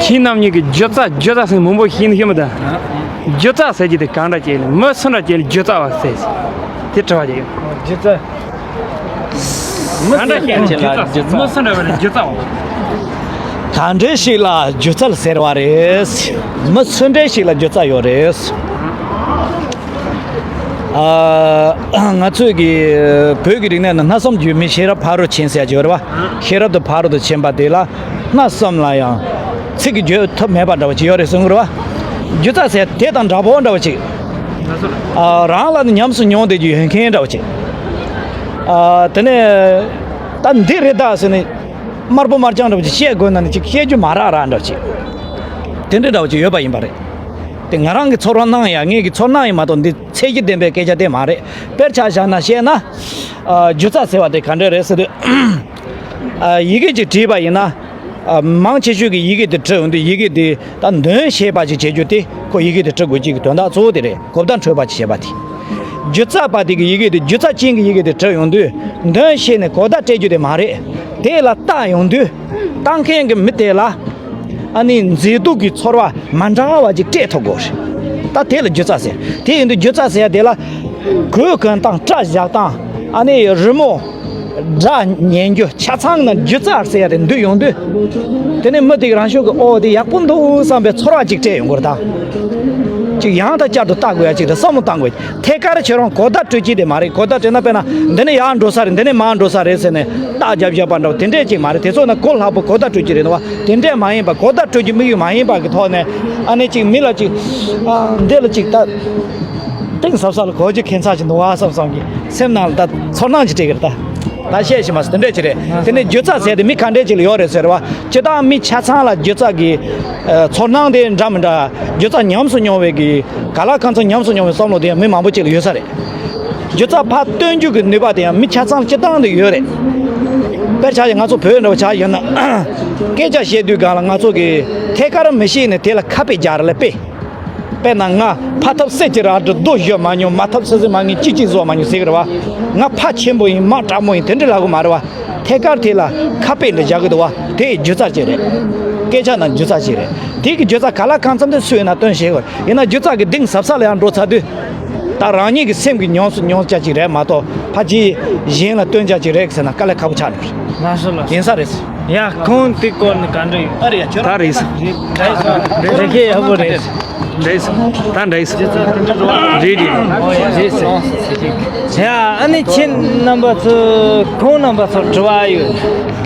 ཁྱེད་རྣམ་གཉིས་ཀྱིས་སྒྱུ་རྩལ་སྒྱུ་རྩལ་ཟེར་མང་པོ་ཤེས་ནི་ཤེས་མི་འདུག། སྒྱུ་རྩལ་ཟེར་གྱི་དེ་གང་འདྲ་ཅིག་ལ། མི་སུ་འདྲ་ཅིག་ལ་སྒྱུ་རྩལ་བ་ཟེར། དེ་དྲི་བ་ཅིག་ཡོད། སྒྱུ་རྩལ། མི་ག་འདྲ་ཞིག་ལ་སྒྱུ་རྩལ། མི་སུ་འདྲ་བ་ལ་སྒྱུ་རྩལ་བ། ག་འདྲ་ཞིག་ལ་སྒྱུ་རྩལ་ཟེར་བ་རེད། མི་སུ་འདྲ་ཞིག་ལ་སྒྱུ་རྩལ་ཡོད་རེད། ཨ། ང་ཚོས་ཀྱི་བོད་ཀྱི་རིག་གནས་ནང་སྣ་བསམ་བརྗོད་མེད་ཤེས་རབ་ཕ་རོལ་ཕྱིན་ཟེར་ཡ་ཅིག་ཡོད་རེད་བ། ཤེས་རབ་ཏུ་ཕ་རོལ་ཏུ་ཕྱིན་པ་དེ་ལ། སྣ་བསམ་ལ་ཡང་ཚིག་གིས་བརྗོད་ཐུབ་མེད་པ་འདྲ་བ་ཅིག་ཡོད་རེད་གསུང་གི་རེད་བ། སྒྱུ་རྩལ་ཟེར་དེ་དང་འདྲ་པོ་འདྲ་བ་ཅིག། ཨ། རང་ལ་ནི་ཉམས་སུ་མྱོང་བསྡད་རྒྱུ་ཡོད་མཁན་འདྲ་བ་ཅིག། ཨ། དེ་ནས་ད་འདི་རེད་ད་ཟེར་ནས་དམར་པོ་དམར་རྐྱང་འདྲ་བ་ཅིག་བཤད་དགོས་ན་ནི་ཅིག་བཤད་རྒྱུ་མ་རག་རག་འདྲ་བ་ཅིག། དེ་འདྲ་འདྲ་བ་ཅིག་ཡོད་པ་ཡིན་པ་རེད། དེ་ང་རང་གི་ཚོར་སྣང་ཡ། ངེད་ཀྱི་ཚོར་སྣང་ཡིན་མ་གཏོགས་འདི་ཚད་གཞི་ལྡན་པའི་སྐད་ཆ་དེ་མ་རེད། དཔེར་ཆ་བཞག་ན་བཤད་ན། ཨ། སྒྱུ་རྩལ་ཟེར་བ་དེ་ག་འདྲ་རེད་ཟེར་དུས། ཨ། ཡི་གེ་ཅིག་བྲིས་པ་ཡིན་ན། ཨ། མང་ཆེ་ཤོས་ཀྱིས་ཡི་གེ་དེ་བྲི་ཡོང་དུས་ཡི་གེ་དེ་ད་འདོན་ཤེས་པ་ཅིག་བྱེད་རྒྱུ་དེ་ཁོ་ཡི་གེ་དེ་བྲི་དགོས་ཀྱི་དོན་དག་གཙོ་བོ་དེ་རེད། གོ་བརྡ་འཕྲོད་པ་ཅིག་བྱེད་པ་དེ། སྒྱུ་རྩལ་པ་དེ་གིས་ཡི་གེ་དེ། སྒྱུ་རྩལ་ཅན་གྱིས་ཡི་གེ་དེ་བྲི་ཡོང་དུས་འདོན་ཤེས་ནས་གོ་བརྡ་སྤྲད་རྒྱུ་དེ་མ་རེད། དེ་ལ་བལྟ་ཡོང་དུས་བལྟ་མཁན་གྱི་མི་དེ་ལ། ཨ་ནི་མཛེས་སྡུག་གི་ཚོར་བ་མ་འདྲ་བ་ཅིག་སྤྲད་ཐུབ་དགོས་རེད། ད་དེ་ལ་སྒྱུ་རྩལ་ཟེར། དེ་ཡིན་དུས་སྒྱུ་རྩལ་ཟེར་ཡ་དེ་ལ་གོས་གོན་སྟངས། སྐྲ་བཞར་སྟངས། ཨ་ནི་རི་མོ། སྒྲ་ཉན་རྒྱུ། ཆ་ཚང་ན་སྒྱུ་རྩལ་ཟེར་ཡ་དེ་འདུས་ཡོང་དུས། དེ་ནས་མི་དེ་གི་རང་ཤུགས་ཀྱིས་ཨོ་དེ་ཡག་པོ་འདུག་བསམ་པའི་ཚོར་བ་ཅིག་སྤྲད་ཡོང་དགོས་རེད་ད། ཅིག་ཡང་དང་བསྐྱར་དུ་ལྟ་དགོས་ཡ་ཅིག་དང་བསམ་བློ་བཏང་དགོས། ཐད་ཀར་ཁྱེད་རང་གོ་བརྡ་སྤྲོད་ཀྱི་དེ་མ་རེད། གོ་བརྡ་སྤྲད་ན་དཔེར་ན་འདི་ནས་ཡར་འགྲོ་ས་རེད། འདི་ནས་མར་འགྲོ་ས་རེད་ཟེར་ནས་རྟགས་རྒྱབ་བཞག་པ་འདྲ་བོ་དེ་འདྲས་ཅིག་མ་རེད། དེ་ཚོ་ན་གོ་སླ་པོ་གོ་བརྡ་སྤྲོད་ཀྱི་རེད་འདུག་བ། དེ་འདྲས་མ་ཡིན་པ། གོ་བརྡ་སྤྲོད་ཀྱི་དམིགས་ཡུལ་མ་ཡིན་པ་གི་ཐོག་ནས་ཨ་ནི་ཅིག་མི་ལ་ཅིག། ཨ། འདི་ལ་ཅིག་ད་གཏིང་ཟབ་ས་ལ་གོ་རྒྱུ་ཁྱད་མཚར་ཅིག་འདུག་བ་བསམ་བསམ་གྱི་སེམས་ནང་ལ་ད་ཚོར་སྣང་ཅིག་སྤྲད་ཀྱི་རེད་ད། ད་བཤད་ཤེས་མ་སོང་། དེ་འདྲས་ཅིག་རེད། དེ་ནས་སྒྱུ་རྩལ་ཟེར་དེ་མི་ག་འདྲས་ཅིག་ལ་ཡོད་རེད་ཟེར་བ། སྤྱིར་བཏང་མི་ཆ་ཚང་ལ་སྒྱུ་རྩལ་གྱི། ཨ། ཚོར་སྣང་དེ་འདྲ་མི་འདྲ། སྒྱུ་རྩལ་ཉམས་སུ་མྱོང་བའི་གི་ག་ལ་གང་འཚམ་ཉམས་སུ་མྱོང་བའི་བསམ་བློ་དེ་ཡང་མི་མང་པོ་ཅིག་ལ་ཡོད་ས་རེད། སྒྱུ་རྩལ་ཕར་སྟོན་རྒྱུ་གི་ནུས་པ་དེ་ཡང་མི་ཆ་ཚང་ལ་སྤྱིར་བཏང་དུ་ཡོད་རེད། དཔེར་ཆ་ཡང་ང་ཚོ་བོད་འདྲ་བོ་ཆ་ཡིན་ན། སྐད་ཆ་བཤད་དུས་སྒང་ལ་ང་ཚོ་གི་ཐད་ཀར་མི་ཤེས་ནས་དེ་ལ་ཁ་དཔེ་རྒྱག་རེད་ལ་དཔེ། དཔེར་ན་ང་ཕ་ཐབས་གསེར་གྱི་རལ་གྲི་རྡོ་གཞུ་མ་མྱོང་། མ་ཐབས་སི་སི་མ་ངན་ཅི་ཅི་བཟོ་མ་མྱོང་ཟེར་གི་རེད་བ། ང་ཕ་ཆེན་པོ་ཡིན། མ་དྲག་མོ་ཡིན། དེ་འདྲ་ལབ་གི་མ་རེད་བ། ཐད་ཀར་དེ་ལ་ཁ་དཔེ་འདྲ་རྒྱག་གི་འདུག་བ། དེ་སྒྱུ་རྩལ་ཅིག་རེད། སྐད་ཆ་ནང་སྒྱུ་རྩལ་ཞིག་རེད། དེ་གི་སྒྱུ་རྩལ་ག་ལ་གང་འཚམ་དེ་སུ་ཡིན་ན་སྟོན་ཤེས་དགོས། ཡིན་ན་སྒྱུ་རྩལ་གི་གཏིང་ཟབ་ས་ལ་ཡང་འགྲོ་ཚར་དུས། ད་རང་ཉིད་ཀྱི་སེམས་ཀྱི་མྱོང་མྱོང་བྱ་ཅིག་རེད་མ་གཏོགས་ཕ་གི་གཞན་ལ་སྟོན་བྱ་ཅིག་རེད་ཟེར་ན་དཀའ་ལས་ཁག་པོ་ཆགས་འགྲོ་རེད། ལགས་སོ་ལགས་སོ། ཡིན་ས་རེད། ཡ་ཁོང་དེ་སྐོར་ནས་ག་འདྲ་ཡོད། ཨ་རེད་ཡ་ཁྱོད་ད་རེད། རེད་ཁྱེད་ཡག་པོ་རེད། འདྲ་ཡིན་ད་འདྲ་ཡིན། རེད་རེད། རེད་ཟེར། ཡ་ཨ་ནི་ཁྱེད་རྣམ་པ་ཚོ་ཁོང་རྣམ་པ་ཚོར་དྲི་བ་ཡོད།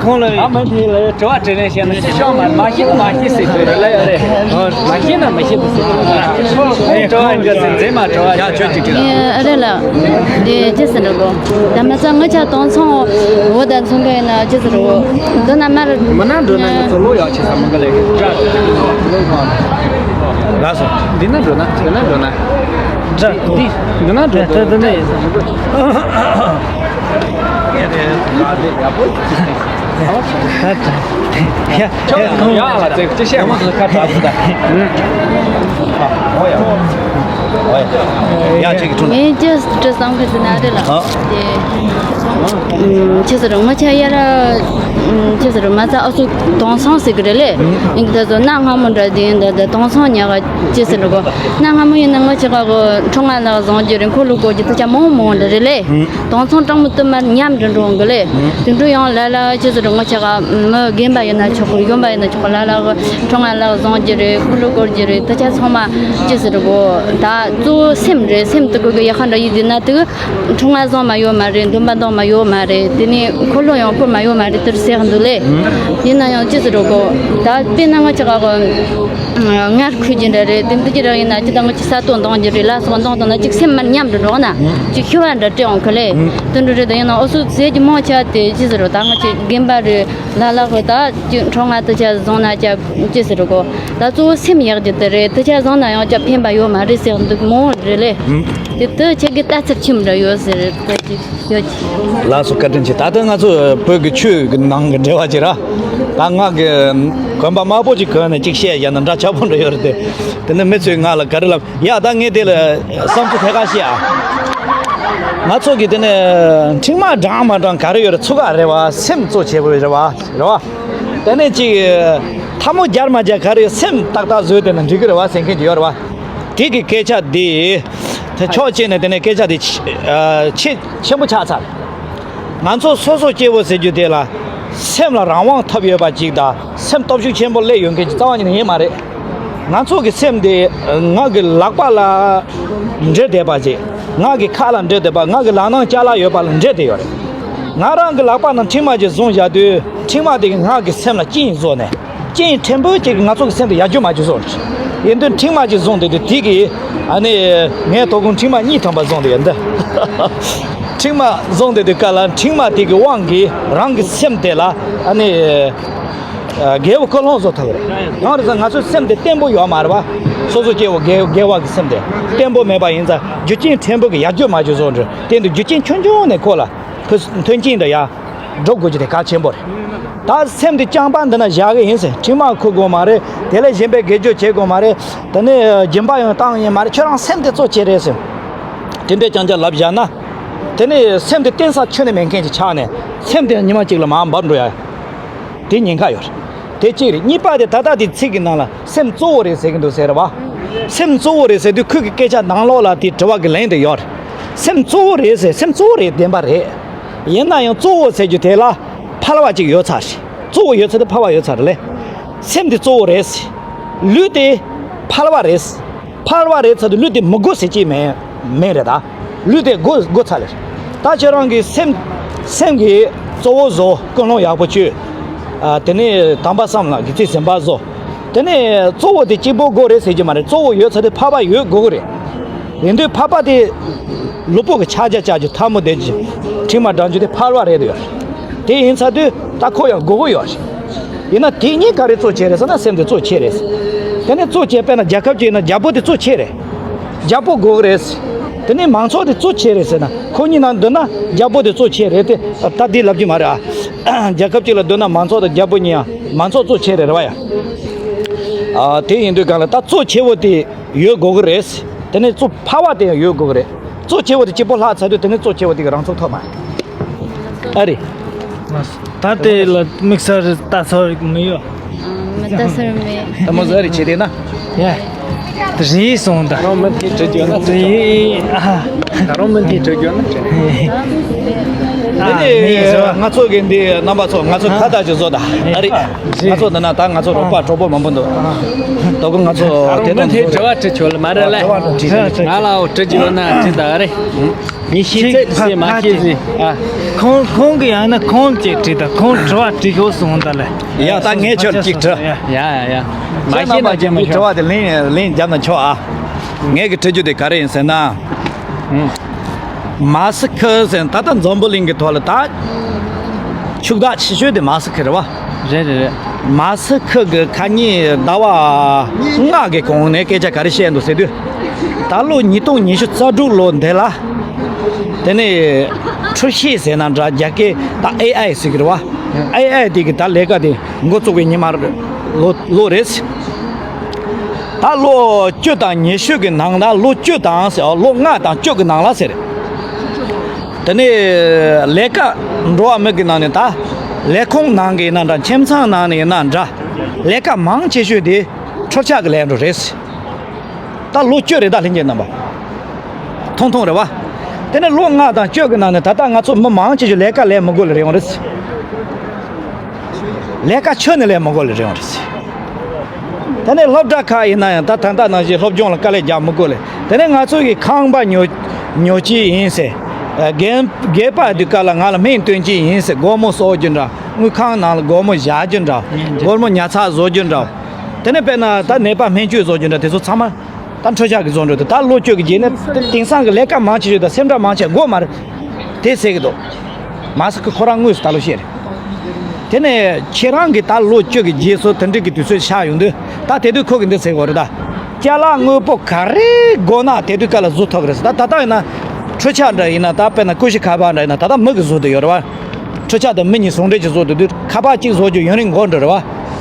ཁོང་ལ་ཨ་མ་དེ་ལ་དྲི་བ་དྲིས་ལན་བཤད་ན་ཤེས་ཤོག་མ་མ་ཤེས་མ་ཤེས་ཟེར་དུས་རེད་ལ་ཡོད་རེད། མ་ཤེས་ན་མ་ཤེས་པ་ཟེར་དུས་རེད། དྲི་བ་འདི་ཚོ་མཛེས་མ་དྲི་བ་ཡ་ཁྱོད་ཅིག་དྲིས་ལ། ཨ་རེད་ལ། དེ་ཅི་ཟེར་འགྲོ་གོ། ད་མ་ཚད་ངོ་ཆ་དོང་ཚོང་འོ་ད་ཚོང་གི་ཡིན་ན་ཅི་ཟེར་འགྲོ་གོ། འདི་ན་མར་མ་ན་འགྲོ་ན་ང་ཚོ་ལོ་ཡག་ཆེ་ས་མ་ག་ལེ། ལགས་སོ། འདི་ན་འགྲོ་ན་འདི་ན་འགྲོ་ན། འདྲ་འདི་འདི་ན་འགྲོ་ད་ད་ནས། ཡ་ལ་ཙེ་ཅི་བཤད་མ་ཁ་གྲག་གི་ད། ཡ་ཅིག་ཐུང་། ངས་ཅི་དྲི་བསམ་གི་ཟེར་ན་རེད་ལ། ཨ། དེ་ཅི་ཟེར་ངོ་ཆ་ཡ་ར་ཅི་ཟེར་མ་ཚད་ཨ་སུ་དོང་སང་ཟེར་གི་རེད་ལེ། ཡིན་གི་ད་ཚོ་གནའ་སྔ་མོ་འདྲ་དེ་ཡིན་ད་ད་དོང་སང་ཉག་ག་ཅི་ཟེར་གོ། གནའ་སྔ་མོ་ཡིན་ན་ངོ་ཆ་ག་གོ་ཁྲོ་ང་ལག་བཟང་རྒྱུ་རེད། འཁོར་ལོ་བསྐོར་རྒྱུ་ད་ཆ་མང་མང་འདྲ་རེད་ལེ། དོང་སང་གྲང་མོ་དུ་མར་ཉམས་འགྲོ་འགྲོ་འོང་གི་ལེ། དེ་འགྲོ་ཡང་ལ་ལ་ཅི་ཟེར་ངོ་ཆ་ག་མི་རྒན་པ་ཡིན་ན་ཆོག་གི་གཞོན་པ་ཡིན་ན་ཆོག་གི་ལ་ལ་གི་ཁྲོ་ང་ལག་བཟང་རྒྱུ་རེད། འཁོར་ལོ་བསྐོར་རྒྱུ་རེད། ད་ཆ་ཚང་མ་ཅི་ཟེར་གོ། ད་གཙོ་བོ་སེམས་རེད། སེམས་དུ་གོ་གི་ཡ་ཁ་འདྲ་ཡིན་དུས་ན་དུ་ཁྲོ་ང་བཟང་མ་ཡོད་མ་རེད། འདུན་པ་འདང་མ་ཡོད་མ་རེད། དེ་ནས་འཁོར་ལོ་ཡང་བསྐོར་མ་ཡོད་མ་རེད། དུར་སེ་འདུག་ལེ། ཡིན་ན་ཡང་ཅི་ཟེར་གོ། ད་དཔེར་ན་ང་ཅག་ག་གི་ངར་ཁུ་ཅི་འདྲ་རེད། དེ་འདི་ཅི་ར་ཡིན་ན་ཅི་ད་ང་ཅི་ས་སྟོང་འདང་རྒྱུ་རེད། ལ་སོགས་འདང་དང་ན་ཅིག་སེམས་མར་ཉམས་འགྲོ་འགྲོ་ན་ཅིག་ཤི་བ་འདྲ་སྤྲད་འོང་གི་ལེ། དུ་འགྲོ་རེད། ད་ཡིན་ན་ཨོ་སུ་ཟས་ཀྱི་མང་ཆ་དེ་ཅི་ཟེར་རོ། ད་ང་ཅི་རྒན་པ་རེད། ལ་ལ་གི་ད་ཅི་ཁྲོ་ང་དུ་ཆ་བཟང་ན་ཅ་ཅི་ཟེར་གོ། ད་གཙོ་བོ་སེམས་ཡག་རྒྱུ་དེ་རེད། དུ་ཆ་བཟང་ན་ཡང་ཅ་ཕན་པ་ཡོད་མ་རེད་ཟེར་འདུག་མོ་རེད་ལེ། དེ་དུ་ཁྱེད་ཀྱི་ལྟ་ཚུལ་ཆི་མོ་འདྲ་ཡོད་ཟེར་ད་ཅི་ཡོད་ཅི། ལགས་སོ། བཀའ་དྲིན་ཆེ། ད་ལྟ་ང་ཚོ་བོད་ཀྱི་ཆོས་ཀྱི་ནང་གི་འབྲེལ་བ་ཅིག་ར། ད་ང་གི་གོན་པ་དམར་པོ་ཅིག་གོན་ནས་ཅིག་བཤད་ཡ་ན་འདྲ་ཆགས་པོ་འདྲ་ཡོད་རེད་དེ། དེ་ནི་མི་ཚོས་ང་ལ་ག་རེ་ལབ། ཡ་ད་ངས་དེ་ལ་བསམ་ཚུལ་ཐད་ཀར་བཤད་ཨ། ང་ཚོ་གི་དེ་ནི་ཁྲིག་མ་འགྲངས་མ་འགྲངས་ག་རེ་ཡོད་རེད། ཚུགས་ཀ་རེད་བ། སེམས་གཙོ་ཆེ་བོ་རེད་བ། རེད་བ། དེ་ནས་ཅིག་ཐལ་མོ་སྦྱར་མ་སྦྱར་ག་རེ་ཡོད། སེམས་ཏག་ཏག་བཟོས་དེ་ན་འགྲིག་གི་རེད་བ་ཟེར་མཁན་ཅིག་ཡོད་རེད་བ། དེ་གི་སྐད་ཆ་དེ་དེ་ཕྱོགས་གཅིག་ནས་དེ་ནས་སྐད་ཆ་དེ་ཆེ་ཆེ་ཆེན་པོ་ཆགས་ཚར། ང་ཚོ་སོ་སོ་སྐྱེ་བོ་ཟེར་རྒྱུ་དེ་ལ་སེམས་ལ་རང་དབང་ཐོབ་ཡོད་པ་ཅིག་དང་སེམས་སྟོབས་ཤུགས་ཆེན་པོ་སླེབས་ཡོད་མཁན་ཅིག་རྩ་བ་ཉིད་ནས་ཡིན་མ་རེད། ང་ཚོ་གི་སེམས་དེ་ང་གི་ལག་པ་ལ་འབྲེལ་བསྡད་པ་ཅིག་ང་གི་ཁ་ལ་འབྲེལ་བསྡད་པ། ང་གི་ལག་ནང་ཅ་ལག་ཡོད་པ་ལ་འབྲེལ་བསྡད་ཡོད་རེད། ང་རང་གི་ལག་པ་ནང་ཁྲིག་མ་ཅིག་བཟུང་བཞག་དུས་ཁྲིག་མ་དེ་གིས་ང་གི་སེམས་ལ་རྐྱེན་བཟོ་ནས། རྐྱེན་ཕྲན་བུ་ཅིག་གིས་ང་ཚོ་གི་སེམས་དེ་ཡར་རྒྱས་མ་རྒྱས་བཟོ་འདྲ། ཡིན་དུས་ཁྲིག་མ་ཅིག་བཟུང་བསྡད་དུས་དེ་གིས་ཨ་ནི་ངའི་དོ་དགོང་ཁྲིག་མ་གཉིས་ཐམ་པ་བཟུང་བསྡད་ཡོད་འདི། ཁྲིག་མ་བཟུང་བསྡད་དུས་སྐབས་ལ་ཁྲིག་མ་དེ་གི་དབང་གིས་རང་གི་སེམས་དེ་ལ་ཨ་ནི་རྒྱལ་པོ་ཀུན་སློང་བཟོ་ཐུབ་རེད། གང་རེད་ཟེར་ན་ང་ཚོའི་སེམས་དེ་བརྟན་པོ་ཡོད་མ་རེད་བ། སོ་སོ་སྐྱེ་བོ་རྒྱལ་རྒྱལ་བ་གི་སེམས་དེ་བརྟན་པོ་མེད་པ་ཡིན་ཙང་རྒྱུ་རྐྱེན་ཕྲན་བུ་གིས་ཡར་རྒྱས་མ་རྒྱས་བཟོ་འདྲ། དེ་འདི་རྒྱུ་རྐྱེན་ཆུང་ཆུང་ནས་ཁོ་ལ་ཁོ་མཐུན་རྐྱེན་འདྲ་ཡ། སྒྲུབ་དགོས་ཀྱི་དེ་གལ་ཆེན་པོ་རེད། ད་སེམས་དེ་རྐྱང་པ་འདི་ན་བཞག་གི་ཡིན་ཟེར། ཁྲིག་མ་ཁུར་དགོས་མ་རེད། དེ་ལས་གཞན་པའི་དགེ་སྦྱོར་བྱེད་དགོས་མ་རེད། དེ་ནས་སྦྱིན་པ་ཡང་བཏང་ཡིན་མ་རེད། ཁྱོད་རང་སེམས་དེ་གཙོ་ཆེ་རེད་ཟེར། དེ་འདྲའི་རྐྱང་རྐྱང་ལབ་བཞག་ན། དེ་ནས་སེམས་དེ་བརྟན་ས་ཁྱོན་ནས་མེད་མཁན་ཅིག་ཆགས་ནས་སེམས་དེ་ཉི་མ་གཅིག་ལ་མར་འབབ་འགྲོ་ཡ། དེ་ཉེན་ཁ་ཡོད་རེད། དེ་གཅིག་རེད། གཉིས་པ་དེ་ད་ལྟ་དེ་ཚིག་གི་ནང་ལ་སེམས་གཙོ་བོ་རེད་ཟེར་གི་འདུག་ཟེར་བ། སེམས་གཙོ་བོ་རེད་ཟེར་དུས་ཁོས་ཀྱི་སྐད་ཆ་ནང་ལོགས་ལ་དེ་དྲི་བ་གི་ལན་དེ་ཡོད་རེད། སེམས་གཙོ་བོ་རེད་ཟེར། སེམས་གཙོ་བོ་རེད་བདེན་པ་རེད། ཡིན་ན་ཡང་གཙོ་བོ་ཟེར་རྒྱུ་དེ་ལ་ཕལ་བ་ཅིག་ཡོད་ཚར་རེད། གཙོ་བོ་ཡོད་ཚར་དུས་ཕལ་བ་ཡོད་ཚར་རེད་ལེ། སེམས་དེ་གཙོ་བོ་རེད་ཟེར། ལུས་དེ་ཕལ་བ་རེད་ཟེར། ཕལ་བ་རེད་ཚར་དུས་ལུས་དེ་མི་དགོས་ཟེར་གྱི་མེད་མེད་རེད་ད། ལུས་དེ་དགོས་དགོས་ཚར་ལེ། ད་ཁྱེད་རང་གི་སེམས་སེམས་ཀྱི་གཙོ་བོ་བཟོ། ཀུན་སློང་ཡག་པོ་བཅོས། ཨ་དེ་ནས་དམ་པ་བསམ་ལ་དགེ་ཚུལ་ཟིན་པ་བཟོ། དེ་ནས་གཙོ་བོ་དེ་གཅིག་པོ་དགོས་རེད་ཟེར་གྱི་མ་རེད། གཙོ་བོ་ཡོད་ཚར་དུས་ཕལ་པ་ཡོད་དགོས་ཀྱི་རེད། ཡིན་དུས་ཕལ་པ་དེ་ལུས་པོ་གི་ཕྱག་རྒྱ་བཅག་རྒྱུ། ཐལ་མོ་སྡེབ་རྒྱུ། ཁྲིག་མ་འགྲང་རྒྱུ་དེ་ཕལ་པ་རེད་འདུག་ཡོད། དེ་ཡིན་ཚར་དུས་ད་ཁོ་ཡང་དགོས་ཀྱི་ཡོད་རེད། ཡིན་ན་དེ་གཉིས་ག་རེ་གཙོ་ཆེ་རེད་ཟེར་ན་སེམས་དེ་གཙོ་ཆེ་རེད། དེ་ནས་གཙོ་ཆེ་དཔེར་ན་རྒྱལ་ཁབ་ཅིག་ཡིན་ན་རྒྱལ་པོ་དེ་གཙོ་ཆེ་རེད། རྒྱལ་པོ་དགོས་ཀྱི་རེད། དེ་ནས་མང་ཚོགས་དེ་གཙོ་ཆེ་རེད་ཟེར་ན་ཁོ་གཉིས་ནང་བསྡུར་ན་རྒྱལ་པོ་དེ་གཙོ་ཆེ་རེད་དེ། ད་འདི་ལབ་རྒྱུ་མ་རེད་ཨ། རྒྱལ་ཁབ་ཅིག་ལ་བསྡུར་ན་མང་ཚོགས་དང་རྒྱལ་པོ་གཉིས་ཡང་མང་ཚོགས་གཙོ་ཆེ་རེད་རེད་བ་ཡ། ཨ་དེ་ཡིན་དུས་གང་ལ་ད་གཙོ་ཆེ་བོ་དེ་ཡོད་དགོས་ཀྱི་རེད། དེ་ནས་གཙོ་ཕལ་བ་དེ་ཡང་ཡོད་དགོས་ཀྱི་རེད། གཙོ་ཆེ་བོ་དེ་གཅིག་པོ་ལྷག་ཚར་དུས་དེ་ནས་གཙོ་ཆེ་བོ་དེ་གི་རང་ཚུགས་ཐོབ་མ་རེད། ཨ་རེད། ད་དེ་ལ་དམིགས་བསལ་ལྟ་ཚོར་མི་ཡོད། མི་ལྟ་ཟེར་མེད། ད་མོ་ཟ་རེ་བྱེད་དེ་ན། ཡ། རེད་སོང་ད། ད་རུང་མི་འཐེན་བྲི་རྒྱུ་ན། རེད་ཨ། ད་རུང་མི་འཐེན་བྲི་རྒྱུ་ན་བྲི། ཨ་ནི་ང་ཚོ་གི་འདི་རྣམ་པ་ཚོ། ང་ཚོ་ཁ་བརྡ་ཅིག་བཟོ་ད། ཨ་རེད། ང་ཚོ་འདི་ན་ད་ང་ཚོ་རོགས་པ་གྲོགས་པོ་མང་པོ་འདུག། ད་གོ་ང་ཚོ་དེ་དང་མི་འཐེན་བྲི་བ་བྲི་ཆོག་ལ་མ་རེད་ལ། ང་ལའོ་བྲི་རྒྱུ་ན་བྲི་ད། ཨ་རེད། ངས་ཤེས་ཚད་ཟེར་མ་ཤེས་ཟེར། ཨ། ཁོང་ཁོང་གི་ཡང་ན་ཁོང་ཅིག་བྲིས་དང་། ཁོང་དྲི་བ་དྲི་ཤོག་གསུངས་ད་ལེ། ཡ་ད་ངས་ཁྱོད་ཅིག་དྲི། ཡ་ཡ་ཡ། མ་ཤེས་ན་རྣམ་པ་ཅན་གྱི་དྲི་བ་དེ་ལན་ལན་རྒྱབ་ན་ཆོག་ཨ། ངས་གི་དྲི་རྒྱུ་དེ་ག་རེ་ཡིན་ཟེར་ན། མ་སི་ཁི་ཟེར་ད་ལྟ་འཛམ་བུ་གླིང་གི་ཐོག་ལ་ད་ཕྱུག་བདག་ཆེ་ཤོས་དེ་མ་སི་ཁི་རེད་བ། རེད་རེད་རེད། མ་སི་ཁི་གི་ཁ་ཉིན་ཟླ་བ་ལྔ་གི་གོང་ནས་སྐད་ཆ་ག་རེ་བཤད་འདུག་ཟེར་དུས། ད་ལོ་ཉིས་སྟོང་ཉི་ཤུ་རྩ་དྲུག་ལོ་འདི་ལ། དེ་ནས་འཕྲུལ་ཆས་ཟེར་ན་འདྲ། རྒྱ་སྐད་ད་ཨེ་ཨའི་ཟེར་གི་རེད་བ། ཨེ་ཨའི་དེ་གི་ད་ལས་ཀ་དེ་འགོ་བཙུགས་པའི་ཉི་མ་རེད། ལོ་ལོ་རེད། ད་ལོ་བཅུ་དང་ཉི་ཤུ་གི་ནང་ད། ལོ་བཅུ་དང་ཟེར། ལོ་ལྔ་དང་བཅུ་གི་ནང་ལ་ཟེར། དེ་ནས་ལས་ཀ་འགྲོ་བ་མི་གི་ནང་ནས། ད་ལས་ཁུངས་ནང་གི་ཡིན་ན་འདྲ། ཁྱིམ་ཚང་ནང་ནས་ཡིན་ན་འདྲ། ལས་ཀ་མང་ཆེ་ཤོས་དེ་འཕྲུལ་ཆས་གི་ལས་འགྲོ་རེད། ད་ལོ་བཅུ་རེད་ད་ལྷན་རྒྱས་རྣམ་པ། ཐུང་ཐུང་རེད་བ། དེ་ནས་ལོ་ལྔ་དང་བཅུ་གི་ནང་ནས་ད་ལྟ་ང་ཚོ་མི་མང་ཆེ་ཤོས་ལས་ཀ་ལས་མི་དགོས་ལ་རེ་ཡོང་རེད། ལས་ཀ་ཁྱོན་ནས་ལས་མི་དགོས་ལ་རེ་ཡོང་རེད། དེ་ནས་སློབ་གྲྭ་ཁག་ཡིན་ན་ཡང་ད་ད་ལྟ་ནང་བཞིན་སློབ་སྦྱོང་ལ་དཀའ་ལས་རྒྱག་མི་དགོས་ལ། དེ་ནས་ང་ཚོ་གི་ཁང་པ་ཉོ་ཉོ་གི་ཡིན་ཟེར། རྒན་རྒན་པ་དུས་སྐབས་ལ་ང་ལ་སྨན་སྟོན་གྱི་ཡིན་ཟེར། སྒོར་མོ་གསོག་རྒྱུ་འདྲ། དངུལ་ཁང་ནང་ལ་སྒོར་མོ་བཞག་རྒྱུ་འདྲ། སྒོར་མོ་ཉར་ཚགས་བཟོ་རྒྱུ་འདྲ། དེ་ནས་དཔེར་ན་ད་ནད་པ་སྨན་བཅོས་བཟོ་རྒྱུ་འདྲ། དེ་ཚོ་ཚང་མ་ད་འཕྲུལ་ཆས་ཀྱིས་བཟོ་འགྲོ་དུས། ད་ལོ་བཅུ་གི་རྗེས་ནས་དེང་སང་གི་ལས་ཀ་མང་ཆེ་ཤོས་དང་སེམས་ཁྲལ་མང་ཆེ་དགོས་མ་རེད། དེ་ཟེར་གི་འདུག། མ་སི་ཁི་ཁོ་རང་དངོས་སུ་ད་ལོ་བཤད་རེད། དེ་ནས་ཁྱེད་རང་གིས་ད་ལོ་བཅུ་གི་རྗེས་སུ་དེ་འདྲ་གི་དུས་ཚོད་ཆགས་ཡོང་དུས། ད་དེ་དུས་ཁོ་གིས་འདི་ཟེར་གི་རེད་ད། ཅ་ལག་དངོས་པོ་ག་རེ་དགོས་ན་དེ་དུས་སྐབས་ལ་བཟོ་ཐུབ་ཀྱི་རེད་ཟེར། ད་ད་ལྟ་ཡིན་ན་འཕྲུལ་ཆས་འདྲ་ཡིན་ན། ད་དཔེར་ན་ཀུ་ཤུ་ཁ་པར་འདྲ་ཡིན་ན་ད་ལྟ་མི་གིས་བཟོ་བསྡད་ཡོད་རེད་བ། འཕྲུལ་ཆས་དང་མི་གཉིས་ཟུང་འབྲེལ་གྱིས་བཟོ་བསྡད་དུས། ཁ་པར་གཅིག་བཟོ་རྒྱུ་ཡུན་རིང་འགོར་འགྲོ་རེད་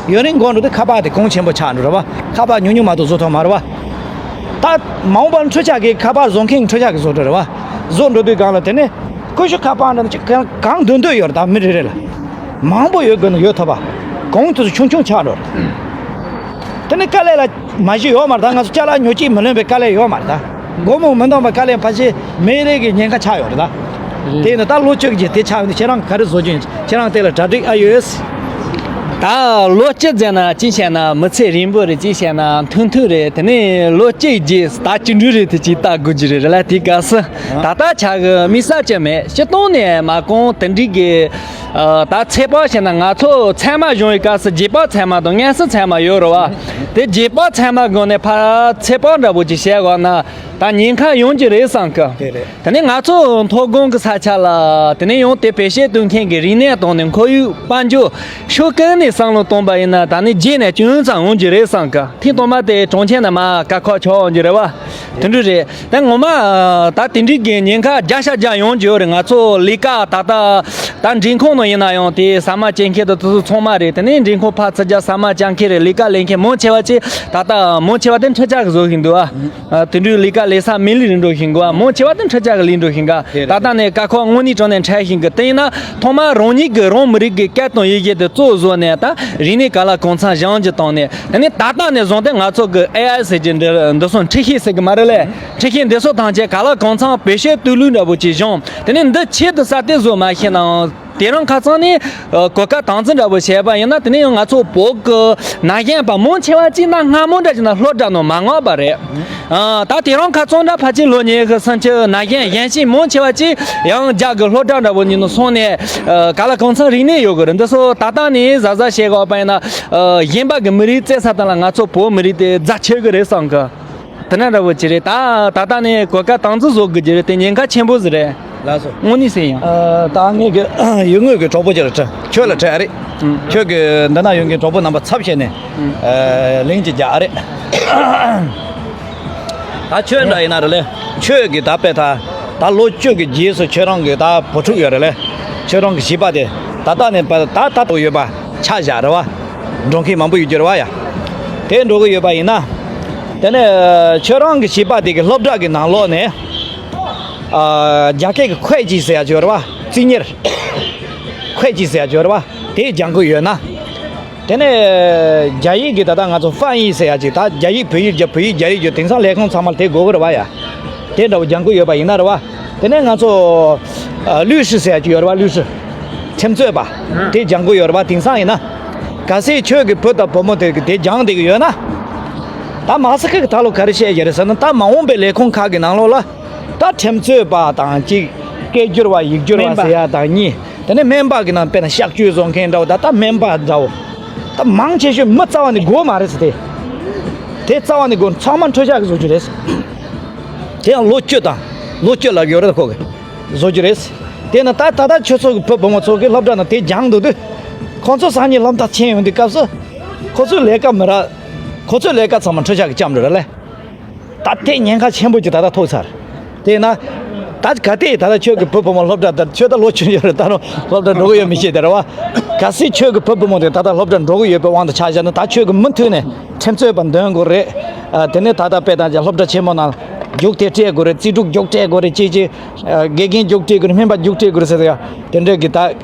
བ། ཡུན་རིང་འགོར་འགྲོ་དུས་ཁ་པར་དེ་གོང་ཆེན་པོ་ཆགས་འགྲོ་རེད་བ། ཁ་པར་ཉུང་ཉུང་མ་གཏོགས་བཟོ་ཐུབ་མ་རེད་བ། ད་མ་འོངས་པར་འཕྲུལ་ཆས་ཀྱི་ཁ་པར་བཟོ་མཁན་འཕྲུལ་ཆས་ཀྱིས་བཟོ་འགྲོ་རེད་བ། བཟོ་འགྲོ་དུས་སྒང་ལ་དེ་ནས་ཀུ་ཤུ་ཁ་པར་འདྲ་ཅིག་གང་གང་འདོད་འདོད་ཡོད་རེད། ད་མི་རེ་རེ་ལ་མང་པོ་ཡོད་དགོས་ན་ཡོད་ཐུབ་པ། གོང་དུ་ཆུང་ཆུང་ཆགས་འགྲོ་རེད། དེ་ནས་དཀའ་ལས་ལ་མ་གཞི་ཡོད་མ་རེད། ད་ང་ཚོ་ཅ་ལག་ཉོ་གཅིག་མི་ལོན་པའི་དཀའ་ལས་ཡོད་མ་རེད། ད་སྒོར་མོ་མི་འདང་བའི་དཀའ་ལས་ཕལ་ཆེར་མི་རེ་གི་ཉེན་ཁ་ཆགས་ཡོད་རེད་ད། དེ་ཡིན་ན་ད་ལོ་བཅུ་གི་རྗེས་དེ་ཆགས་ཡོང་དུས་ཁྱེད་རང་ག་རེ་བཟོ་རྒྱུ་ཡིན། ཁྱེད་རང་དེ་ལ་གྲ་སྒྲིག་ཨ་ཡོད། ད་ལོ་བཅུ་ཟེར་ན་ཅི་བཤད་ན་མི་ཚེ་རིང་པོ་རེད། ཅི་བཤད་ན་ཐུང་ཐུང་རེད། དེ་ནས་ལོ་བཅུ་རྗེས་ད་ཅི་འདྲ་རེད། དེ་ཅིག་ལྟ་དགོས་ཀྱི་རེད་ལ། དེའི་སྐབས་སུ་ད་ལྟ་ཆ་གི་དམིགས་བསལ་ཅི་མེད། སྤྱིར་བཏང་ནས་མ་གོང་དེ་འདྲའི་གི་ད་ཚེ་དཔག་བྱས་ན་ང་ཚོ་ཚད་མ་གཞུང་གི་སྐབས་སུ་རྗེས་དཔག་ཚད་མ་དང་མངོན་སུམ་ཚད་མ་ཡོད་རེད་བ། དེ་རྗེས་དཔག་ཚད་མ་སྒང་ནས་ཕར་ཚེ་དཔག་འདྲ་པོ་ཅིག་བྱས་དགོས་ན། ད་ཉེན་ཁ་ཡོང་གི་རེད་བསམ་གི། དེ་རེད། དེ་ནས་ང་ཚོ་མཐོ་སྒང་གི་ས་ཆ་ལ་དེ་ནས་ཡང་དེ་བེད་སྤྱོད་གཏོང་མཁན་གྱི་རིག་གནས་དང་ནི་ཁོར་ཡུག་དཔལ་འབྱོར་ཕྱོགས་གང་ནས་བསམ་བློ་གཏོང་པ་ཡིན་ན། ད་ནི་རྗེས་ནས་ཅུང་ཙམ་འོང་གི་རེད་བསམ་གི། ཐེངས་དང་པོ་དེ་གྲོང་ཁྱེར་ནང་མར་དཀའ་ཁག་ཆགས་འོང་གི་རེད་བ། དེ་འདྲ་རེད། དེ་ངོ་མ་ད་དེ་འདྲའི་གི་ཉེན་ཁ་བརྒྱ་ཆ་བརྒྱ་ཡོང་གི་ཡོད་རེད། ང་ཚོ་ལས་ཀ་ད་ལྟ་ད་མགྲོན་ཁང་ནང་ཡིན་ན་ཡང་དེ་ཟ་མ་བཅད་མཁན་དང་དེ་ཚོ་ཚང་མ་རེད། དེ་ནས་མགྲོན་ཁང་ཕར་ཚུར་རྒྱག་ཟ་མ་བཅད་མཁན་རེད། ལས་ཀ་ལས་མཁན་མང་ཆེ་བ་ཅིག་ད་ལྟ་མང་ཆེ་བ་དེ་འཕྲུལ་ཆས་གིས་བཟོ་བཞིན་འདུག་ཨ། ཨ། དེ་འདྲའི་ལས་ཀ་ལས་ས་མི་ལས་རིང་འགྲོ་བཞིན་གོ། མང་ཆེ་བ་དེ་འཕྲུལ་ཆས་ཀྱི་ལས་འགྲོ་བཞིན་ག། དེ་རེད། ད་ལྟ་ནས་དཀའ་ཁག་དངོས་གནས་དྲང་གནས་འཕྲད་བཞིན་གི། དེ་ཡིན་ན་ཐོག་མར་རང་ཉིད་ཀྱི་རང་མི་རིགས་ཀྱི་སྐད་དང་ཡི་གེ་དེ་གཙོ་བཟོ་ནས། ད་རིག་གནས་གང་ལ་གང་འཚམ་སྦྱང་རྒྱུ་བཏང་ནས། དེ་ནས་ད་ལྟ་ནས་བཟུང་སྟེ་ང་ཚོ་གི་ཨེ་ཨའི་ཟེར་གྱི་འདི་འདི་སོང་འཕྲུལ་ཆས་ཟེར་གི་མ་རེད་ལེ། འཕྲུལ་ཆས་འདི་སོགས་ཐམས་ཅད་གང་ལ་གང་འཚམ་བེད་སྤྱོད་བཏང་ལུགས་འདྲ་པོ་ཅིག་སྦྱངས། དེ་ནས་འདི་ཆེད་དུ་གསར་གཏོད་བཟོ་མ་ཤེས་ནའང་། དེ་རིང་ཁ་སང་ནས་གོ་སྐབས་དམ་འཛིན་འདྲ་པོ་བྱས་པ་ཡིན་ན། དེ་ནས་ཡང་ང་ཚོ་བོད་ཀྱི་ན་གཞོན་པ་མང་ཆེ་བ་ཅིག་ན་སྔ་མོ་འདྲ་ཅིག་ན་སློབ་གྲྭ་ནང་མ་མངགས་པ་རེད། ཨ། ད་དེ་རིང་ཁ་སང་འདྲ་ཕལ་ཆེར་ལོ་ཉི་ཤུ་སུམ་ཅུ་ན་གཞོན་གཞོན་སྐྱེས་མང་ཆེ་བ་ཅིག་ཡང་རྒྱ་གི་སློབ་གྲྭ་འདྲ་པོ་ཉིད་ནང་སོང་ནས། ཨ། གང་ལ་གང་འཚམ་རིག་གནས་ཡོད་གི་རེད། འདི་ཚོ་ད་ལྟ་ནས་གཟབ་གཟབ་བྱེད་དགོས་པ་ཡིན་ན། ཨ། གཞན་པ་གི་མི་རིགས་བཙལ་ས་དང་ལ་ང་ཚོ་བོད་མི་རིགས་དེ་རྫ་ཆེ་གི་རེད་བསམ་གི། དེ་འདྲ་འདྲ་པོ་ཅིག་རེད། ད་ད་ལྟ་ནས་གོ་སྐབས་དམ་འཛིན་བཟོ་དགོས་ཀྱི་རེད། དེ་ཉེན་ཁ་ཆེན་པོ་ཟིག་རེད། ལགས་སོ། དངོས་གནས་ཟེར་ཡང་། ཨ། ད་ངས་གི་ཡུལ་དངོས་ཀྱི་གྲོགས་པོ་ཅིག་ལ་དྲི། ཁྱོད་ལ་དྲི་ཨ་རེད། ཨང་། ཁྱོད་ཀྱི་འདི་ན་ཡོང་གི་གྲོགས་པོ་རྣམ་པ་ཚབ་བྱས་ནས། ཨང་། ཨ། ལན་ཅིག་རྒྱག་ཨ་རེད། ད་ཁྱོད་འདྲ་ཡིན་ན་རེད་ལེ། ཁྱོད་ཀྱི་ད་དཔེ་ད་ད་ལོ་བཅུ་གི་རྗེས་སུ་ཁྱོད་རང་གི་ད་བུ་ཕྲུག་ཡོད་རེད་ལེ། ཁྱོད་རང་གི་བྱིས་པ་དེ་ད་ལྟ་ནས་ད་ད་ལྟ་ཡོད་པ་ཆ་བཞག་རེད་བ། འགྲོ་མཁན་མང་པོ་ཡོད་རྒྱུ་རེད་བ་ཡ། དེ་འགྲོ་གི་ཡོད་པ་ཡིན་ན། དེ་ནས་ཁྱོད་རང་གི་བྱིས་པ་དེ་གི་སློབ་གྲྭ་གི་ནང་ལོགས་ནས། ཨ། རྒྱ་སྐད་ཀྱི་会计ཟེར་ཡ་ཅིག་ཡོད་རེད་བ། རྩིས་གཉེར། 会计ཟེར་ཡ་ཅིག་ཡོད་རེད་བ། དེ་སྦྱང་གི་ཡོད་ན། དེ་ནས་རྒྱ་ཡིག་གི་ད་ལྟ་ང་ཚོ་ཧྥན་ཡིག་ཟེར་ཡ་ཅིག་ད་རྒྱ་ཡིག་བོད་ཡིག་རྒྱ་བོད་ཡིག་རྒྱ་ཡིག་རྒྱ་དེང་སང་ལས་ཁུངས་ཚང་མར་དེ་དགོས་ཀྱི་རེད་བ་ཡ། དེ་འདྲ་བོ་སྦྱང་གི་ཡོད་པ་ཡིན་ན་རེད་བ། དེ་ནས་ང་ཚོ་ཨ་ལུས་ཧྲི་ཟེར་ཡ་ཅིག་ཡོད་རེད་བ། ལུས་ཧྲི་ཁྲིམས་རྩོད་པ་དེ་སྦྱང་གི་ཡོད་རེད་བ། དེང་སང་ཡིན་ན་གལ་སྲིད་ཁྱོད་ཀྱི་བུ་དང་བུ་མོ་དེ་གི་དེ་སྦྱང་བསྡད་ཀྱི་ཡོད་ན། ད་མ་ས་ཁ་གི་ད་ལོ་ག་རེ་བཤད་ཀྱི་རེད་ཟེར་ན། ད་མ་འོངས་པའི་ལས་ཁུངས་ཁག་གི་ནང་ལོགས་ལ་ད་ཁྲིམས་རྩོད་པ་དང་གཅིག་སྐད་སྒྱུར་བ་ཡིག་སྒྱུར་བ་སྨན་པ་ཟེར་ཡ་དང་གཉིས། དེ་ནས་སྨན་པ་གི་ནང་དཔེར་ན་གཤག་བཅོས་བཟོ་མཁན་འདྲ་བོ་ད་ལྟ་སྨན་པ་འདྲ་བོ། ད་མང་ཆེ་ཤོས་མི་རྩ་བ་ནས་དགོས་མ་རེད་ཟེར་ཏེ། དེ་རྩ་བ་ནས་དགོས། ཚང་མ་འཕྲོ་བཞག་གི་བཟོ་རྒྱུ་རེད། དེ་ཡང་ལོ་བཅུ་དང་ལོ་བཅུ་ལབ་ཡོད་རེད། ཁོ་གི་བཟོ་རྒྱུ་རེད། དེ་ན་ད་ད་ལྟ་ཁྱོད་ཚོ་གི་བུ་བུ་མོ་ཚོ་གི་སློབ་གྲྭ་ནང་དེ་སྦྱང་འདུག་དུས། ཁོང་ཚོ་སང་ཉིན་སློབ་མཐར་ཕྱིན་ཡོང་དུས་སྐབས་སུ། ཁོ་ཚོའི་ལས་ཀ་མི་རག་ཁོ་ཚོའི་ལས་ཀ་ཚང་མ་འཕྲོ་བཞག་གི་བཅོམ་འགྲོ་རེད་ལེ། ད་ལྟའི་ཉེན་ཁ་ཆེན་པོ་ཅིག་ད་ལྟ་ཐུག་ཚར། དེས་ན། ད་ག་དེ་ད་ལྟ་ཁྱོད་ཀྱི་བུ་བུ་མོ་སློབ་གྲྭ་དེར་ཁྱོད་ད་ལོ་ཆུང་ཡོད་རེད། ད་རུང་སློབ་གྲྭ་འགྲོ་གི་ཡོད་མི་ཤེས་དེ་རེད་བ། གལ་སྲིད་ཁྱོད་ཀྱི་བུ་བུ་མོ་དེ་ད་ལྟ་སློབ་གྲྭ་འགྲོ་གི་ཡོད་པའི་དབང་དུ་ཆ་བཞག་ན། ད་ཁྱོད་ཀྱི་མུ་མཐུད་ནས་ཁྲིམས་རྩོད་པ་འདོན་དགོས་རེད། ཨ། དེ་ནས་ད་ལྟ་དཔེ་དང་ཅིག་སློབ་གྲྭ་ཆེན་མོ་ནང་རྒྱུགས་དེ་སྤྲད་དགོས་རེད། རྩིས་དྲུག་རྒྱུགས་སྤྲད་དགོས་རེད། ཅེས་ཅེས། ཨ། དགེ་རྒན་རྒྱུགས་སྤྲད་དགོས་རེད། སྨན་པ་རྒྱུགས་སྤྲད་དགོས་རེད་ཟེར་ཡ། དེ་འདྲའི་གི་ད་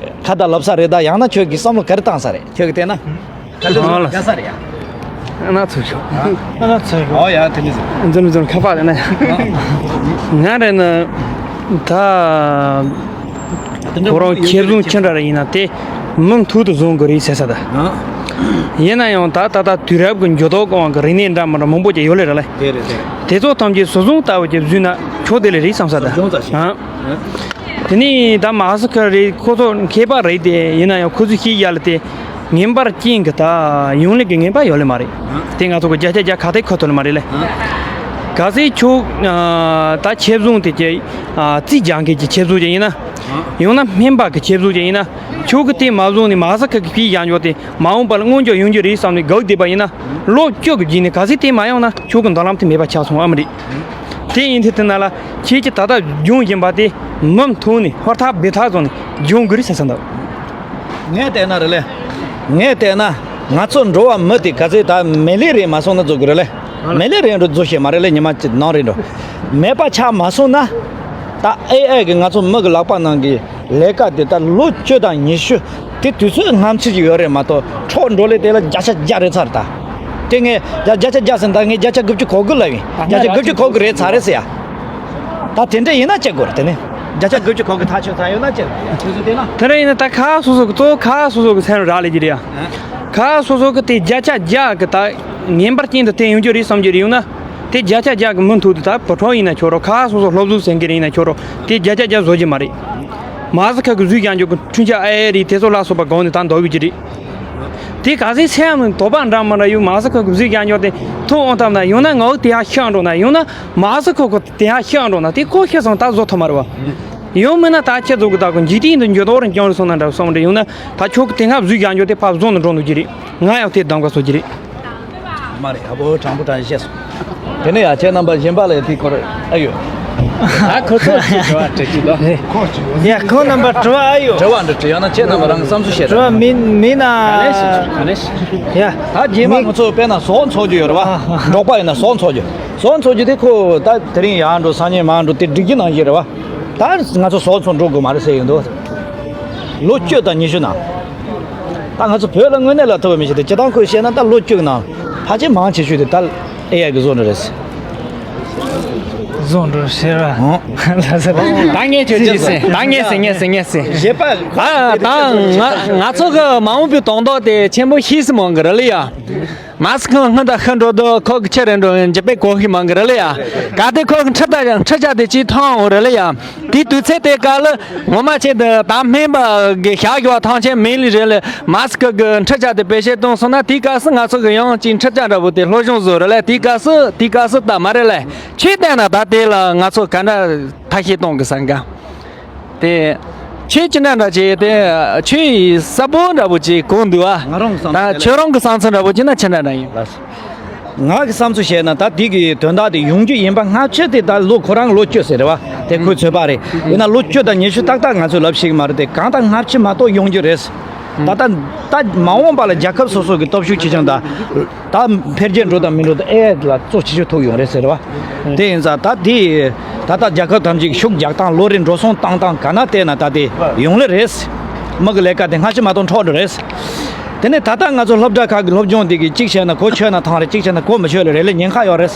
ཁ་བརྡ་ལབ་ས་རེད། ད་ཡང་ན་ཁྱོད་ཀྱི་བསམ་བློ་ག་རེ་བཏང་ས་རེད། ཁྱོད་ཀྱི་བལྟས་ན། ཨ་ལ། དགའ་ས་རེད་ཡ། ཨ་ན་ཚོད་ཤོག་ཨ་ན་ཚོད་ཤོག་ཨོ་ཡ། དེ་ནི་འཛིན་འཛིན་ཁ་པར་ལ་ན། ང་རེ་ན་ད་ཁོ་རང་ཁེ་བཟུང་ཅི་འདྲ་རེ་ཡིན་ན་དེ་མུ་མཐུད་དུ་བཟུང་དགོས་རེད་ཟེར་ས་ད། ཡིན་ན་ཡང་ད་ད་ད་དུས་རབས་ཀྱི་འགྱུར་ལྡོག་གི་དབང་གིས་རིག་གནས་འདྲ་མི་འདྲ་མང་པོ་ཅིག་ཡོད་ལེ་རེད་ལེ། དེ་རེད་དེ་རེད། དེ་ཚོ་ཐམས་ཅད་སོ་སོ་ལྟ་བུ་ཅིག་བཟོས་ན་ཆོག་དེ་ལེ་རེད་བསམ་ས་ད། སོ་སོ་ལྟ་ཞིག་ཨ། དེ་ནས་ད་མ་ཟི་ཁ་རེད། ཁོ་ཚོ་མཁས་པ་རེད་དེ། ཡིན་ན་ཡང་ཁོ་ཚོས་ཤེས་ཡ་ལ་དེ་ངན་པར་རྐྱེན་གྱི་ད་ཡོང་ལེ་གི་ངན་པ་ཡོད་ལེ་མ་རེད། དེ་ང་ཚོ་གི་བརྒྱ་ཆ་བརྒྱ་ཁ་གཏད་ཁ་ཐོན་ལེ་མ་རེད་ལེ། གལ་སྲིད་ཁྱོད་ཨ་ད་ཆེད་བཟུང་དེ་ཀྱི་ཨ་རྩིས་རྒྱག་མཁན་གྱི་ཆེད་བཟུང་ཅིག་ཡིན་ན། ཡང་ན་སྨན་པ་གི་ཆེད་བཟུང་ཅིག་ཡིན་ན། ཁྱོད་ཀྱི་དེ་མ་བཟུང་ནས་མ་ཟི་ཁ་གི་ཕྱིར་བཞག་འཇོག་དེ་མ་འོངས་པ་ལ་མངོན་གྱུར་ཡོང་རྒྱུ་རེད་བསམ་ནས་དགག་བསྡད་པ་ཡིན་ན། ལོ་བཅུ་གི་རྗེས་ནས་གལ་སྲིད་དེ་མ་ཡོང་ན་ཁྱོད་ཀྱི་མདུན་ལམ་དེ་མེད་པ་ཆགས་སོང་ཨ་མ་རེད། དེ་ཡིན་དུས་དེ་ན་ལ་ཁྱེད་ཀྱིས་ད་ལྟ་སྦྱོང་བཞིན་པ་དེ་མུ་མཐུད་ནས་ཧུར་ཐག་འབད་ཐག་བཟུང་ནས་སྦྱོང་དགོས་རེད་ཟེར་བསམ་འདུག་ངས་བལྟས་ན་རེད་ལེ། ངས་བལྟས་ན་ང་ཚོ་འགྲོ་བ་མི་དེ་ག་ཚོད་ད་མི་ལས་རེད་མ་སོང་ན་བཟོ་དགོས་རེད་ལེ། མི་ལས་རེད་འགྲོ་བཟོ་ཤེས་མ་རེད་ལེ། ཉི་མ་གཅིག་ནང་རེད་འགྲོ། མེད་པ་ཆགས་མ་སོང་ན། ད་ཨེ་ཨེ་གི་ང་ཚོ་མི་གི་ལག་པ་ནང་གི་ལས་ཀ་དེ་ད་ལོ་བཅུ་དང་ཉི་ཤུ་དེ་དུས་ཚོད་སྔ་ཕྱི་ཅིག་ཡོད་རེད་མ་གཏོགས། འཕྲོ་འགྲོ་ལེ་དེ་ལ་བརྒྱ་ཆ་བརྒྱ་རེད་ཚར་ད། དེ་ངས་བརྒྱ་བརྒྱ་ཆ་བརྒྱ་ཟེར་ད། ངས་བརྒྱ་ཆ་དགུ་བཅུ་གོ་དགུ་ལབ་ཡིན། བརྒྱ་ཆ་དགུ་བཅུ་གོ་དགུ་རེད་ཚར་རེད་ཟེར་ཡ། ད་དེ་འདྲ་ཡིན་ན་བྱེད་དགོས་རེད། དེ་ནས་བརྒྱ་ཆ་དགུ་བཅུ་གོ་དགུ་ཐག་ཆོད་ཚར་ཡོད་ན་བྱེད་དགོས་རེད། དུས་ཚོད་དེ་ན། དེ་འདྲ་ཡིན་ན་ད་ཁ་སོ་སོ་གི་གཙོ་བོ་ཁ་སོ་སོ་གི་སེམས་རག་ལས་ཀྱི་རེད་ཡ། ཁ་སོ་སོ་གི་དེ་བརྒྱ་ཆ་བརྒྱ་གི་ད་ངན་པར་རྐྱེན་དུ་བསྟན་ཡོང་རྒྱུ་རེད་བསམ་རྒྱུ་རེད་ཡོང་ན། དེ་བརྒྱ་ཆ་བརྒྱ་གི་མུ་མཐུད་དུ་ད་བུ་ཕྲུག་ཡིན་ན་ཆོག་རོགས། ཁ་སོ་སོ་སློབ་ཟུར་ཟེར་མཁན་ཡིན་ན་ཆོག་རོགས། དེ་བརྒྱ་ཆ་བརྒྱ་བཟོ་རྒྱུ་མ་རེད། མ་ཟི་ཁ་གི་བཟོས་རྒྱག་འཇོག་གི་འཕྲུལ་ཆས་ཨེ་ཨེ་རེད། དེ་ཚོ་ལ་སོགས་པ་སྒང་ནས་ད་འདོར་བའི་རྒྱུ་རེད། དེ་ག་ཚོད་ཚད་ཡང་དོགས་པ་འདྲ་མི་འདྲ་ཡོད། མ་ཟི་ཁ་གི་བཟོས་རྒྱག་འཇོག་དེ་ཐུག་འོང་ཐབས་ན་ཡང་ན་ང་འུ་དེ་ཡང་ཤི་འགྲོ་ན་ཡང་ན་མ་ཟི་ཁ་གི་དེ་ཡང་ཤི་འགྲོ་ན་དེ་ཁོ་ཤི་སོང་ད་བཟོ་ཐུབ་མ་རེད་བ། ཡང་མིན་ན་ད་ཁྱེད་ཚོ་གི་ད་གི་འཇིག་རྟེན་འདི་འགྱུར་ལྡོག་རིང་རྐྱང་རེད་སོང་ན་འདྲ་སོང་རེད། ཡང་ན་ད་ཁྱོད་གི་དེ་སྔ་བཟོས་རྒྱག་འཇོག་དེ་ཕར་བཟོ་ནས་འགྲོ་འདུག་རྒྱུ་རེད། ང་ཡང་དེ་གདམ་ག་བཟོ་རྒྱུ་རེད། མ་རེད། ཨ་བོ་དྲང་པོ་དྲང་བཞིན་བཤད་སོང་། དེ་ནས་ཡ་ཁྱེད་རྣམ་པ་གཞན་པ་ལ་དེའི་སྐོར་ཨ་ཡོད། ད་ཁོ་ཚོ་ཞིག་དྲི་བ་དྲི་གི་འདུག་ཡ་ཁོ་རྣམ་པ་དྲི་བ་ཨ་ཡོད། དྲི་བ་འདྲ་དྲི་ཡང་ན་ཁྱེད་རྣམ་པ་རང་བསམ་ཚུལ་བཤད་དྲི་བ་མིན་མིན་ན། ག་ནས་ཞིག་ག་ནས་ཞིག་ཡ། ད་རྗེས་མ་མི་ང་ཚོ་དཔེར་ན་ཟོག་འཚོ་རྒྱུ་ཡོད་རེད་བ། འབྲོག་པ་ཡིན་ན་ཟོག་འཚོ་རྒྱུ། ཟོག་འཚོ་རྒྱུ་དེ་ཁོ་ད་དེ་རིང་ཡར་འགྲོ་སང་ཉིན་མར་འགྲོ་དེ་སྒྲིག་གཞི་ནང་བཞིན་རེད་བ། ད་ང་ཚོ་ཟོག་འཚོ་འགྲོ་དགོས་མ་རེད་ཟེར་ཡོད་འདུག་ལོ་བཅུ་དང་ཉི་ཤུ་ནང་། ད་ང་ཚོ་བོད་ལ་དངོས་གནས་ལབ་ཐུབ་པ་མི་ཤེས་ཏེ། སྤྱིར་བཏང་ཁོས་བཤད་ན་ད་ལོ་བཅུ་གི་ནང་ཕལ་ཆེར་མང་ཆེ་ཤོས་དེ་ད་ཨེ་ཨའི་གི་བཟོ་འདྲ་རེད། བཟོ་འདྲ་ཟེར་བ། ཨོ། ད་ངས་ཁྱོད་ཅི་ཟེར། ད་ངས་ཟེར་ངས་ཟེར་ངས་ཟེར། གཞས་པ། ཨ་ད་ང་ང་ཚོ་གི་མ་འོངས་པའི་དོན་དག་དེ་ཆེན་པོ་ཤེས་སུ་མང་གི་རེད་ལ་ཡ། མ་ཟི་ཁ་སྔོན་དང་ཤི་འགྲོ་དུས་ཁོ་གི་ཁྱི་རེད་འགྲོ་འཇིབ་པའི་གོ་ཤི་མང་གི་རེད་ལ་ཡ། ག་དེ་ཁོ་གི་འཕྲུལ་ཆས་འཕྲུལ་ཆས་དེ་ཅིག་ཐོན་འོང་རེད་ལ་ཡ། དེའི་དུས་ཚོད་དེ་ག་ལ་ངོ་མ་ཆེད་དུ་ད་སྨན་པ་གི་ཞག་རྒྱུ་བ་ཐང་ཆེན་མིན་ལི་རེད་ལ། མ་ཟི་ཁ་གི་འཕྲུལ་ཆས་དེ་བེད་སྤྱོད་གཏོང་སོང་ན། དེའི་སྐབས་སུ་ང་ཚོ་གི་ཡང་ཅིག་འཕྲུལ་ཆས་འདྲ་བོ་དེ་སློབ་སྦྱོང་བཟོ་རེད་ལ། དེའི་སྐབས་སུ་དེའི་སྐབས་སུ་ད་མ་རེད་ལ། ཁྱོད་བལྟས་ན་ད་དེ་ལ་ང་ཚོ་ག་འདྲ་ཐབས་ཤེས་གཏོང་གི་བསམ་ག་དེ། ཁྱོད་ཅི་འདྲ་འདྲ་བྱས་ཏེ་ཁྱོད་ཡི་གསལ་པོ་འདྲ་པོ་ཅིག་གོ་འདུག་ཨ། ང་རང་གི་བསམ་ད་ཚུལ་ཁྱོད་རང་གི་བསམ་ཚུལ་འདྲ་པོ་ཅི་ན་ཅི་འདྲ་འདྲ་ཡིན། ལགས་སོ། ང་གི་བསམ་ཚུལ་བཤད་ན་ད་དེ་གི་དོན་དག་དེ་ཡོང་རྒྱུ་ཡིན་པ་སྔ་ཕྱི་དེ་ད་ལོ་ཁོ་རང་ལོ་བཅུ་ཟེར་རེད་བ། དེ་ཁོའི་ཚོད་དཔག་རེད། ཡིན་ན་ལོ་བཅུ་དང་ཉི་ཤུ་ཏག་ཏག་ང་ཚོས་ལབ་ཤེས་ཀྱི་མ་རེད་དེ། གང་ལྟར་སྔ་ཕྱི་མ་གཏོགས་ཡོང་རྒྱུ་རེད། ད་ལྟ་ད་མ་འོངས་པ་ལ་རྒྱལ་ཁབ་སོ་སོ་གི་སྟོབས་ཤུགས་ཆེ་ཆུང་དང་། ད་འཕེལ་རྒྱས་འགྲོ་དང་མི་འགྲོ་དང་ཨེ་ལ་གཙོ་ཆེ་ཤོས་ཐུག་ཡོང་རེད་ཟེར་བ། དེ་ཡིན་ཙང་ད་དེ་ད་ལྟ་རྒྱལ་ཁབ་ཐམས་ཅད་ཀྱི་ཤུགས་རྒྱག་སྟངས་ལོ་རེ་འགྲོ་སོང་བཏང་སྟངས་ག་ན་བལྟས་ན་ད་དེ་ཡོང་ལེ་རེད། མི་གི་ལས་ཀ་དེ་སྔ་ཕྱི་མ་གཏོགས་འཕྲོ་འགྲོ་རེད། དེ་ནས་ད་ལྟ་ང་ཚོ་སློབ་གྲྭ་ཁག་གི་སློབ་སྦྱོང་དེ་གི་གཅིག་བྱས་ན་གོ་ཆོད་ན་ཐང་རེད། གཅིག་བྱས་ན་གོ་མི་ཆོད་ལེ་རེད་ལེ། ཉེན་ཁ་ཡོད་རེད།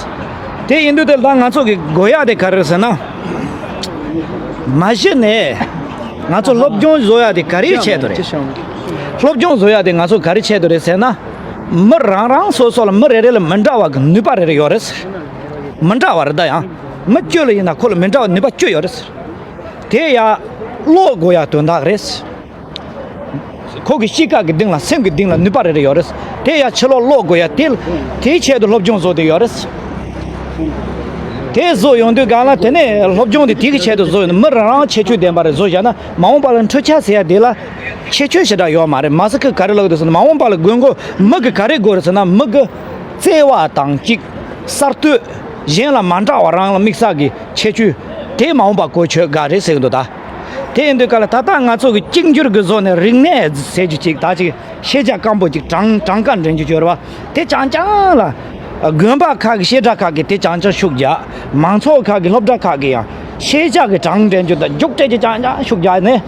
དེ་ཡིན་དུས་དེ་ལ་ད་ང་ཚོ་གི་དགོས་ཡ་དེ་ག་རེ་རེད་ཟེར་ན། མ་གཞི་ནས་ང་ཚོ་སློབ་སྦྱོང་བཟོ་ཡ་དེ་ག་རེའི་ཆེད་དུ་རེད། སློབ་སྦྱོང་བཟོ་ཡ་དེ་ང་ཚོ་ག་རེའི་ཆེད་དུ་རེད་ཟེར་ན། མི་རང་རང་སོ་སོ་ལ་མི་རེ་རེ་ལ་མི་འདྲ་བ་གི་ནུས་པ་རེ་རེ་ཡོད་རེད། མི་འདྲ་བ་རེད་ད། ཡང་མི་བཅུ་ལ་ཡིན་ན་ཁོ་ལ་མི་འདྲ་བ་ནུས་པ་བཅུ་ཡོད་རེད། དེ་ཡ་ཀློག་དགོས་ཡ་དོན་དག་རེད། ཁོ་གི་གཤིས་ཀ་གི་སྟེང་ལ་སེམས་ཀྱི་སྟེང་ལ་ནུས་པ་རེ་རེ་ཡོད་རེད། དེ་ཡ་ཕྱི་ལོགས་ཀློག་དགོས་ཡ་དེ། དེའི་ཆེད་དུ་སློབ་སྦྱོང་བཟོ་བསྡད་ཡོད་རེད། དེ་བཟོ་ཡོང་དུས་གང་ལ་དེ་ནས་སློབ་སྦྱོང་དེ་དེ་གི་ཆེད་དུ་བཟོ་ཡོང་ན་མི་རང་རང་ཁྱད་ཆོས་ལྡན་པ་རེ་བཟོ་བཞག་ན་མ་འོངས་པ་ལ་འཕྲུལ་ཆས་ཟེར་ཡ་དེ་ལ་ཁྱད་ཆོས་ཞེ་དྲག་ཡོད་མ་རེད། མ་ཟད་ཁོས་ག་རེ་ལབ་འདུག་ཟེར་ན་མ་འོངས་པ་ལ་དགོས་མཁོ་མི་གི་ག་རེ་དགོས་རེད་ཟེར་ན་མི་གི་བརྩེ་བ་དང་གཅིག་གསར་གཏོད། གཞན་ལ་མ་འདྲ་བ་རང་ལ་དམིགས་བསལ་གྱི་ཁྱད་ཆོས་དེ་མ་འོངས་པ་གོ་ཆོད་དགའ་རེད་ཟེར་གི་འདུག་ད། དེ་ཡིན་དུས་ག་ལ་ད་ལྟ་ང་ཚོ་གི་གཅིག་འགྱུར་གི་བཟོ་ནས་རིག་གནས་ཟེར་རྒྱུ་ཅིག་ད་ཅིག་ཤེས་བྱ་སྐམ་པོ་ཅིག་གྲངས་གྲངས་ཀ་འདྲེན་རྒྱུ་ཅིག་ཡོད་རེད་བ། དེ་རྐྱང་རྐྱང་ལ། དགོན་པ་ཁག་གི་བཤད་གྲྭ་ཁག་གི་དེ་རྐྱང་རྐྱང་ཤུགས་རྒྱག་མང་ཚོགས་ཁག་གི་སློབ་གྲྭ་ཁག་གི་ཡང་ཤེས་བྱ་གི་གྲངས་འདྲེན་རྒྱུ་དང་རྒྱུགས་སྤྲད་རྒྱུ་རྐྱང་རྐྱང་ཤུགས་རྒྱག་ནས།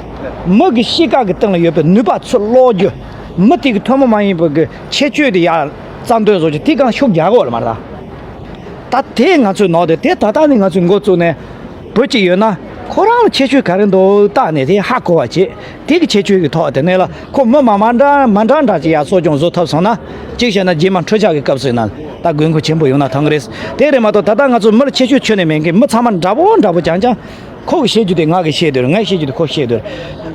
མི་གི་གཤིས་ཀ་གི་སྟེང་ལ་ཡོད་པའི་ནུས་པ་ཚུར་སློག་རྒྱུ། མི་དེ་གི་ཐུན་མོང་མ་ཡིན་པ་གི་ཁྱད་ཆོས་དེ་ཡར་རྩ་འདོན་བཟོ་རྒྱུ་དེ་གང་ཤུགས་རྒྱག་དགོས་རེད་མ་རེད་ད། ད་དེ་ང་ཚོའི་ནང་དེ་དེ་ད་ལྟ་ནས་ང་ཚོས་འགོ་བཙུགས་ནས། བུ་གཅིག་ཡོད་ན་ཁོ་རང་ལ་ཁྱད་ཆོས་ག་རེ་འདུག་བལྟས་ནས་དེ་ཧ་གོ་བ་བྱེད། དེ་གི་ཁྱད་ཆོས་ཀྱི་ཐོག་དེ་ནས་ལ་ཁོ་མི་མ་མ་འདྲ་མ་འདྲ་འདྲ་ཅིག་ཡར་གསོ་སྐྱོང་བཟོ་ཐུབ་སོང་ན། གཅིག་བྱས་ན་རྗེས་མ་འཕྲུལ་ཆས་ཀྱི་སྐབས་སུ་ཡིན་ན་ད་དགོས་མཁོ་ཆེན་པོ་ཡོང་ན་ཐང་གི་རེད། དེ་རེད་མ་གཏོགས་ད་ལྟ་ང་ཚོ་མི་ལ་ཁྱད་ཆོས་ཁྱོན་ནས་མེད་མཁན་མི་ཚང་མ་འདྲ་པོ་འདྲ་པོ་རྐྱང་རྐྱང་། ཁོ་གི་བཤད་རྒྱུ་དེ་ང་གི་བཤད་འདོད་རེད། ངའི་བཤད་རྒྱུ་དེ་ཁོ་བཤད་འདོད་རེད།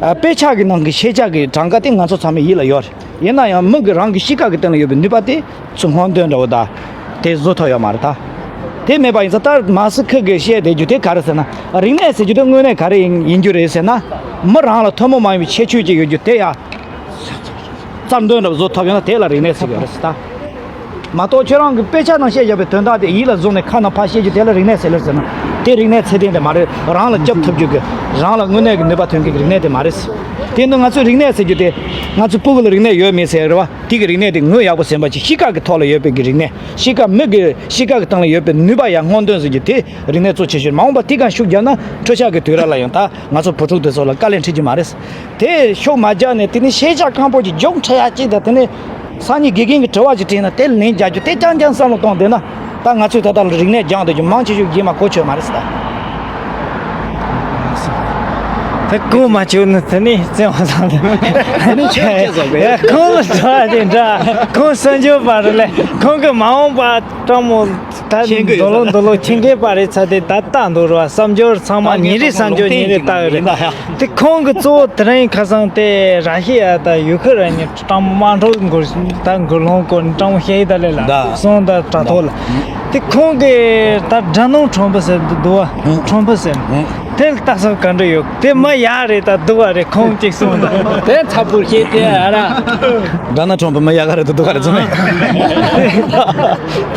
ཨ། དཔེ་ཆ་གི་ནང་གི་ཤེས་བྱ་གི་གྲངས་ཀ་དེ་ང་ཚོ་ཚང་མའི་ཡིད་ལ་ཡོད་རེད། ཡིན་ན་ཡང་མི་གི་རང་གི་གཤིས་ཀ་གི་སྟེང་ལ་ཡོད་པའི་ནུས་པ་དེ་ཚུར་སྔོག་འདོན་འདྲ་བོ་ད་དེ་བཟོ་ཐུབ་ཡོད་མ་རེད་ད། དེ་མེད་པ་ཡིན་ཙང་ད་མ་སི་ཁི་གི་བཤད་བསྡད་རྒྱུ་དེ་ག་རེ་ཟེར་ན། རིག་གནས་ཟེར་རྒྱུ་དེ་དངོས་གནས་ག་རེ་ཡིན་ཡིན་རྒྱུ་རེད་ཟེར་ན། མི་རང་ལ་ཐུན་མོང་མ་ཡིན་པའི་ཁྱད་ཆོས་ཅིག་ཡོད་རྒྱུ་དེ་ཡ། རྩ་འདོན་འདྲ་བཟོ་ཐུབ་ཡོད་ན་དེ་ལ་རིག་གནས་ཟེར་གྱི་རེད་ད། མ་གཏོགས་ཁྱོད་རང་གི་དཔེ་ཆ་ནང་བཤད་བཞག་པའི་དོན་དག་དེ་ཡིད་ལ་བཟུང་ནས་ཁ་ནང་ཕར་བཤད་རྒྱུ་དེ་ལ་རིག་གནས་ཟེར་ལེར་ཟེར་ན། དེ་རིག་གནས་ཚད་ལྡན་དེ་མ་རེད། རང་ལ་སྐྱབས་ཐུབ་རྒྱུ་གི། རང་ལ་དངོས་གནས་ཀྱི་ནུས་པ་ཐོན་མཁན་གྱི་རིག་གནས་དེ་མ་རེད། དེ་ནི་ང་ཚོའི་རིག་གནས་ཟེར་རྒྱུ་དེ། ང་ཚོ་སྤུ་གུ་ལ་རིག་གནས་ཡོད་མེད་ཟེར་རེད་བ། དེ་གི་རིག་གནས་དེ་ངོས་ཡག་པོ་ཟིན་པ་ཅིག་གཤིས་ཀ་གི་ཐོག་ལ་ཡོད་པའི་གི་རིག་གནས། གཤིས་ཀ་མི་གི་གཤིས་ཀ་གི་སྟེང་ལ་ཡོད་པའི་ནུས་པ་ཡར་སྔོག་འདོན་ཟེར་རྒྱུ་དེ་རིག་གནས་གཙོ་ཆེ་ཤོས། མ་འོངས་པ་དེ་གང་ཤུགས་རྒྱག་ན་འཕྲུལ་ཆས་ཀྱི་དུས་རབས་ལ་ཡང་ད་ང་ཚོ་བུ་ཕྲུག་དེ་ཚོ་ལ་དཀའ་ལས་འཕྲད་རྒྱུ་མ་རེད། དེ་ཤུགས་མ་རྒྱག་ནས་དེ་ནི་ཤེས་བྱ་སྐམ་པོ་ཅིག་རྒྱུགས་འཕྲད་ཡ་ཅིག་དང་། དེ་ནི་སང་ཉིན་དགེ་རྒན་གྱི་དྲི་བ་ཅིག་དྲིས་ན་དེ་ལན་རྒྱག་རྒྱུ་དེ་རྐྱང་རྐྱང་བསམ་བློ་གཏོང་བསྡད་ན། ད་ང་ཚོས་ད་ལྟ་ལ་རིག་གནས་སྦྱངས་བསྡད་རྒྱུ་མང་ཆེ་ཤོས་རྗེས་མ་གོ་ཆོད་མ་རེད་ཟེར་ད། དེ་གོ་མ་ཆོད་ན་དེ་ནི་བཙན་བ་བཟང་ལ། དེ་ནི་ཁྱོད་ཁྱེད་ཚོ་དཔེ། ཁོང་ལ་དྲི་བ་དེ་འདྲ། ཁོང་གསར་འབྱོར་པ་རེད་ལེ། ཁོང་གི་མ་འོངས་པ་སྤྲང་མོ། ད་ཤེས་ཀྱི་ཡོད་འདོ་ལོ་འདོ་ལོ་ཁྱིམ་མཁས་པ་རེད་ཚ་དེ་ད་ལྟ་འདུག་ར། བསམ་སྦྱོར་ཚང་མ་ཉིན་རེ་བསམ་སྦྱོར་ཉིན་རེ་ལྟ་གི་རེད། དེ་ཁོང་གི་གཙོ་བོ་དེ་རིང་ཁ་སང་དེ་ར་ཤི་ཡ་དང་ཡུ་ཁུ་རེན་ནི་སྤྲང་མོ་དམག་འཁྲུག་འགོར་ད་འགོར་སློང་སྐོར་སྤྲང་མོ་ཤེས་ཡི་ད་ལེ་ལ་སོང་ད་དྲ་ཐོག་ལ། དེ་ཁོང་གི་ད་དགྲ་ནང་ཁྲོམ་བུ་ཟེར་འདུག་བ། ཁྲོམ་བུ་ཟེར། དེ་ལ་ལྟ་ས་ག་འདྲ་ཡོད། དེ་མ་ཡག་རེད་ད་སྡུག་བ་རེད། ཁོང་གཅིག་གསུངས་ད། དེ་ཚ་པོ་ཤེས་དེ་ཨ་ར། དགྲ་ནང་ཁྲོམ་བུ་མ་ཡག་ག་རེད་ད་སྡུག་ག་རེད་ཚོ་མེད།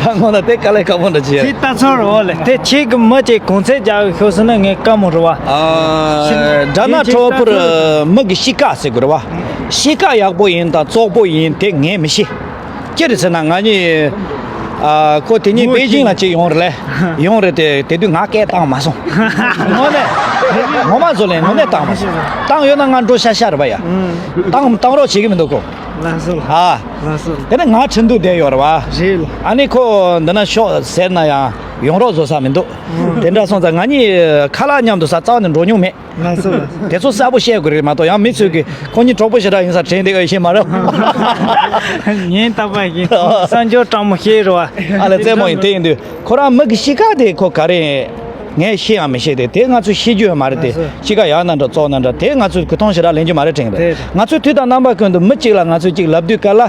ད་ངོ་ན་དེ་དཀའ་ལས་ཁག་པོ་འདྲ་ཅི་ཡ། དེ་ལྟ་ཚོར་འོ་ལེ། དེ་ཁྱེད་ཀྱི་མི་གཅིག་གོང་ཚད་རྒྱག་གི་ཤོག་ཟེར་ན་ངས་དཀའ་མོ་རེད་བ། ཨ། དགྲ་ནང་ཁྲོམ་བུ་མི་གི་གཤིས་ཀ་ཟེར་དགོས་རེད་བ། གཤིས་ཀ་ཡག་པོ་ཡིན་དང་བཙོག་པོ་ཡིན་དེ་ངས་མི་ཤེས། ཅི་རེད་ཟེར་ན་ང་གཉིས། ཨ། ཁོ་དེ་གཉིས་པེ་ཅིང་ལ་ཅིག་ཡོང་རེད་ལེ། ཡོང་རེད་དེ་དེ་དུས་ང་སྐད་བཏང་མ་སོང་། དངོས་གནས། ངོ་མ་བཟོ་ལེ་དངོས་གནས་བཏང་མ་སོང་། བཏང་ཡོད་ན་ང་འགྲོ་ཤ་ཤ་རེད་པ་ཡ། བཏང་བཏང་རོགས་བྱེད་ཀྱི་མི་འདུག་གོ། ལགས་སོ། ཨ། ལགས་སོ། དེ་ནས་ང་ཁྲིན་ཏུ་བསྡད་ཡོད་རེད་བ། རེད། ཨ་ནི་ཁོ་འདི་ན་ཤོག་ཟེར་ན་ཡང་ཡོང་རོགས་བཟོ་ས་མི་འདུག་དེ་འདྲ་སོང་ཙང་ང་གཉིས་ཁ་ལག་མཉམ་དུ་ཟ་རྩ་བ་ནས་འགྲོ་མྱོང་མེད། ལགས་སོ། ལགས་སོ། དེ་ཚོ་གསལ་པོ་བཤད་དགོས་རེད་མ་གཏོགས་ཡང་མི་ཚོས་ཀྱི་ཁོ་གཉིས་གྲོགས་པོ་ཞེ་དྲག་ཡིན་ས་དྲན་བསྡད་ཡོད་ཤེས་མ་རེད། ཉིན་རྟག་པར་ཡིན། གསར་འབྱོར་སྤྲང་མོ་ཤེས་རེད་བ། ཨ་ལས་རྩེད་མོ་ཡིན་དེ་ཡིན་དུས་ཁོ་རང་མི་གི་གཤིས་ཀ་དེ་ཁོ་ག་རེ། ངས་ཤེས་ཡང་མི་ཤེས་དེ་དེ་ང་ཚོས་ཤེས་རྒྱུ་ཡོད་མ་རེད་དེ། ལགས་སོ། གཤིས་ཀ་ཡག་ན་འདྲ་བཙོག་ན་འདྲ་དེ་ང་ཚོས་གོ་མཐོང་ཞེ་དྲག་ལེན་རྒྱུ་མ་རེད་དྲན་གི་རེད། དེ་རེད། ང་ཚོས་དུས་དང་རྣམ་པ་ཀུན་ཏུ་མི་གཅིག་ལ་ང་ཚོས་གཅིག་ལབ་དུས་ག་ལ་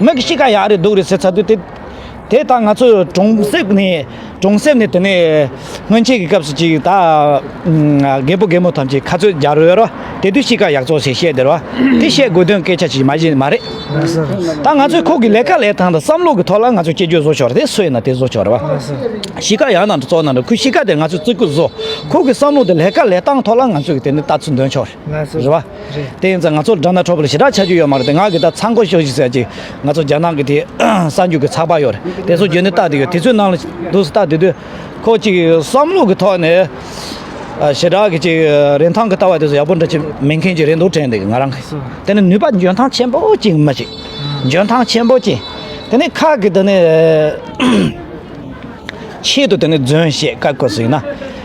མི་གི་གཤིས་ཀ་ཡག་རེད་སྡུག་རེད་ཟེར་ཚར་དུས་དེ། དེ་ད་ང་ཚོས་གྲོང་གསེབ་ནས་གྲོང་གསེབ་ནས་དེ་ནས་སྔོན་ཆད་ཀྱི་སྐབས་སུ་ཅིག་ད་རྒད་པོ་རྒད་མོ་ཐམས་ཅད་ཁ་རྩོད་རྒྱག་རོལ་རོ་དེ་དུས་གཤིས་ཀ་ཡག་བཙོག་ཟེར་བཤད་དེ་རོ་དེ་བཤད་དགོས་དོན་སྐད་ཆ་ཅིག་མ་གཞི་མ་རེད། ད་ང་ཚོས་ཁོ་གི་ལས་ཀ་ལས་སྟངས་དང་བསམ་བློ་གི་ཐོག་ལ་ང་ཚོས་སྐྱེ་རྒྱུ་བཟོ་ཆོག་རེད། དེ་སུ་ཡིན་ན་དེ་བཟོ་ཆོག་རེད་བ། གཤིས་ཀ་ཡག་ན་འདྲ་བཙོག་ན་འདྲ་ཁོའི་གཤིས་ཀ་དེ་ང་ཚོས་བརྩི་བཀུར་བཟོ། ཁོ་གི་བསམ་བློ་དེ་ལས་ཀ་ལས་སྟངས་ཐོག་ལ་ང་ཚོས་དེ་ནི་ལྟ་ཚུལ་འདོན་ཆོག་རེད། ལགས་སོ། རེད་བ། རེད། དེ་ཡིན་ཙང་ང་ཚོ་དགྲ་ནག་ཁྲོ་བོ་ལ་ཞེ་དྲག་ཆ་རྒྱུས་ཡོད་མ་རེད་དེ། ང་གི་ད་ཚང་ཁོ་ཤོ་ཞིག་ཟེར་ཅིག་ང་ཚོ་རྒྱ་ནག་གི་དེ་གསར་འགྱུར་གི་ཚགས་པར་ཡོད་རེད། དེ་ཚོ་བརྒྱུད་ནས་ལྟ་དེ་ཡོད། དེ་ཚོའི་ནང་ལ་འདུག་སེ་ལྟ་དེ་དུས་ཁོ་ཅིག་བསམ་བློ་གི་ཐོག་ནས་ཞེ་དྲག་གི་ཅིག་རིན་ཐང་གི་ལྟ་བ་དེ་ཚོ་ཡག་པོ་འདྲ་ཅིག་མེད་མཁན་ཅིག་རེད་འདུག་དྲན་འདུག་ང་རང་གི། དེ་ནི་ནུས་པ་འཇོན་ཐང་ཆེན་པོ་ཅིག་མི་ཅིག་འཇོན་ཐང་ཆེན་པོ་ཅིག་དེ་ནས་ཁ་གི་དེ་ནས་ཆེད་དུ་དེ་ནས་རྫུན་བཤད་བཀའ་བཀོད་སུ་ཡིན་ན།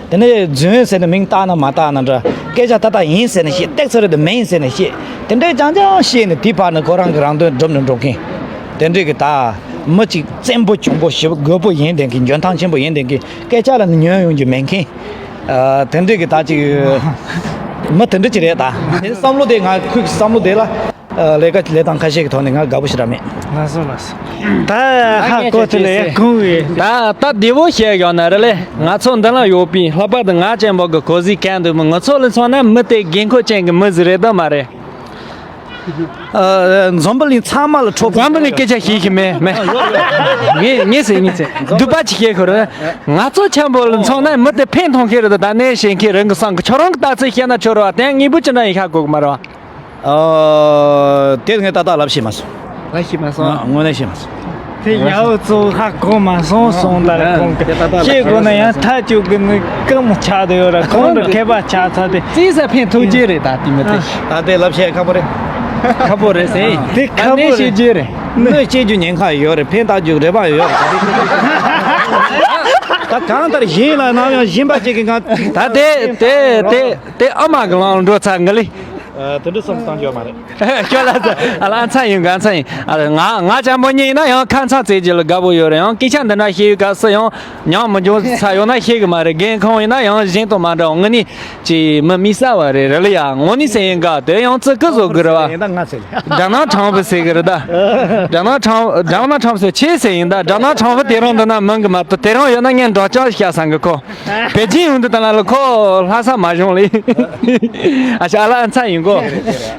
དེ་ནས་རྫུན་ཟེར་ནས་མིང་བཏགས་ན་མ་བཏགས་ན་འདྲ། སྐད་ཆ་ཏག་ཏག་ཡིན་ཟེར་ནས་བཤད། ཏེག་ཚ་རེད་དུ་མིན་ཟེར་ནས་བཤད། དེ་འདྲའི་རྐྱང་རྐྱང་བཤད་ནས་དེའི་བར་ནས་ཁོ་རང་གི་རང་དོན་སྒྲུབ་ནས་འགྲོ་མཁན། དེ་འདྲའི་གི་ད་མི་གཅིག་བཙན་པོ་གྱོང་པོ་ཞེ་པོ་རྒོད་པོ་ཡིན་བསྡད་མཁན། འཇོན་ཐང་ཆེན་པོ་ཡིན་བསྡད་མཁན། སྐད་ཆ་ལ་ནི་ཉན་ཡོང་རྒྱུ་མེད་མཁན། ཨ། དེ་འདྲའི་གི་ད་ཅིག་མི་དེ་འདྲ་ཅིག་རེད་ད། དེ་བསམ་བློ་དེ་ང་ཁོའི་བསམ་བློ་དེ་ལ། ཨ། ལས་ཀ་ལས་སྟངས་ཁ་ཤས་ཀྱི་ཐོག་ནས་ང་དགའ་པོ་ཞེ་དྲག་མེད། ལགས་སོ་ལགས་སོ། ད་ཧ་གོ་ཐུབ་ལེ་གོང་བའི། ད་ད་བདེ་བོ་བཤད་ཡོང་ན་རེད་ལེ། ང་ཚོ་འདི་ལ་ཡོད་པའི་ལྷག་པར་དུ་ང་ཅན་པོ་གི་གོ་ཟི་གན་འདུག་མི་ང་ཚོ་ལ་མཚོན་ན་མི་དེ་དགོས་མཁོ་ཅན་གྱི་མི་ཟིག་རེད་དམ་མ་རེད། ཨ། འཛམ་བུ་གླིང་ཚང་མ་ལ་འཕྲོད། འཛམ་བུ་གླིང་སྐད་ཆ་ཤེས་ཤེས་མེད་མེད། ངས་ངས་ཟེར་ངས་ཟེར་སྡུག་པ་ཅིག་བཤད་ཁོ་རེད། ང་ཚོ་ཆེན་པོ་ལ་མཚོན་ན་མི་དེ་ཕན་ཐོགས་མཁན་རེད། ད་ནས་བཤད་མཁན་རང་གི་སང་གི་ཁྱོད་རང་གི་ལྟ་ཚུལ་བཤད་ན་ཆོག་རེད་བ། དེ་དངོས་པོ་ཅི་འདྲ་ཡིན་ཧ་གོ་གི་མ་རེད་བ། ཨ། དེ་ངས་ཏག་ཏག་ལབ་ཤེས་མ་སོང་། ལབ་ཤེས་མ་སོང་། ཨ། དངོས་གནས་ཤེས་མ་སོང་། དེ་ཡ་བོ་གཙོ་བོ་ཧ་གོ་མ་སོང་སོང་ལ་ཁོང་གི་ཤེས་དགོས་ན་ཡང་ཐག་གཅོད་གི་ནི་སྐམ་ཆགས་དུ་ཡོད་ར། ཁོང་ར་མཁས་པ་ཆགས་ཚར་ཏེ། རྩིས་ས་ཕན་ཐོགས་རྒྱུ་རེད་ད་དེ་མི་དེ། ད་དེ་ལབ་བཤད་ཁག་པོ་རེད། ཁག་པོ་རེད་ཟེར། དེ་ཁག་པོ་རེད། ཤེས་རྒྱུ་རེད། གནོད་སྐྱེལ་རྒྱུ་ཉེན་ཁ་ཡོད་རེད། ཕན་བཏགས་རྒྱུ་རེ་བ་ཡོད་རེད། ད་གང་ལྟར་གཞན་ལ་ནམ་ཡང་སྦྱིན་པ་བྱེད་ཀྱི་ང་། ད་དེ་དེ་དེ་དེ་ཨ་མ་གི་ལང་འགྲོ་ཚར་ང་ལི། ཨ། དེ་འདྲ་བསམ་བཏང་རྒྱུ་མ་རེད། ཁྱོད་ལ་ཨ་ལ་ཨ་ཚ་ཡིན་ག་ཨ་ཚ་ཡིན། ཨ། ང་ང་ཅན་པོ་གཉིས་ཡིན་ན་ཡང་ཁ་མཚང་བཙལ་རྒྱུ་ལ་དགའ་པོ་ཡོད་རེད། ཡང་སྐད་ཆ་འདི་འདྲ་བཤད་ཡོད་ག་སུ་ཡང་ཉམས་མི་འཇོག་ཚ་ཡོད་ན་ཤེས་གི་མ་རེད། རྒན་ཁོང་ཡིན་ན་ཡང་གཞན་དང་མ་འདྲ་བ། ངི་ནི་ཅི་མི་མི་ས་བ་རེད་རེད་ལ་ཡ། ངོ་ནི་ཟེར་ཡིན་ག་དེ་ཡང་ཙི་ཀི་བཟོ་གི་རེད་བ། ཡིན་ད་ང་ཟེར་ལ། དགྲ་ནག་ཁྲང་བུ་ཟེར་གི་རེད་ད། དགྲ་ནག་ཁྲང་དགྲ་ནག་ཁྲང་བུ་ཟེར་ཆེ་ཟེར་ཡིན་ད། དགྲ་ནག་ཁྲང་བུ་དེ་རང་འདི་ན་མིང་གི་མ་གཏོགས་དེ་རང་ཡོད་ན་ངས་འདྲ་ཅང་བཤད་སང་གི་ཁོ། པེ་ཅིན་ཡོང་དུས་ད་ལ་ལ་ཁོ་ལྷ་ས་མ་བྱུང་ལེ། ཨ་ཤ་ལ་ཚ་ཡིན་གོ།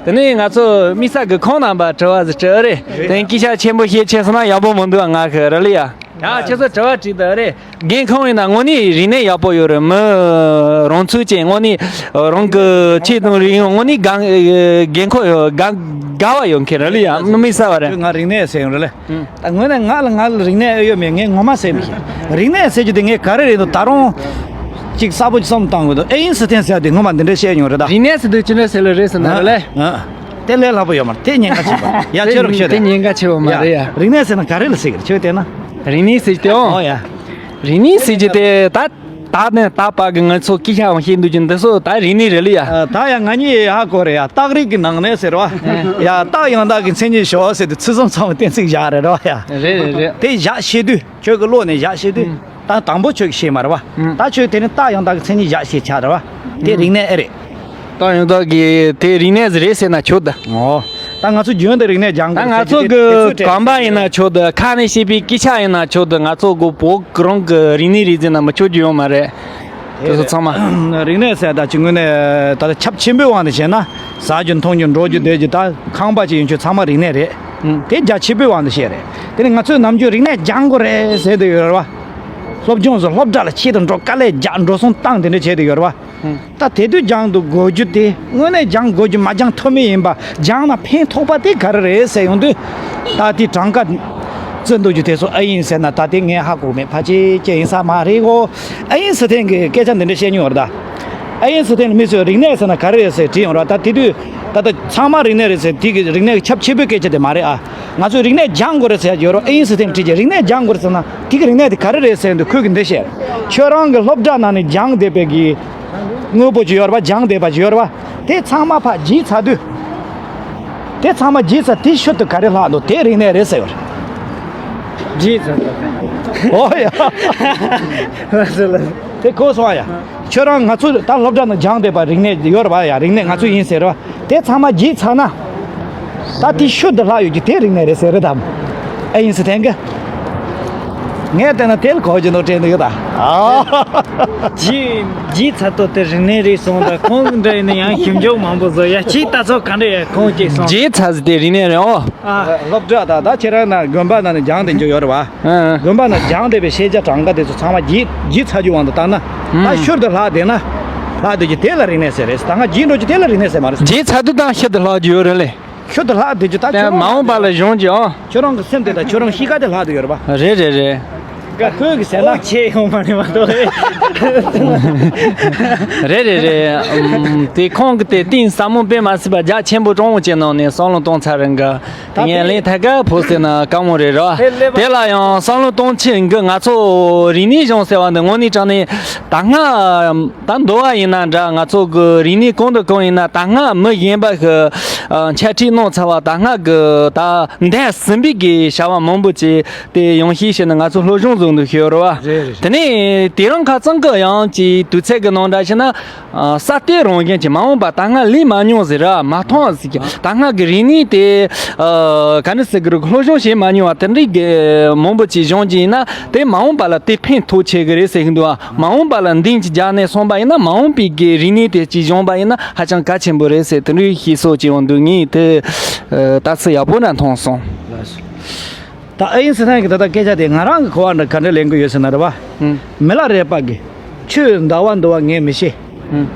དེ་ནས་ང་ཚོ་དམིགས་བསལ་གི་ཁོང་རྣམ་པ་དྲི་བ་ཟིག་དྲི་ཨ་རེད། དེ་སྐད་ཆ་ཆེན་པོ་བཤད་ཆེ་སོང་ན་ཡག་པོ་མི་འདུག་ང་གི་རེད་ལེ་ཡ། ཡ་ཁྱེད་ཚོ་དྲི་བ་དྲིས་དང་ཨ་རེད། རྒན་ཁོང་ཡིན་ན་དངོས་གནས་རིག་གནས་ཡག་པོ་ཡོད་རེད། མི་རང་ཚུགས་ཅན་དངོས་གནས་རང་གི་ཆོས་དང་རིག་གཞུང་དངོས་གནས་དགའ་དགོས་མཁོ་ཡོད་དགའ་དགའ་བ་ཡོད་མཁན་རེད་ལེ་ཡ། དམིགས་བསལ་བ་རེད། ང་རིག་གནས་ཟེར་ཡོང་རེད་ལེ། ད་དངོས་གནས་ང་ལ་ང་ལ་རིག་གནས་ཨེ་ཡོད་མེད་ངས་ངོ་མ་ཟེར་མི་ཤེས། རིག་གནས་ཟེར་རྒྱུ་དེ་ངས་ག་རེ་རེད་འདུག་ད་རུང་ཅིག་གསལ་པོ་ཅིག་བསམ་བཏང་དགོས་འདུག་ཨེ་ཡིན་སི་ཐན་ཟེར་ཡ་དེ་སྔོན་མ་འདི་འདྲ་བཤད་མྱོང་རེད་ད། རིག་གནས་ཟེར་དུས་ཅི་འདྲ་ཟེར་ལ་རེད་ཟེར་ན་རེད་ལེ། ཨ། དེ་ལས་སླ་པོ་ཡོད་མ་རེད། དེ་ཉེན་ཁ་ཆེ་བ། ཡ་ཁྱོད་རང་ཤོད་དེ། དེ་ཉེན་ཁ་ཆེ་བ་མ་རེད་ཡ། རིག་གནས་ཟེར་ན་ག་རེ་ལ་ཟེར་གི་རེད་ཁྱོད་བལྟས་ན། རིག་གནས་ཟེར་གྱི་དེ་ཨོ། ཨོ་ཡ། རིག་གནས་ཟེར་གྱི་དེ་ད། ད་ནས་ད་བར་གི་ང་ཚོ་སྐད་ཆའང་བཤད་འདུག་ཀྱི་འདི་ཚོ་ད་རིག་གནས་རེད་ལེ་ཡ། ད་ཡ་ང་གཉིས་ཧ་གོ་རེད་ཡ། རྟགས་རིགས་ཀྱི་ནང་ནས་ཟེར་བ། ཡ་རྟགས་ཡང་དག་གི་མཚན་ཉིད་ཞོག་ཟེར་དུས་ཚུལ་གསུམ་ཚང་བའི་གཏན་ཚིགས་བཞག་རེད་རོ་ཡ། རེད་རེད་རེད། དེ་བཞག་ཤེས་དུས་ཁྱོད་ཀྱི་བློ་ནས་བཞག་ཤེས་དུས། ད་དང་པོ་ཁྱོད་ཀྱིས་ཤེས་མ་རེད་བ། ད་ཁྱོད་དེ་ནི་རྟགས་ཡང་དག་གི་མཚན་ཉིད་བཞག་ཤེས་ཆགས་རེད་བ། དེ་རིག་གནས་ཨེ་རེད། རྟགས་ཡང་དག་གི་དེ་རིག་གནས་རེད་ཟེར་ན་ཆོག་ད། ཨོ། ད་ང་ཚོ་རྒྱུན་དུ་རིག་གནས་སྦྱང་ད་དགོས་ང་ཚོ་གི་གོམ་པ་ཡིན་ན་ཆོག་ད། ཁ་ནས་བཤད་པའི་སྐད་ཆ་ཡིན་ན་ཆོག་ད། ང་ཚོ་གི་བོད་གི་རང་གི་རིག་གནས་རེད་ཟེར་ན་མི་ཆོག་རྒྱུ་ཡོད་མ་རེད། དེ་ཚོ་ཚང་མ། རིག་གནས་ཟེར་ད་ཅི་དངོས་གནས་ད་ལྟ་ཁྱབ་ཆེན་པོའི་དབང་དུ་བྱས་ན་ཟ་རྒྱུ་འཐུང་རྒྱུ་འགྲོ་རྒྱུ་སྡོད་རྒྱུ་ད་ཁང་པ་ཅིག་ཡིན་ཆོག་ཚང་མ་རིག་གནས་རེད། དེ་རྒྱ་ཆེ་པོའི་དབང་དུ་བཤད་རེད། དེ་ནི་ང་ཚོས་ནམ་རྒྱུན་རིག་གནས་སྦྱང་དགོས་རེད་ཟེར་དུ་ཡོད་རེད་བ། སློབ་སྦྱོང་སོགས་སློབ་གྲྭ་ལ་ཆེད་དུ་འགྲོ་དཀའ་ལས་རྒྱག་འགྲོ་སོང་བཏང་དེ་འདྲ་བྱས་དུ་ཡོད་རེད་བ། ད་དེ་དུས་སྦྱང་དུ་དགོས་རྒྱུ་དེ་དངོས་གནས་སྦྱང་དགོས་རྒྱུ་མ་སྦྱང་ཐབས་མེད་ཡིན་པ། སྦྱང་ན་ཕན་ཐོགས་པ་དེ་ག་རེ་རེད་ཟེར་ཡོང་དུས། ད་དེ་གྲངས་ཀ་བརྩི་འདུག་རྒྱུ་དེ་ཚོ་ཨེ་ཡིན་ཟེར་ན་ད་དེ་ངས་ཧ་གོ་མེད། ཕལ་ཆེར་ཅི་ཡིན་ས་མ་རེད་གོ། ཨེ་ཡིན་སི་ཐན་གྱི་སྐད་ཆ་འདི་འདྲ་བཤད་མྱོང་རེད་ད། ཨེ་ཡིན་སི་ཐན་མི་ཚོས་རིག་གནས་ཟེར་ན་ག་རེ་རེད་ཟེར་དྲིས་ཡོང་ར། ད་དེ་དུས་ད་ལྟ་ཚང་མ་རིག་གནས་རེད་ཟེར། དེ་གི་རིག་གནས་ཀྱི་ཁྱབ་ཆེ་པོའི་སྐད་ཆ་དེ་མ་རེད་ཨ། ང་ཚོས་རིག་གནས་སྦྱང་དགོས་རེད་ཟེར་ཡ་ཡོད་རོགས། ཨེ་ཡིན་སི་ཐན་དྲིས་ཀྱི་རིག་གནས་སྦྱང་དགོས་རེད་ཟེར་ན་དེ་གི་རིག་གནས་དེ་ག་རེ་རེད་ཟེར་འདུག་ཁོས་གི་འདི་བཤད། ཁྱོད་རང་གི་སློབ་གྲྭ་ནང་ནས་སྦྱང་བསྡད་པའི་གི་དངོས་པོ་ཅིག་ཡོད་རེད་པ། སྦྱང་བསྡད་པ་ཅིག་ཡོད་རེད་པ། དེ་ཚང་མ་ཕར་བརྗེད་ཚར་དུས། དེ་ཚང་མ་བརྗེད་ཚར་དེ་ཤུལ་དུ་ག་རེ་ལྷག་འདུག་དེ་རིག་གནས་རེད་ཟེར་བ་རེད། བརྗེད་ཚར་དུས། ཨོ་ཡ། ལགས་སོ་ལགས་སོ། དེ་གོ་སོང་ཨ་ཡ། ཁྱོད་རང་ང་ཚོ་ད་སློབ་གྲྭ་ནང་སྦྱང་བསྡད་པ་རིག་གནས་ཡོད་རེད་པ་ཡ། རིག་གནས་ང་ཚོ་ཡིན་ཟེར་བ། དེ་ཚང་མ་བརྗེད་ཚར་ན། ད་དེ་ཤུལ་དུ་ལྷག་ཡོད་ཀྱི་དེ་རིག་གནས་རེད་ཟེར་རེད་དམ། ཨེ་ཡིན་སི་ཐན་གི། ངས་བལྟས་ན་དེ་ལ་གོ་རྒྱུ་འདུག་དྲན་འདུག་ད། ཨ། བརྗེད་བརྗེད་ཚར་དུས་དེ་རིག་གནས་རེད་སོང་ད། ཁོང་འདྲ་ཡིན་ན་ཡང་ཞིབ་འཇུག་མང་པོ་བཟོ་ཡ། ཅིག་ལྟ་ཚོད་ག་འདྲ་ཡ་ཁོང་ཅིག་སོང་། བརྗེད་ཚར་ཟིག་དེ་རིག་གནས་རེད་ཨོ། ཨ། སློབ་གྲྭ་ད་ད་ཁྱེད་རང་ན་དགོན་པ་ནང་ནས་སྦྱང་བསྡད་རྒྱུ་ཡོད་རེད་བ། ཨ། དགོན་པ་ནང་སྦྱང་བསྡད་པའི་ཤེས་བྱ་གྲངས་ཀ་དེ་ཚོ་ཚང་མ་བརྗེད་བརྗེད་ཚར་རྒྱུ་དབང་དུ་བཏང་ན། ད་ཨ། ཤུལ་དུ་ལྷག་བསྡད་ན། ལྷག་བསྡད་རྒྱུ་དེ་ལ་རིག་གནས་ཟེར་རེད། ད་སྔ་བརྗེད་འགྲོ་རྒྱུ་དེ་ལ་རིག་གནས་ཟེར་མ་རེད། བརྗེད་ཚར་དུས་དང་ཤུལ་དུ་ལྷག་རྒྱུ་ཡོད་རེད་ལེ། ཤུལ་དུ་ལྷག་བསྡད་རྒྱུ་ད་ཁྱོད་རང་མ་འོངས་པ་ལ་གཞོན་རྒྱུ་ཨང་། ཁྱོད་རང་གི་སེམས་དེ་དང་ཁྱོད་རང་གཤིས་ཀ་དེ་ལྷག་བསྡད་ཡོད་རེད་པ། རེད་རེད་རེད། ཁོས་གི་ཟེར་ན་ཨོ་ཆེ་ཡོང་མ་རེད་མ་གཏོགས། རེད་རེད་རེད། ཨམ། དེ་ཁོང་གི་དེ་གཏིང་ཟབ་མོ་དཔེ་མ་སྲིད་པ་རྒྱ་ཆེན་པོ་གྲོང་བོ་ཅན་ནང་ནས་བསམ་བློ་གཏོང་ཚར་རེད་འགའ། དེ་ངས་ལན་ཐད་ཀ་ཕོ་ཟེར་ན་དཀའ་མོ་རེད་ར། དེ་ལ་ཡང་བསམ་བློ་གཏོང་ཆེད་འགི་ང་ཚོ་རིག་གནས་གཞུང་ཟེར་བ་འདི་དངོས་གནས་དྲང་གནས་ད་སྔ། ད་འདུལ་བ་ཡིན་ན་འདྲ། ང་ཚོ་གི་རིག་གནས་གང་དང་གང་ཡིན་ན་ད་སྔ་མི་གཞན་པ་གི་འཆད་ཁྲིད་གནང་ཚར་བ། ད་སྔ་གི་ད་འདས་ཟིན་པའི་གི་བྱ་བ་མང་པོ་ཅིག་དེ་ཡང་ཤེས་བྱས་ནས་ང་ཚོ་སློབ་སྦྱོང་བཟོ་འདུག་ཤོད་རོ་བ། རེད་རེད། དེ་ནས་དེ་རིང་ཁ་སང་གི་ཡང་ཅིག་དུས་ཚོད་གི་ནང་འདྲ་བྱས་ན་ས་དེ་རང་བཞིན་གྱི་མ་འོངས་པ་ད་སྔ་ལས་མ་མྱོང་ཟེར་ར་མ་མཐོང་ཟེར་གྱི་ད་སྔ་གི་རིག་གནས་དེ་ག་ནི་ཟེར་གི་རུ་སློབ་སྦྱོང་བྱེད་མ་མྱོང་བ་དེ་འདྲའི་གི་མང་པོ་ཅིག་བྱུང་གི་ཡིན་ན་དེ་མ་འོངས་པ་ལ་དེ་ཕན་ཐོགས་ཆེ་གི་རེད་ཟེར་གི་འདུག་བ། མ་འོངས་པ་ལ་འདིང་གི་རྒྱ་ནས་སོང་པ་ཡིན་ན་མ་འོངས་པའི་གི་རིག་གནས་དེ་ཅིག་སྦྱོང་པ་ཡིན་ན་ཧ་ཅང་གལ་ཆེན་པོ་རེད་ཟེར་དེ་འདྲའི་ཤེས་སོ་ཅིག་ཡོང་འདུག་ངས་དེ་ལྟ་ཚུལ་ཡག་པོ་འདྲ་མཐོང་སོང་། ད་ཨ་ཡིན་སི་ཐན་གི་ད་ལྟ་སྐད་ཆ་དེ་ང་རང་གི་གོ་བ་འདྲ་ག་འདྲ་ལེན་གི་ཡོད་ཟེར་ན་རེད་བ། མི་ལ་རས་པ་གི་ཆོས་འདུལ་བ་འདུལ་བ་ངས་མི་ཤེས།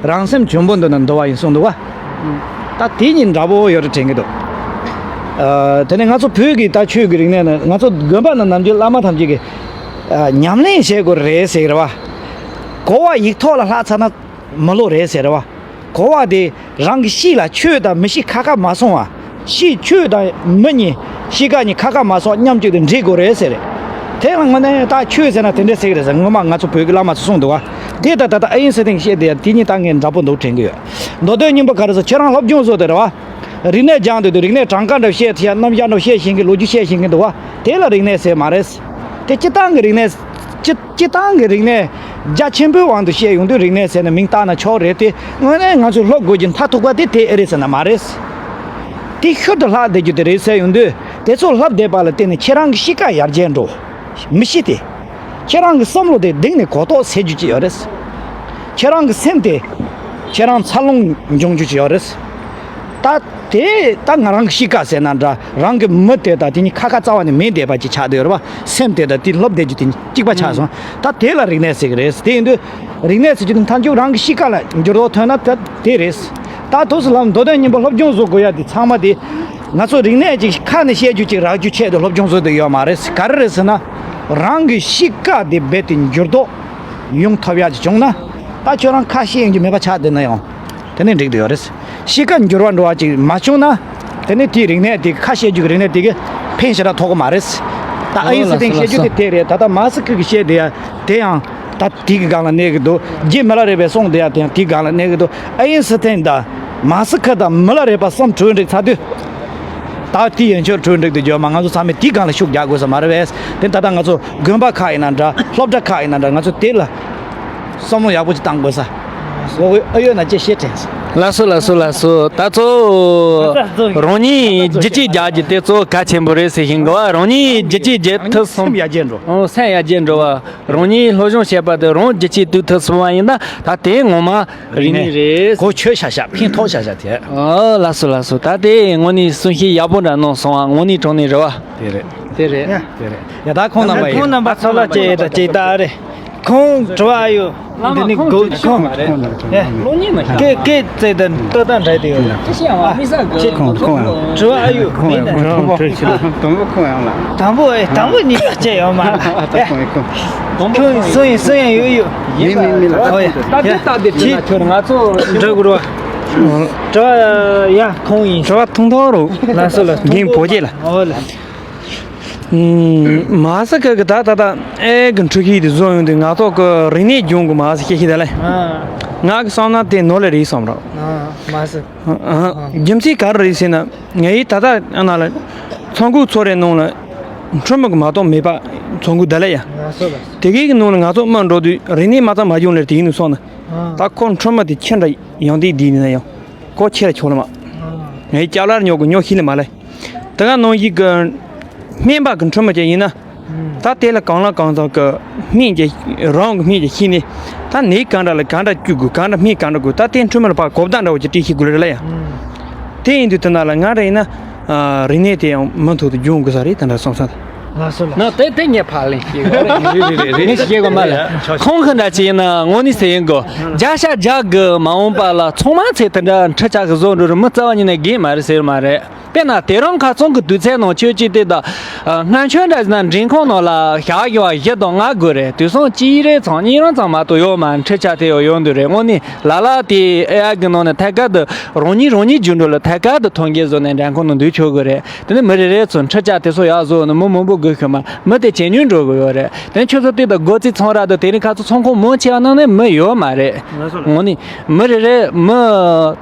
རང་སེམས་འཇོན་པོ་འདུལ་ན་འདུལ་བ་ཡིན་གསུངས་འདུག་བ། ད་དེ་གཉིས་འདྲ་པོ་ཡོད་རེད་དྲན་གི་འདུག་ཨ། དེ་ནས་ང་ཚོ་བོད་ཀྱི་ད་ཆོས་ཀྱི་རིག་གནས་ནི་ང་ཚོ་དགོན་པ་ན་ནམ་རྒྱུན་བླ་མ་ཐམས་ཅད་ཀྱིས་ཨ། ཉམས་ལེན་བྱེད་དགོས་རེད་ཟེར་གི་རེད་བ། གོ་བ་ཡིག་ཐོག་ལ་ལྷག་ཚར་ན་མི་ལོ་རེད་ཟེར་རེད་བ། གོ་བ་དེ་རང་གི་གཤིས་ལ་ཆོས་དང་མི་གཤིས་ཁ་ཁ་མ་སོང་བ། གཤིས་ཆོས་དང་མི་གཉིས་གཤིས་ཀ་གཉིས་ཁ་ཁ་མ་སོང་མཉམ་གཅིག་ཏུ་འདྲེས་དགོས་རེད་ཟེར་རེད། དེ་ལ་དངོས་གནས་ད་ཆོས་ཟེར་ན་དེ་འདྲས་ཟེར་གི་རེད་ཟེར་སྔོན་མ་ང་ཚོ་བོད་ཀྱི་བླ་མ་ཚོ་གསུངས་འདུག་བ། དེ་ད་ད་ད་ཨ་ཡིན་སི་ཐན་བཤད་དེ་དེ་གཉིས་ད་ངས་འདྲ་པོ་འདུག་དྲན་གི་ཡོད། མདོ་དོན་སྙིང་པོ་ག་རེ་ཟེར་ཁྱེད་རང་སློབ་སྦྱོང་བཟོ་དེ་རེད་བ། རིག་གནས་སྦྱང་དུས་དུས་རིག་གནས་གྲངས་ཀ་འདྲ་བཤད་ཐུབ་ཡ་རྣམ་གཞག་འདྲ་བཤད་ཤེས་མཁན་ལོ་རྒྱུས་བཤད་ཤེས་མཁན་འདུག་བ། དེ་ལ་རིག་གནས་ཟེར་མ་རེད། དེ་སྤྱི་བཏང་གི་རིག་གནས། སྤྱི་སྤྱི་བཏང་གི་རིག་གནས་རྒྱ་ཆེན་པོའི་དབང་དུ་བཤད་ཡོང་དུས་རིག་གནས་ཟེར་ནས་མིང་བཏགས་ན་ཆོག་རེད་དེ། དངོས་གནས་ང་ཚོས་སློབ་དགོས་ཀྱི་མཐའ་ཐུག་པ་དེ་དེ་ཨེ་རེད་ཟེར་ན་མ་རེད། དེ་ཤུལ་དུ་ལྷག་བསྡད་རྒྱུ་དེ་རེད་ཟེར་ཡོང་དུས་དེ་ཚོ་ལྷབ་བསྡད་པ་ལ་བརྟེན་ནས་ཁྱེད་རང་གི་གཤིས་ཀ་ཡར་རྒྱས་འགྲོ། མི་གཤིས་དེ། ཁྱེད་རང་གི་བསམ་བློ་དེ་གདེང་ནས་གོ་རྟོགས་སད་རྒྱུ་ཅིག་ཡོད་རེད། ཁྱེད་རང་གི་སེམས་དེ། ཁྱེད་རང་འཚར་ལོངས་འབྱུང་རྒྱུ་ཅིག་ཡོད་རེད། ད་དེ་ད་ང་རང་གི་གཤིས་ཀ་ཟེར་ན་འདྲ་རང་གི་མི་དེ་དང་དེ་གཉིས་ཁ་ཁ་རྩ་བ་ནས་མེད་བསྡད་པ་ཅིག་ཆགས་བསྡད་ཡོད་རེད་བ། སེམས་དེ་དང་དེ་ལྷོབ་བསྡད་རྒྱུ་དེ་གཉིས་གཅིག་པ་ཆགས་སོང་། ད་དེ་ལ་རིག་གནས་ཟེར་གི་རེད། དེ་ཡིན་དུས་རིག་གནས་ཟེར་རྒྱུ་དེ་མཐའ་མཇུག་རང་གི་གཤིས་ཀ་ལ་འགྱུར་ལྡོག་ཐོན་ན་ད་དེ་རེད། ད་དུས་སུ་ལམ་མདོ་དོན་སྙིང་པོ་སློབ་སྦྱོང་བཟོ་དགོས་ཡ་དེ་ཚང་མ་དེ་ང་ཚོ་རིག་གནས་ཅིག་ཁ་ནས་བཤད་རྒྱུ་ཅིག་རག་རྒྱུ་ཆེད་དུ་སློབ་སྦྱོང་བཟོ་བསྡད་ཡོད་མ་རེད། ག་རེ་རེད་ཟེར་ན་རང་གི་གཤིས་ཀ་དེ་རྦད་དེ་འགྱུར་ལྡོག་ཡོང་ཐུབ་ཡ་ཅིག་བྱུང་ན་ད་ཁྱོད་རང་ཁ་ཤས་ཡོང་རྒྱུ་མེད་པ་ཆགས་བསྡད་ན་ཡང་། དེ་ནས་འགྲིག་བསྡད་ཡོད་རེད། གཤིས་ཀ་འགྱུར་བ་འགྲོ་བ་ཅིག་མ་བྱུང་ན། དེ་ནས་དེའི་རིག་གནས་དེ་ཁ་བཤད་རྒྱུ་གི་རིག་གནས་དེ་གི་ཕན་ཞེ་དྲག་ཐོགས་གི་མ་རེད། ད་ཨ་ཡིན་སི་ཐན་བཤད་རྒྱུ་དེ་དེ་རེད། ད་ལྟ་མ་སི་ཁི་གི་བཤད་དེ་ཡ་དེ་ཡང་ད་དེ་གི་སྒང་ལ་གནས་གི་འདུག་རྗེ་མི་ལ་རས་པའི་གསུང་དེ་ཡ་དེ་ཡང་དེ་གི་སྒང་ལ་གནས་གི་འདུག་ཨ་ཡིན་སི་ཐན་དང་མ་སི་ཁི་དང་མི་ལ་རས་པ་གསུམ་གྲོས་འགྲིག་ཚར་དུས། ད་དེ་ཡན་ཆོད་གྲོས་འགྲིག་དུ་འགྱོ་མ་ང་ཚོ་ཚང་མས་དེའི་སྒང་ལ་ཤུགས་རྒྱག་དགོས་ས་མ་རེད་པས། དེ་ད་ལྟ་ང་ཚོ་དགོན་པ་ཁག་ཡིན་ན་འདྲ་སློབ་གྲྭ་ཁག་ཡིན་ན་འདྲ་ང་ཚོ་དེ་ལ། བསམ་བློ་ཡག་པོ་ཅིག་བཏང་དགོས་ས། འོ་ཨ་ཡོད་ན་ཅེས་བཤད་དྲན་སོང་། ལགས་སོ་ལགས་སོ་ལགས་སོ། ད་ཚོ་རང་ཉིད་རྒྱུ་ཆས་རྒྱག་རྒྱུ་དེ་ཚོ་གལ་ཆེན་པོ་རེད་ཟེར་བཞིན་གི་བ། རང་ཉིད་རྒྱུ་ཆས་རྒྱག་ཐུབ་སོང་། སེམས་ཡར་རྒྱས་འགྲོ། ཨོ་སེམས་ཡར་རྒྱས་འགྲོ་བ། རང་ཉིད་སློབ་སྦྱོང་བྱས་པ་དེ་རང་རྒྱུ་ཆས་བཏོན་ཐུབ་སོང་བ་ཡིན་ན་ད་དེ་ངོ་མ་རིག་གནས་རེད། གོ་ཆོད་ཤ་ཤ་ཕན་ཐོགས་ཤ་ཤ་དེ། ཨོ་ལགས་སོ་ལགས་སོ། ད་དེ་དངོས་གནས་གསུང་བཤད་ཡག་པོ་འདྲ་གནང་སོང་བ། དངོས་གནས་དྲང་གནས་རེད་བ། དེ་རེད། དེ་རེད། དེ་རེད། ཡ་ད་ཁོང་རྣམ་པ་ཡིན། ཁོང་རྣམ་པ་ཚོ་ལ་ཅེ་ད་ཅེ་ད་རེད། ཁོང་དྲི་བ་ཨ་ཡོད། འདི་ནི་གོ་ཁོང་ཡ། སྐད་སྐད་བཙལ་དང་ལྟོ་དང་འདྲ་དེ་ཡོད། ཁོང་ཁོང་ཡང་། དྲི་བ་ཨ་ཡོད། ཁོང་ཡང་ཁོང་ཡང་དྲི་ཞིག་དང་པོ་ཁོང་ཡང་ལ། དང་པོ་ཨེ་དང་པོ་གཉིས་ཀ་བཅད་ཡོད་མ་ལ། ད་ཁོང་ཡང་ཁོང་། ཁོང་སུ་ཡིན་སུ་ཡང་ཡོད་ཡོད། མི་མི་མི་ལ། ཨོ་ཡ། ད་དེ་ད་དེ་དྲི་ན་ཁྱོད་ང་ཚོ་འདྲ་དགོས་རོ། དྲི་བ་ཡ་ཁོང་ཡིན། དྲི་བ་ཐུང་ཐུང་རོ། ལ་སོ་ལ་རྒན་བོ་རྗེ་ལ། ཨོ་ལ། མ་ས་ཁ་གི་ད་ད་ད་ཨེ་གི་འཕྲུལ་གྱི་དེ་བཟོ་ཡོང་དུས་ང་ཚོ་གི་རིག་གནས་སྦྱོང་གི་མ་ས་ཁྱེད་ཤེས་ད་ལེ། ང་གི་བསམ་ན་དེ་ནོར་ལེ་རེད་བསམ་རོགས། མ་ས། རྒྱུ་མཚན་ག་རེ་རེད་ཟེར་ན་ངའི་ད་ད་ཨ་ན་ལ་ཚོང་འགུག་ཚོ་རེ་ནང་ལ་འཕྲུལ་མི་གི་མ་གཏོགས་མེད་པ་ཚོང་འགུག་ད་ལེ་ཡ། དེ་གའི་གི་ནང་ལ་ང་ཚོ་མ་འགྲོ་དུས་རིག་གནས་མ་ཙམ་མ་སྦྱོང་ལེ་དེ་ཡིན་ནུ་སོང་ན་ད་ཁོ་འཕྲུལ་མི་དེ་ཁྱེད་འདྲ་ཡང་དེ་དེ་ཡིན་ན་ཡང་ཁོ་ཁྱེད་ལ་ཆོག་ལེ་མ། ངའི་ཅ་ལག་ཉོ་གི་ཉོ་ཤེས་ལེ་མ་ལེ། དེ་ག་ནང་བཞིན་གྱི་སྨན་པ་གི་འཕྲུལ་མི་ཅིག་ཡིན་ན། ད་དེ་ལ་གང་ལ་གང་འཚམ་གྱི་སྨན་གྱི་རང་གི་སྨན་གྱི་ཤེས་ནས་ད་ནད་གང་འདྲ་ལ་གང་འདྲ་བཅོས་དགོས་གང་འདྲ་སྨན་གང་འདྲ་དགོས་ད་དེ་འཕྲུལ་མི་ལ་ཕར་གོ་བརྡ་འདྲ་བོ་ཅིག་སྤྲད་ཤེས་དགོས་རེད་ལ་ཡ། དེ་ཡིན་དུས་དེ་ན་ལ་ང་འདྲ་ཡིན་ན་རིག་གནས་དེ་ཡང་མུ་མཐུད་དུ་སྦྱོང་དགོས་ས་རེད་དེ་འདྲ་བསམ་ས། ལགས་སོ་ལགས། ན་དེ་དེ་ངས་ཕར་ལེན་ཤེས་དགོས་རེད། རེད་རེད་རེད། ངས་ཤེས་དགོས་མ་ལ། ཁོང་གི་འདྲ་ཅིག་ཡིན་ན་དངོས་གནས་ཟེར་ཡིན་དགོས་རྒྱ་ཤ་རྒྱ་གི་མ་འོངས་པ་ལ་ཚང་མ་ཚེ་དེ་འདྲ་འཕྲུལ་ཆས་གི་བཟོ་འགྲོ་རུ་མི་རྩ་བ་ཉིད་ནས་དགོས་མ་རེད་ཟེར་མ་རེད། དཔེར་ན་དེ་རིང་ཁ་སང་གི་དུས་ཚོད་ནང་ཁྱོད་ཀྱིས་དེ་དང་། སྔ་ཆོས་འདྲ་ཟེར་ན་མགྲིན་ཁང་ནང་ལ་ཞག་བཞི་བ་བཞི་དང་ལྔ་དགོས་རེད། དུས་སང་གཅིག་རེ་ཚང་གཉིས་རང་ཙམ་མ་གཏོགས་ཡོད་མ་རེད། འཕྲུལ་ཆས་དེ་ཡང་ཡོང་དུས་རེད། དངོས་གནས་ལ་ལ་དེ་ཨེ་ཨའི་གི་ནང་ནས་ཐད་ཀར་དུ་རང་ཉིད་རང་ཉིད་རྒྱུ་འགྲོ་ལ་ཐད་ཀར་དུ་ཐོན་སྐྱེད་བཟོ་ནས་མགྲིན་ཁང་ནང་འདུག་ཆོག་གི་རེད། དེ་ནས་མི་རེ་རེ་ཚོ་འཕྲུལ་ཆས་དེ་ཚོ་ཡག་བཟོ་ནས་མི་མང་པོ་དགོས་ཤོག་མ། མི་དེ་ཇེ་ཉུང་འགྲོ་གི་ཡོད་རེད། དེ་ནས་ཁྱོད་ཚོ་དེ་དང་སྒོ་རྩིས་ཚང་ར་དང་དེ་རིང་ཁ་ཚོ་ཚོང་ཁང་མང་ཆེ་བ་ནང་ནས་མི་ཡོད་མ་རེད། དངོས་གནས་མི་རེ་རེ་མི་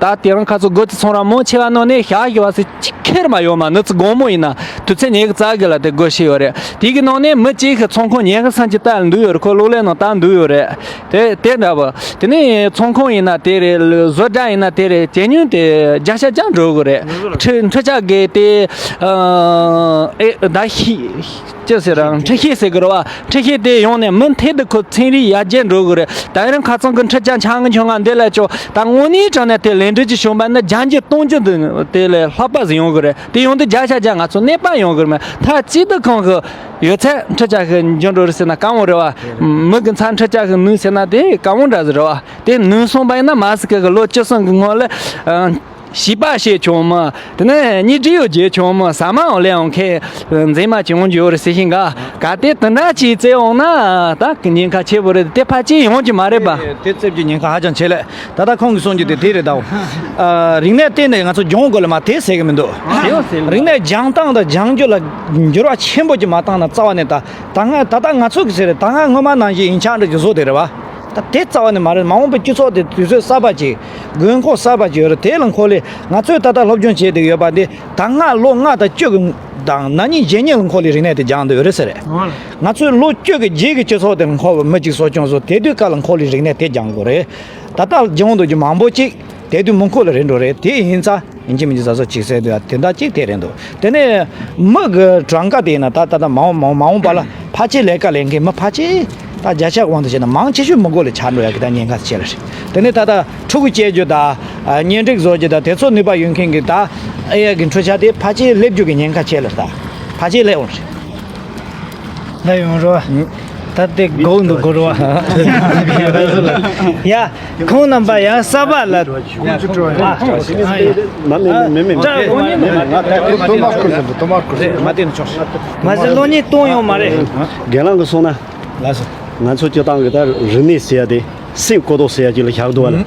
ད་དེ་རིང་ཁ་ཚོ་སྒོ་རྩིས་ཚང་ར་མང་ཆེ་བ་ནང་ནས་ཞག་བཞི་བ་ཟེར་གཅིག་ཁེར་མ་ཡོད་མ། ནི་ཚོ་དགོང་མོ་ཡིན་ན་དུས་ཚོད་ཉི་ཤུ་རྩ་དགུ་ལ་དེ་སྒོ་ཕྱེ་ཡོད་རེད། དེ་གི་ནང་ནས་མི་གཅིག་གི་ཚོང་ཁང་ཉི་ཤུ་སུམ་ཅུ་ལྟ་འདུག་ཡོད་རེད། ཁོ་གློག་ཀླད་ནང་ལྟ་འདུག་ཡོད་རེད། དེ་དེ་འདྲ་བོ། དེ་ནས་ཚོང་ཁང་ཡིན་ན་དེ་རེད། བཟོ་གྲྭ་ཡིན་ན་དེ་རེད། ཇེ་ཉུང་དེ་བརྒྱ་ཆ་བརྒྱ་འགྲོ་གི་རེད། འཕྲུལ་འཕྲུལ་ཆས་གི་དེ་ཨེ་ད་ཤི་ཅི་ཟེར་རང་འཕྲུལ་ཤེས་ཟེར་གི་རེད་བ། འཕྲུལ་ཤེས་དེ་ཡོང་ནས་མུ་མཐུད་དུ་ཁོ་ཚན་རིག་ཡར་རྒྱས་འགྲོ་གི་རེད། ད་རིང་ཁ་སང་གི་འཕྲུལ་ཆས་འཆར་ངན་ཆུང་ང་འདི་ལ་ཅོ་ད་དངོས་གནས་དྲང་གནས་དེ་ལས་འབྲས་ཀྱི་བྱུང་བ་ནི་བརྒྱ་འགྱུར་སྟོང་འགྱུར་དུ་དེ་ལས་ལྷག་པ་ཟིག་ཡོང་གི་རེད། དེ་ཡོང་དུས་བརྒྱ་ཆ་བརྒྱ་ང་ཚོ་གནོད་པ་ཡོང་གི་རེད་མ། ད་ཅི་ད་ཁོང་གི་ཡོད་ཚད་འཕྲུལ་ཆས་ཤིག་འགྱུར་འགྲོ་རེད་ཟེར་ན་དཀའ་མོ་རེད་བ། མི་གི་མཚན་འཕྲུལ་ཆས་ཤིག་ནུས་ཟེར་ན་དེ་དཀའ་མོ་འདྲ་ཟིག་རེད་བ། དེ་ནུས་སོང་བ་ཡིན་ན་མ་སི་ཀ་གི་ལོ་བཅུ་གསུམ་གི་སྔོན་ལ་ཨ་བྱིས་པ་བྱས་བྱུང་མི། དེ་ནས་གཉིས་སྒྲིག་ཡོད་བྱས་བྱུང་མི། ཟ་མ་འོང་ལེ་འོང་མཁན་མཛེས་མ་ཅིག་འོང་རྒྱུ་ཡོད་རེད་ཟེར་བཞིན་ག་ག་དེ་དེ་འདྲ་ཅིག་བཙལ་འོང་ན་ད་གི་ཉེན་ཁ་ཆེ་པོ་རེད། དེ་ཕལ་ཆེར་ཡོང་གི་མ་རེད་པ། དེ་བཙལ་རྒྱུ་ཉེན་ཁ་ཧ་ཅང་ཆེ་ལེ། ད་ལྟ་ཁོང་གིས་གསུང་རྒྱུ་དེ་དེ་རེད་ད། ཨ་རིག་གནས་བརྟེན་ནས་ང་ཚོ་སྦྱོང་དགོས་ལ་མ་དེ་ཟེར་གི་མི་འདུག། དེ་ཡང་ཟེར་རིག་གནས་སྦྱང་སྟངས་དང་སྦྱང་རྒྱུ་ལ་འགྱུར་བ་ཆེན་པོ་ཅིག་མ་བཏང་ན་རྩ་བ་ནས་ད་ད་སྔ་ད་ལྟ་ང་ཚོ་གི་ཟེར་རེད། ད་སྔ་སྔོན་མ་ནང་བཞིན་ཡིག་ཆ་འདྲ་ཅིག་བཟོ་དེ་རེད་བ། ད་དེ་རྩ་བ་ནས་མ་རེད། མ་འོངས་པའི་སྤྱི་ཚོགས་དེ་དུས་ཚོད་གསར་པ་ཅིག་དགོས་མཁོ་གསར་པ་ཅིག་ཡོད་རེད། དེ་ལ་མཁོ་ལས་ང་ཚོས་ད་ལྟ་སློབ་སྦྱོང་བྱས་བསྡད་ཡོད་པ་འདི་ད་སྔ་ལོ་ལྔ་དང་བཅུ་གི་དང་ན་ནིང་གཞེས་ནིང་ལ་མཁོ་ལས་རིག་གནས་དེ་སྦྱངས་བསྡད་ཡོད་རེད་ཟེར་རེད། ང་ཚོས་ལོ་བཅུ་གི་རྗེས་ཀྱི་སྤྱི་ཚོགས་དེ་ལ་མཁོ་བའི་མི་གཅིག་གསོ་སྐྱོང་བཟོ་དེ་དུས་སྐབས་ལ་མཁོ་ལས་རིག་གནས་དེ་སྦྱང་དགོས་རེད། ད་ལྟ་སྦྱོང་འདོད་རྒྱུ་མང་པོ་ཅིག་དེ་དུས་མི་མཁོ་ལ་རེད་འགྲོ་རེད། དེ་ཡིན་ཙང་ཡིན་གཅིག་མིན་གཅིག་བཟའ་ཚོ་ཅིག་ཟེར་འདུག་ཡ། དེ་འདྲ་གཅིག་དེ་རེད་འདུག། དེ་ནས་མི་གི་གྲངས་ཀ་དེ་ཡིན་ན་ད་ད་ལྟ་མ་འོངས་མ་འོངས་མ་འོངས་པ་ལ་ཕལ་ཆེར་ལས་ཀ་ལས་མཁན་མི་ཕལ་ཆེར་ད་བརྒྱ་ཆ་དབང་དུ་བྱས་ན་མང་ཆེ་ཤོས་མི་མགོ་ལ་ཆགས་འགྲོ་ཡ་གི་ད་ཉེན་ཁ་ཆེ་ལ་རེད། དེ་ནས་ད་ལྟ་ཕྲུ་གུ་སྐྱེ་རྒྱུ་ད་གཉེན་སྒྲིག་བཟོ་རྒྱུ་ད་དེ་ཚོ་ནུས་པ་ཡོད་མཁན་གི་ད་ཨེ་ཡ་གི་འཕྲུལ་ཆས་དེ་ཕལ་ཆེར་སླེབས་རྒྱུ་གི་ཉེན་ཁ་ཆེ་ལ་ད་ཕལ་ཆེར་སླེབས་འོང་རེད། ལ་ཡོང་རོགས། ད་ལྟའི་སྒོ་འདུག་སྒོ་རོགས། ཡ། ཁོང་རྣམ་པ་ཡང་གསར་པ་ལ། མ་མེད་མེད་མེད་མེད། མ་བལྟས་ན་ཆོག། མ་ཟད་ལོ་གཉིས་གཏོང་ཡོང་མ་རེད། རྒན་ལགས་ཀྱིས་གསུངས་ན། ལགས་སོ། ང་ཚོ་སྤྱིར་བཏང་གི་ད་རིག་གནས་ཟེར་ཡ་དེ་སེམས་ཀོ་རྟོགས་ཟེར་ཡ་ཅིག་ལ་བཞག་འདུག་བ་ལ། ད་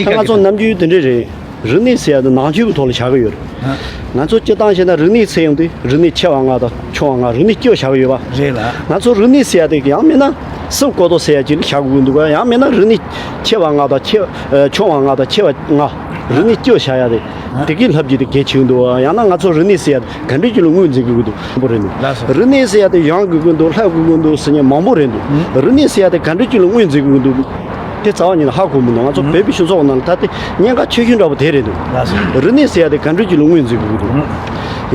ང་ཚོ་ནམ་རྒྱུན་དེ་འདྲས་རེད། རིག་གནས་ཟེར་ཡ་དེ་ནང་ཆོས་ཀྱི་ཐོག་ལ་བཞག་གི་ཡོད་རེད། ང་ཚོ་སྤྱིར་བཏང་བཤད་ན་རིག་གནས་ཟེར་ཡོང་དུས་རིག་གནས་ཆེ་བ་ལྔ་དང་ཆུང་བ་ལྔ། རིག་གནས་བཅུ་བཞག་གི་ཡོད་པ། རེད་ལ། ང་ཚོ་རིག་གནས་ཟེར་ཡ་དེ་ཡང་མིན་ན་སེམས་ཀོ་རྟོགས་ཟེར་ཡ་ཅིག་ལ་བཞག་དགོས་འདུག་ག་ཡང་མིན་ན་རིག་གནས་ཆེ་བ་ལྔ་དང་ཆེ་ཨ་ཆུང་བ་ལྔ་དང་ཆེ་བ་ལྔ། རིག་གནས་བཅུ་བཞག་ཡ་དེ་དེ་གའི་ལྷབ་ཀྱི་དེ་གལ་ཆེ་གི་འདུག། ཡང་ན་ང་ཚོ་རིག་གནས་ཟེར་ཡ་དེ་ག་འདྲ་ཅིག་ལ་ངོས་འཛིན་དགོས་ཀྱི་འདུག་མང་པོ་རེད་འདུག། ལགས་སོ། རིག་གནས་ཟེར་ཡ་དེ་ཡང་དགོས་ཀྱི་འདུག། ལྷབ་དགོས་ཀྱི་འདུག་ཟེར་མཁན་མང་པོ་རེད་འདུག། རིག་གནས་ཟེར་ཡ་དེ་ག་འདྲ་ཅིག་ལ་ངོས་འཛིན་དགོས་ཀྱི་འདུག། དེ་རྩ་བ་ཉིད་ནས་ཧ་གོ་མི་འདུག། ང་ཚོ་བོད་པའི་སྤྱི་ཚོགས་ནང་ལ་ད་ལྟ་ཉེན་ཁ་ཆེ་ཤོས་འདྲ་པོ་དེ་རེད་འདུག། ལགས་སོ། རིག་གནས་ཟེར་ཡ་དེ་ག་འདྲ་ཅིག་ལ་ངོས་འཛིན་དགོས་ཀྱི་འདུག།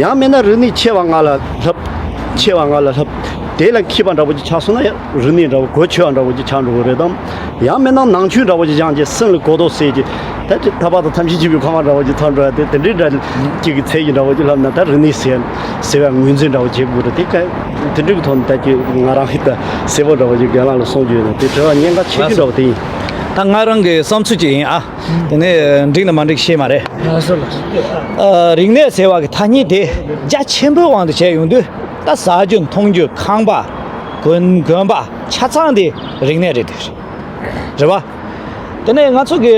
ཡང་མིན་ན་རིག་གནས་ཆེ་བ་ལྔ་ལ་ལྷབ། ཆེ་བ་ལྔ་ལ་ལྷབ། དེ་ལ་མཁས་པ་འདྲ་པོ་ཅིག་ཆགས་སོང་ན་ཡང་རིག་གནས་འདྲ་པོ་གོ་ཆོད་པ་འདྲ་པོ་ཅིག་ཆགས་འགྲོ་གི་རེད་དམ། ཡང་མིན་ན་ནང་ཆོས་འདྲ་པོ་ཅིག་སྦྱངས་རྗེས་སེམས་ལ་གོ་རྟོགས་ཟེར་གྱི། ད་ཅིག་ཐར་པ་དང་ཐམས་ཅད་མཁྱེན་པའི་ཁོག་མ་འདྲ་པོ་ཅིག་ཐོན་འགྲོ་ཡ་དེ་དེ་འདྲའི་འདྲ་ཅིག་གི་ཚད་ཀྱི་འདྲ་པོ་ཅིག་ལྷབ་ན་ད་རིག་གནས་ཟེར་ཟེར་བའི་ངོས་འཛིན་འདྲ་པོ་བྱེད་དགོས་རེད། དེ་ག་དེ་འདྲའི་གི་ཐོག་ནས་ད་ཅིག་ང་རང་ཧི་ད་གསལ་པོ་འདྲ་པོ་ཅིག་རྒན་ལགས་ལ་གསུང་རྒྱུ་ཡོད་ན་དེ་དྲི་བ་ཉེན་ཁ་ཆེ་ཤོས་འདྲ་པོ་དེ་ཡིན། ད་ང་རང་གི་བསམ་ཚུལ་ཅིག་ཡིན་ཨ། དེ་ནས་འགྲིག་ན་མ་འགྲིག་ཤེས་མ་རེད། ལགས་སོ་ལགས་སོ། ཨ་རིག་གནས་ཟེར་བ་གི་ཐ་སྙད་དེ་རྒྱ་ཆེན་པོའི་དབང་དུ་བྱས་ཡོང་དུས་ད་ཟ་རྒྱུ་འཐུང་རྒྱུ་ཁང་པ་དགོན་དགོན་པ་ཆ་ཚང་དེ་རིག་གནས་རེད་དེ། རེད་བ། དེ་ནས་ང་ཚོ་གི་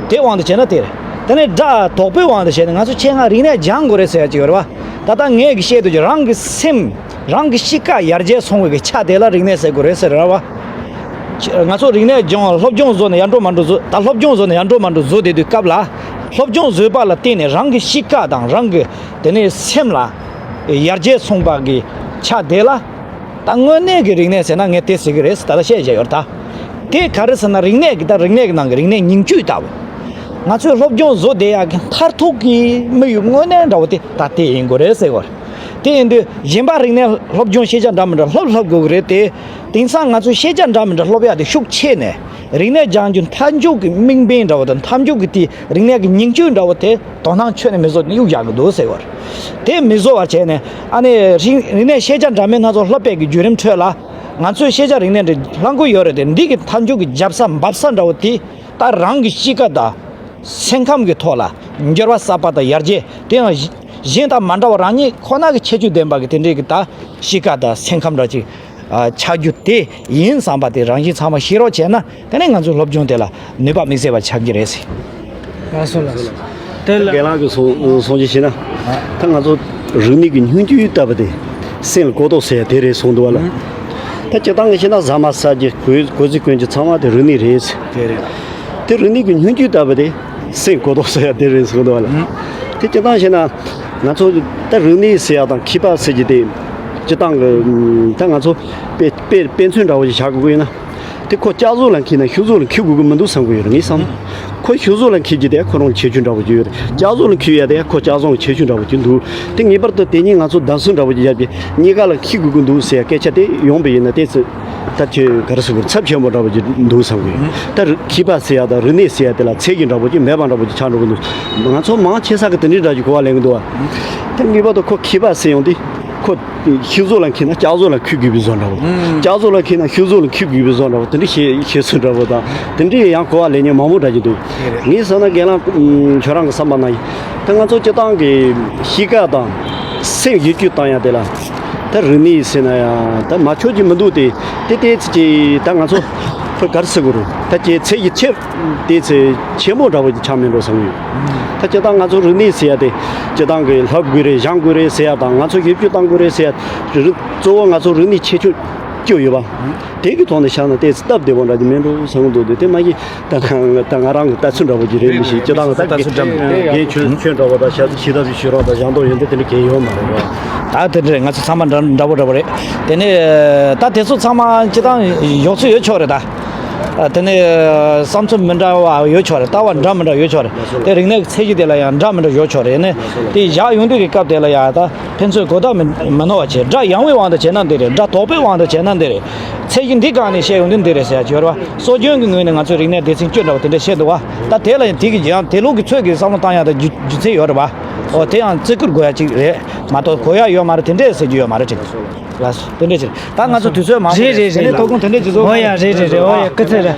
དེ་དབང་དུ་བྱས་ན་དེ་རེད། དེ་ནས་སྒྲ་དོག་པོའི་དབང་དུ་བྱས་ནས་ང་ཚོ་ཆེད་མངགས་རིག་གནས་སྦྱང་དགོས་རེད་ཟེར་ཡ་ཅིག་ཡོད་རེད་བ། ད་ལྟ་ངས་གི་བཤད་དུས་ཀྱི་རང་གི་སེམས་རང་གི་གཤིས་ཀ་ཡར་རྒྱས་སོང་བའི་གི་ཆ་དེ་ལ་རིག་གནས་ཟེར་དགོས་རེད་ཟེར་རེད་བ། ང་ཚོ་རིག་གནས་སྦྱོང་སློབ་སྦྱོང་བཟོ་ནས་ཡར་འགྲོ་མར་འགྲོ་བཟོ། ད་སློབ་སྦྱོང་བཟོ་ནས་ཡར་འགྲོ་མར་འགྲོ་བཟོ་བསྡད་དུས་སྐབས་ལ་སློབ་སྦྱོང་བཟོས་པ་ལ་བརྟེན་ནས་རང་གི་གཤིས་ཀ་དང་རང་གི་དེ་ནས་སེམས་ལ་ཡར་རྒྱས་སོང་བ་གི་ཆ་དེ་ལ་ད་དངོས་གནས་ཀྱི་རིག་གནས་ཟེར་ན་ངས་དེ་ཟེར་གི་རེད་ཟེར་ད་ལྟ་བཤད་བཞག་ཡོད་རེད་ད། དེ་ག་རེ་ཟེར་ན་རིག་གནས་ཀྱི་ད་རིག་གནས་ཀྱི་ནང་གི་རིག་གནས་ཉིང་བཅུད་ལྟ་བུ། ང་ཚོས་སློབ་སྦྱོང་བཟོ་བསྡད་ཡག་གི་མཐར་ཐུག་གི་དམིགས་ཡུལ་དངོས་གནས་འདྲ་བོ་དེ་ད་དེ་ཡིན་དགོས་རེད་ཟེར་གི་རེད། དེ་ཡིན་དུས་གཞན་པ་རིག་གནས་སློབ་སྦྱོང་ཤེས་བྱ་འདྲ་མི་འདྲ་སློབ་སློབ་དགོས་ཀྱི་རེད་དེ། དེང་སང་ང་ཚོས་ཤེས་བྱ་འདྲ་མི་འདྲ་སློབ་ཡག་དེ་ཤུགས་ཆེ་ནས་རིག་གནས་སྦྱང་རྒྱུ་མཐའ་མཇུག་གི་དམིགས་འབེན་འདྲ་བོ་དང་མཐའ་མཇུག་གི་དེ་རིག་གནས་ཀྱི་ཉིང་བཅུད་འདྲ་བོ་དེ་དོ་སྣང་ཁྱོན་ནས་མི་བཟོ་གཡུག་བཞག་གི་འདུག་ཟེར་བར། དེ་མི་བཟོ་བར་བྱས་ནས་ཨ་ནི་རིག་རིག་གནས་ཤེས་བྱ་འདྲ་མིན་སྣ་ཚོགས་སློབ་པའི་གི་བརྒྱུད་རིམ་ཁྲོད་ལ་ང་ཚོས་ཤེས་བྱ་རིག་གནས་འདི་བླང་དགོས་ཡོད་རེད་དེ། འདི་གི་མཐའ་མཇུག་གི་རྒྱབ་ས་འབབ་ས་འདྲ་བོ་དེ་ད་རང་གི་གཤིས་ཀ་དང་སེམས་ཁམས་ཀྱི་ཐོག་ལ་འགྱུར་བ་གསར་པ་དང་ཡར་རྒྱས་དེ་ཡང་ གཞན་དང་མ་འདྲ་བ་རང་ཉིད་ཁོ་ན་གི་ཁྱད་ཆོས་ལྡན་པ་གི་དེ་འདྲའི་གི་ད་གཤིས་ཀ་དང་སེམས་ཁམས་འདྲ་ཅིག་ཨ་ཆགས་རྒྱུ་དེ་ཡིན་བསམ་པ་དེ་རང་བཞིན་ཚང་མ་ཤེས་རོགས་བྱས་ན། དེ་ནས་ང་ཚོའི་སློབ་སྦྱོང་དེ་ལ་ནུས་པ་དམིགས་བསལ་བ་ཆགས་ཀྱི་རེད་ཟེར། ལགས་སོ་ལགས་སོ། དེ་ལ་རྒན་ལགས་ཀྱིས་གསུང་གསུང་བྱས་ཤེ་ན། ད་ང་ཚོ་རིག་གནས་ཀྱི་སྙིང་བཅུད་ལྟ་བུ་དེ་སེམས་ལ་གོ་རྟོགས་ཟེར་ཡ་དེ་རེད་གསུངས་འདུག་བ་ལ། ད་སྤྱིར་བཏང་གི་བཤད་ན་ཟ་མ་ཟ་རྒྱུ་གོས་གོས་ཚིག་གོན་རྒྱུ་ཚང་མ་དེ་རིག་གནས་རེད། དེ་རེད། དེ་རིག་གནས་ཀྱི་སྙིང་བཅུད་ལྟ་བུ་དེ་སེམས་གོ་རྟོགས་ཟེར་ཡ་དེ་རེད་གསུངས་འདུག་བ་ལ། དེ་སྤྱིར་བཏང་བཤད་ན་ང་ཚོ་ད་རིག་གནས་ཟེར་ཡ་དང་མཁས་པ་ཟེར་རྒྱུ་དེ་སྤྱིར་བཏང་གི་ད་ང་ཚོ་དཔེ་དཔེ་དཔེ་མཚོན་འདྲ་བོ་ཞིག་བཞག་དགོས་ཀྱི་ཡོད་ན། དེ་ཁོ་ལྕགས་ཟོག་ལ་འཁྱེར་ན་ཤུག་ཟོག་ལ་འཁྱེར་དགོས་ཀྱི་མི་འདུག་བསམ་གྱི་ཡོད་རེད་ངས་བསམ། ཁོ་ཤུག་ཟོག་ལ་འཁྱེར་རྒྱུ་དེ་ཁོ་རང་ལ་ཁྱད་ཆོས་འདྲ་བོ་ཅིག་ཡོད་རེད། ལྕགས་ཟོག་ལ་འཁྱེར་ཡ་དེ་ཁོ་ལྕགས་ཟོག་ལ་ཁྱད་ཆོས་འདྲ་བོ་ཅིག་འདུག་དེ་ངེས་པར་དུ་དེ་གཉིས་ང་ཚོ་བདམས་གསོད་འདྲ་བོ་ཅིག་བརྒྱབ་ཀྱི་གཉིས་ཀ་ལ་འཁྱེར་དགོས་ཀྱི་འདུག་ཟེར་སྐད་ཆ་དེ་ཡོང་པ་ཡིན་ན་དེ་ཚོ་ད་ཁྱོད་ག་རེ་ཟེར་དགོས་རེད། ཚབས་ཆེན་པོ་འདྲ་བོ་ཅིག་འདུག་བསམ་གྱི་ཡོད། ད་རི་མཁས་པ་ཟེར་ཡ་དང་རིག་གནས་ཟེར་ཡ་དེ་ལ་ཚད་ཀྱི་འདྲ་བོ་ཅིག་མེད་པ་འདྲ་བོ་ཅིག་ཆགས་འགྲོ་གི་འདུག་ང་ཚོ་མང་ཆེ་ས་གི་དེ་འདྲའི་འདྲ་ཅིག་གོ་བ་ལེན་གྱི་འདུག་བ། དེ་ངེས་པར་དུ་ཁོ་མཁས་པ་ཟེར་ཡོང་དུས། ཁོ་ཤུག་ཟོག་ལ་འཁྱེར་ན་ལྕགས་ཟོག་ལ་འཁྱེར་དགོས་པའི་བཟོ་འདྲ་བོ། ལྕགས་ཟོག་ལ་འཁྱེར་ན་ཤུག་ཟོག་ལ་འཁྱེར་དགོས་པའི་བཟོ་འདྲ་བོ་དེ་འདྲ་བཤད་བཤད་ཚུལ་འདྲ་བོ་དང་དེ་འདྲའི་ཡང་གོ་བ་ལེན་མཁན་མང་པོ་འདྲ་ཅིག་འདུག་ངས་བསམ་ན་རྒན་ལགས་ཁྱོད་རང་གི་བསམ་པ་ན་ཡིན། ད་ང་ཚོ་སྤྱིར་བཏང་གི་གཤིས་ཀ་དང་སེམས་ཡིད་སྤྱོད་བཏང་ཡ་དེ་ལ་ད་རིག་གནས་ཟེར་ན་ཡང་ད་མ་ཆོག་གི་མི་འདུག་དེ་དེ་ལྟས་ཅིག་ད་ང་ཚོ་ཁོ་ག་རེ་ཟེར་དགོས་རེད། ད་ཁྱེད་ཚད་ཡིད་ཆེས། དེ་ཚེ་ཆེན་མོ་འདྲ་བོ་ཅིག་ཆགས་མེད་འགྲོ་བསམ་ཡོད། ད་སྤྱིར་བཏང་ང་ཚོ་རིག་གནས་ཟེར་ཡ་དེ་སྤྱིར་བཏང་གི་ལྷབ་དགོས་རེད་སྦྱང་དགོས་རེད་ཟེར་ཡ་དང་ང་ཚོ་ཡིད་སྤྱོད་གཏང་དགོས་རེད་ཟེར་ཡ་རི་རི་གཙོ་བོ་ང་ཚོ་རིག་གནས་ཁྱད་ཆོས་བཅུ་ཡོད་པ། དེ་གི་ཐོག་ནས་བཤད་ན་དེ་ཚེ་སྟབས་བདེ་བོ་འདྲ་ཅིག་མེད་འགྲོ་བསམ་གི་འདུག་དེ་དེ་མ་གཞི་ད་ང་ད་ང་རང་གི་ལྟ་ཚུལ་འདྲ་བོ་ཅིག་རེད། མི་ཤེས་སྤྱིར་བཏང་ད་ལྟ་ཚུལ་འདྲ་མི་འདུག་རྒན་ཁྱོད་ཁྱོད་འདྲ་བོ་ད་ཞབས་ཕྱི་ཞིག་ཐབས་ཤིག་ཞུ་རོགས་ད་སྦྱང་དོགས་ཡོད་འདི་དེ་འདྲ་གལ་ཡོད་མ་རེད་བ། ད་དེ་འདྲ་རེད། ང་ཚོ་ཚང་མ་འདྲ་འདྲ་བོ་འདྲ་བོ་རེད། དེ་ནས་ད་དེ་ཚོ་ཚང་མ་སྤྱིར་བཏང་ཡོང་ཚུལ་ཡོད་ཆོག་རེད་ད། ཨ། དེ་ནས་བསམ་ཚུལ་མི་འདྲ་བ་ཡོད་ཆོག་རེད། ལྟ་བ་འདྲ་མི་འདྲ་ཡོད་ཆོག་རེད། དེ་རིག་གནས་ཀྱི་ཚད་གཞི་དེ་ལ་ཡང་འདྲ་མི་འདྲ་ཡོད་ཆོག་རེད། ནས་དེ་བཞག་ཡོང་དུས་ཀྱི་སྐབས་དེ་ལ་ཡང་ད་ཕན་ཚུན་གོ་བརྡ་མི་མི་ནོར་བ་བྱེད། སྒྲ་ཡངས་པའི་དབང་དུ་བྱས་ན་འདི་རེད། སྒྲ་དོག་པའི་དབང་དུ་བྱས་ན་འདི་རེད། ཚད་གཞི་འདི་སྒང་ནས་བཤད་ཡོང་དུས་འདི་རེད་ཟེར་ཡ་ཅིག་ཡོད་རེད་བ། སྲོལ་རྒྱུན་གྱི་ངོས་ནས་ང་ཚོའི་རིག་གནས་སྡེ་ཚན་བཅུ་འདྲ་བ་དེ་འདྲ་བཤད་འདུག་བ། ད་དེ་ལ་ཡང་དེ་གི་ཡང་དེ་ལུགས་ཀྱི་ཚོད་ཀྱི་བསམ་བློ་བཏང་ཡ་ད་རྒྱུ་རྒྱུ་མཚན་ཡོད་རེད་བ། ཨོ་དེ་ཡང་བརྩི་བཀུར་དགོས་ཡ་ཅིག་རེད་མ་གཏོགས་གོ་ཡ་ཡོད་མ་རེད། དེ་འདྲས་ཟེར་རྒྱུ་ཡོད་མ་རེད་དྲན། ལགས་སོ། དེ་འདྲས་ཅིག་རེད། ད་ང་ཚོ་དུས་ཚོད་མང་པོ་རེད། རེད་རེད་རེད། དེ་ནས་ཐོག་ཁུངས་དེ་འདྲས་ཅིག་བཟོ། ཨོ་ཡ་རེད་རེད་རེད། ཨོ་ཡ་སྐུ་ཚེ་རེད།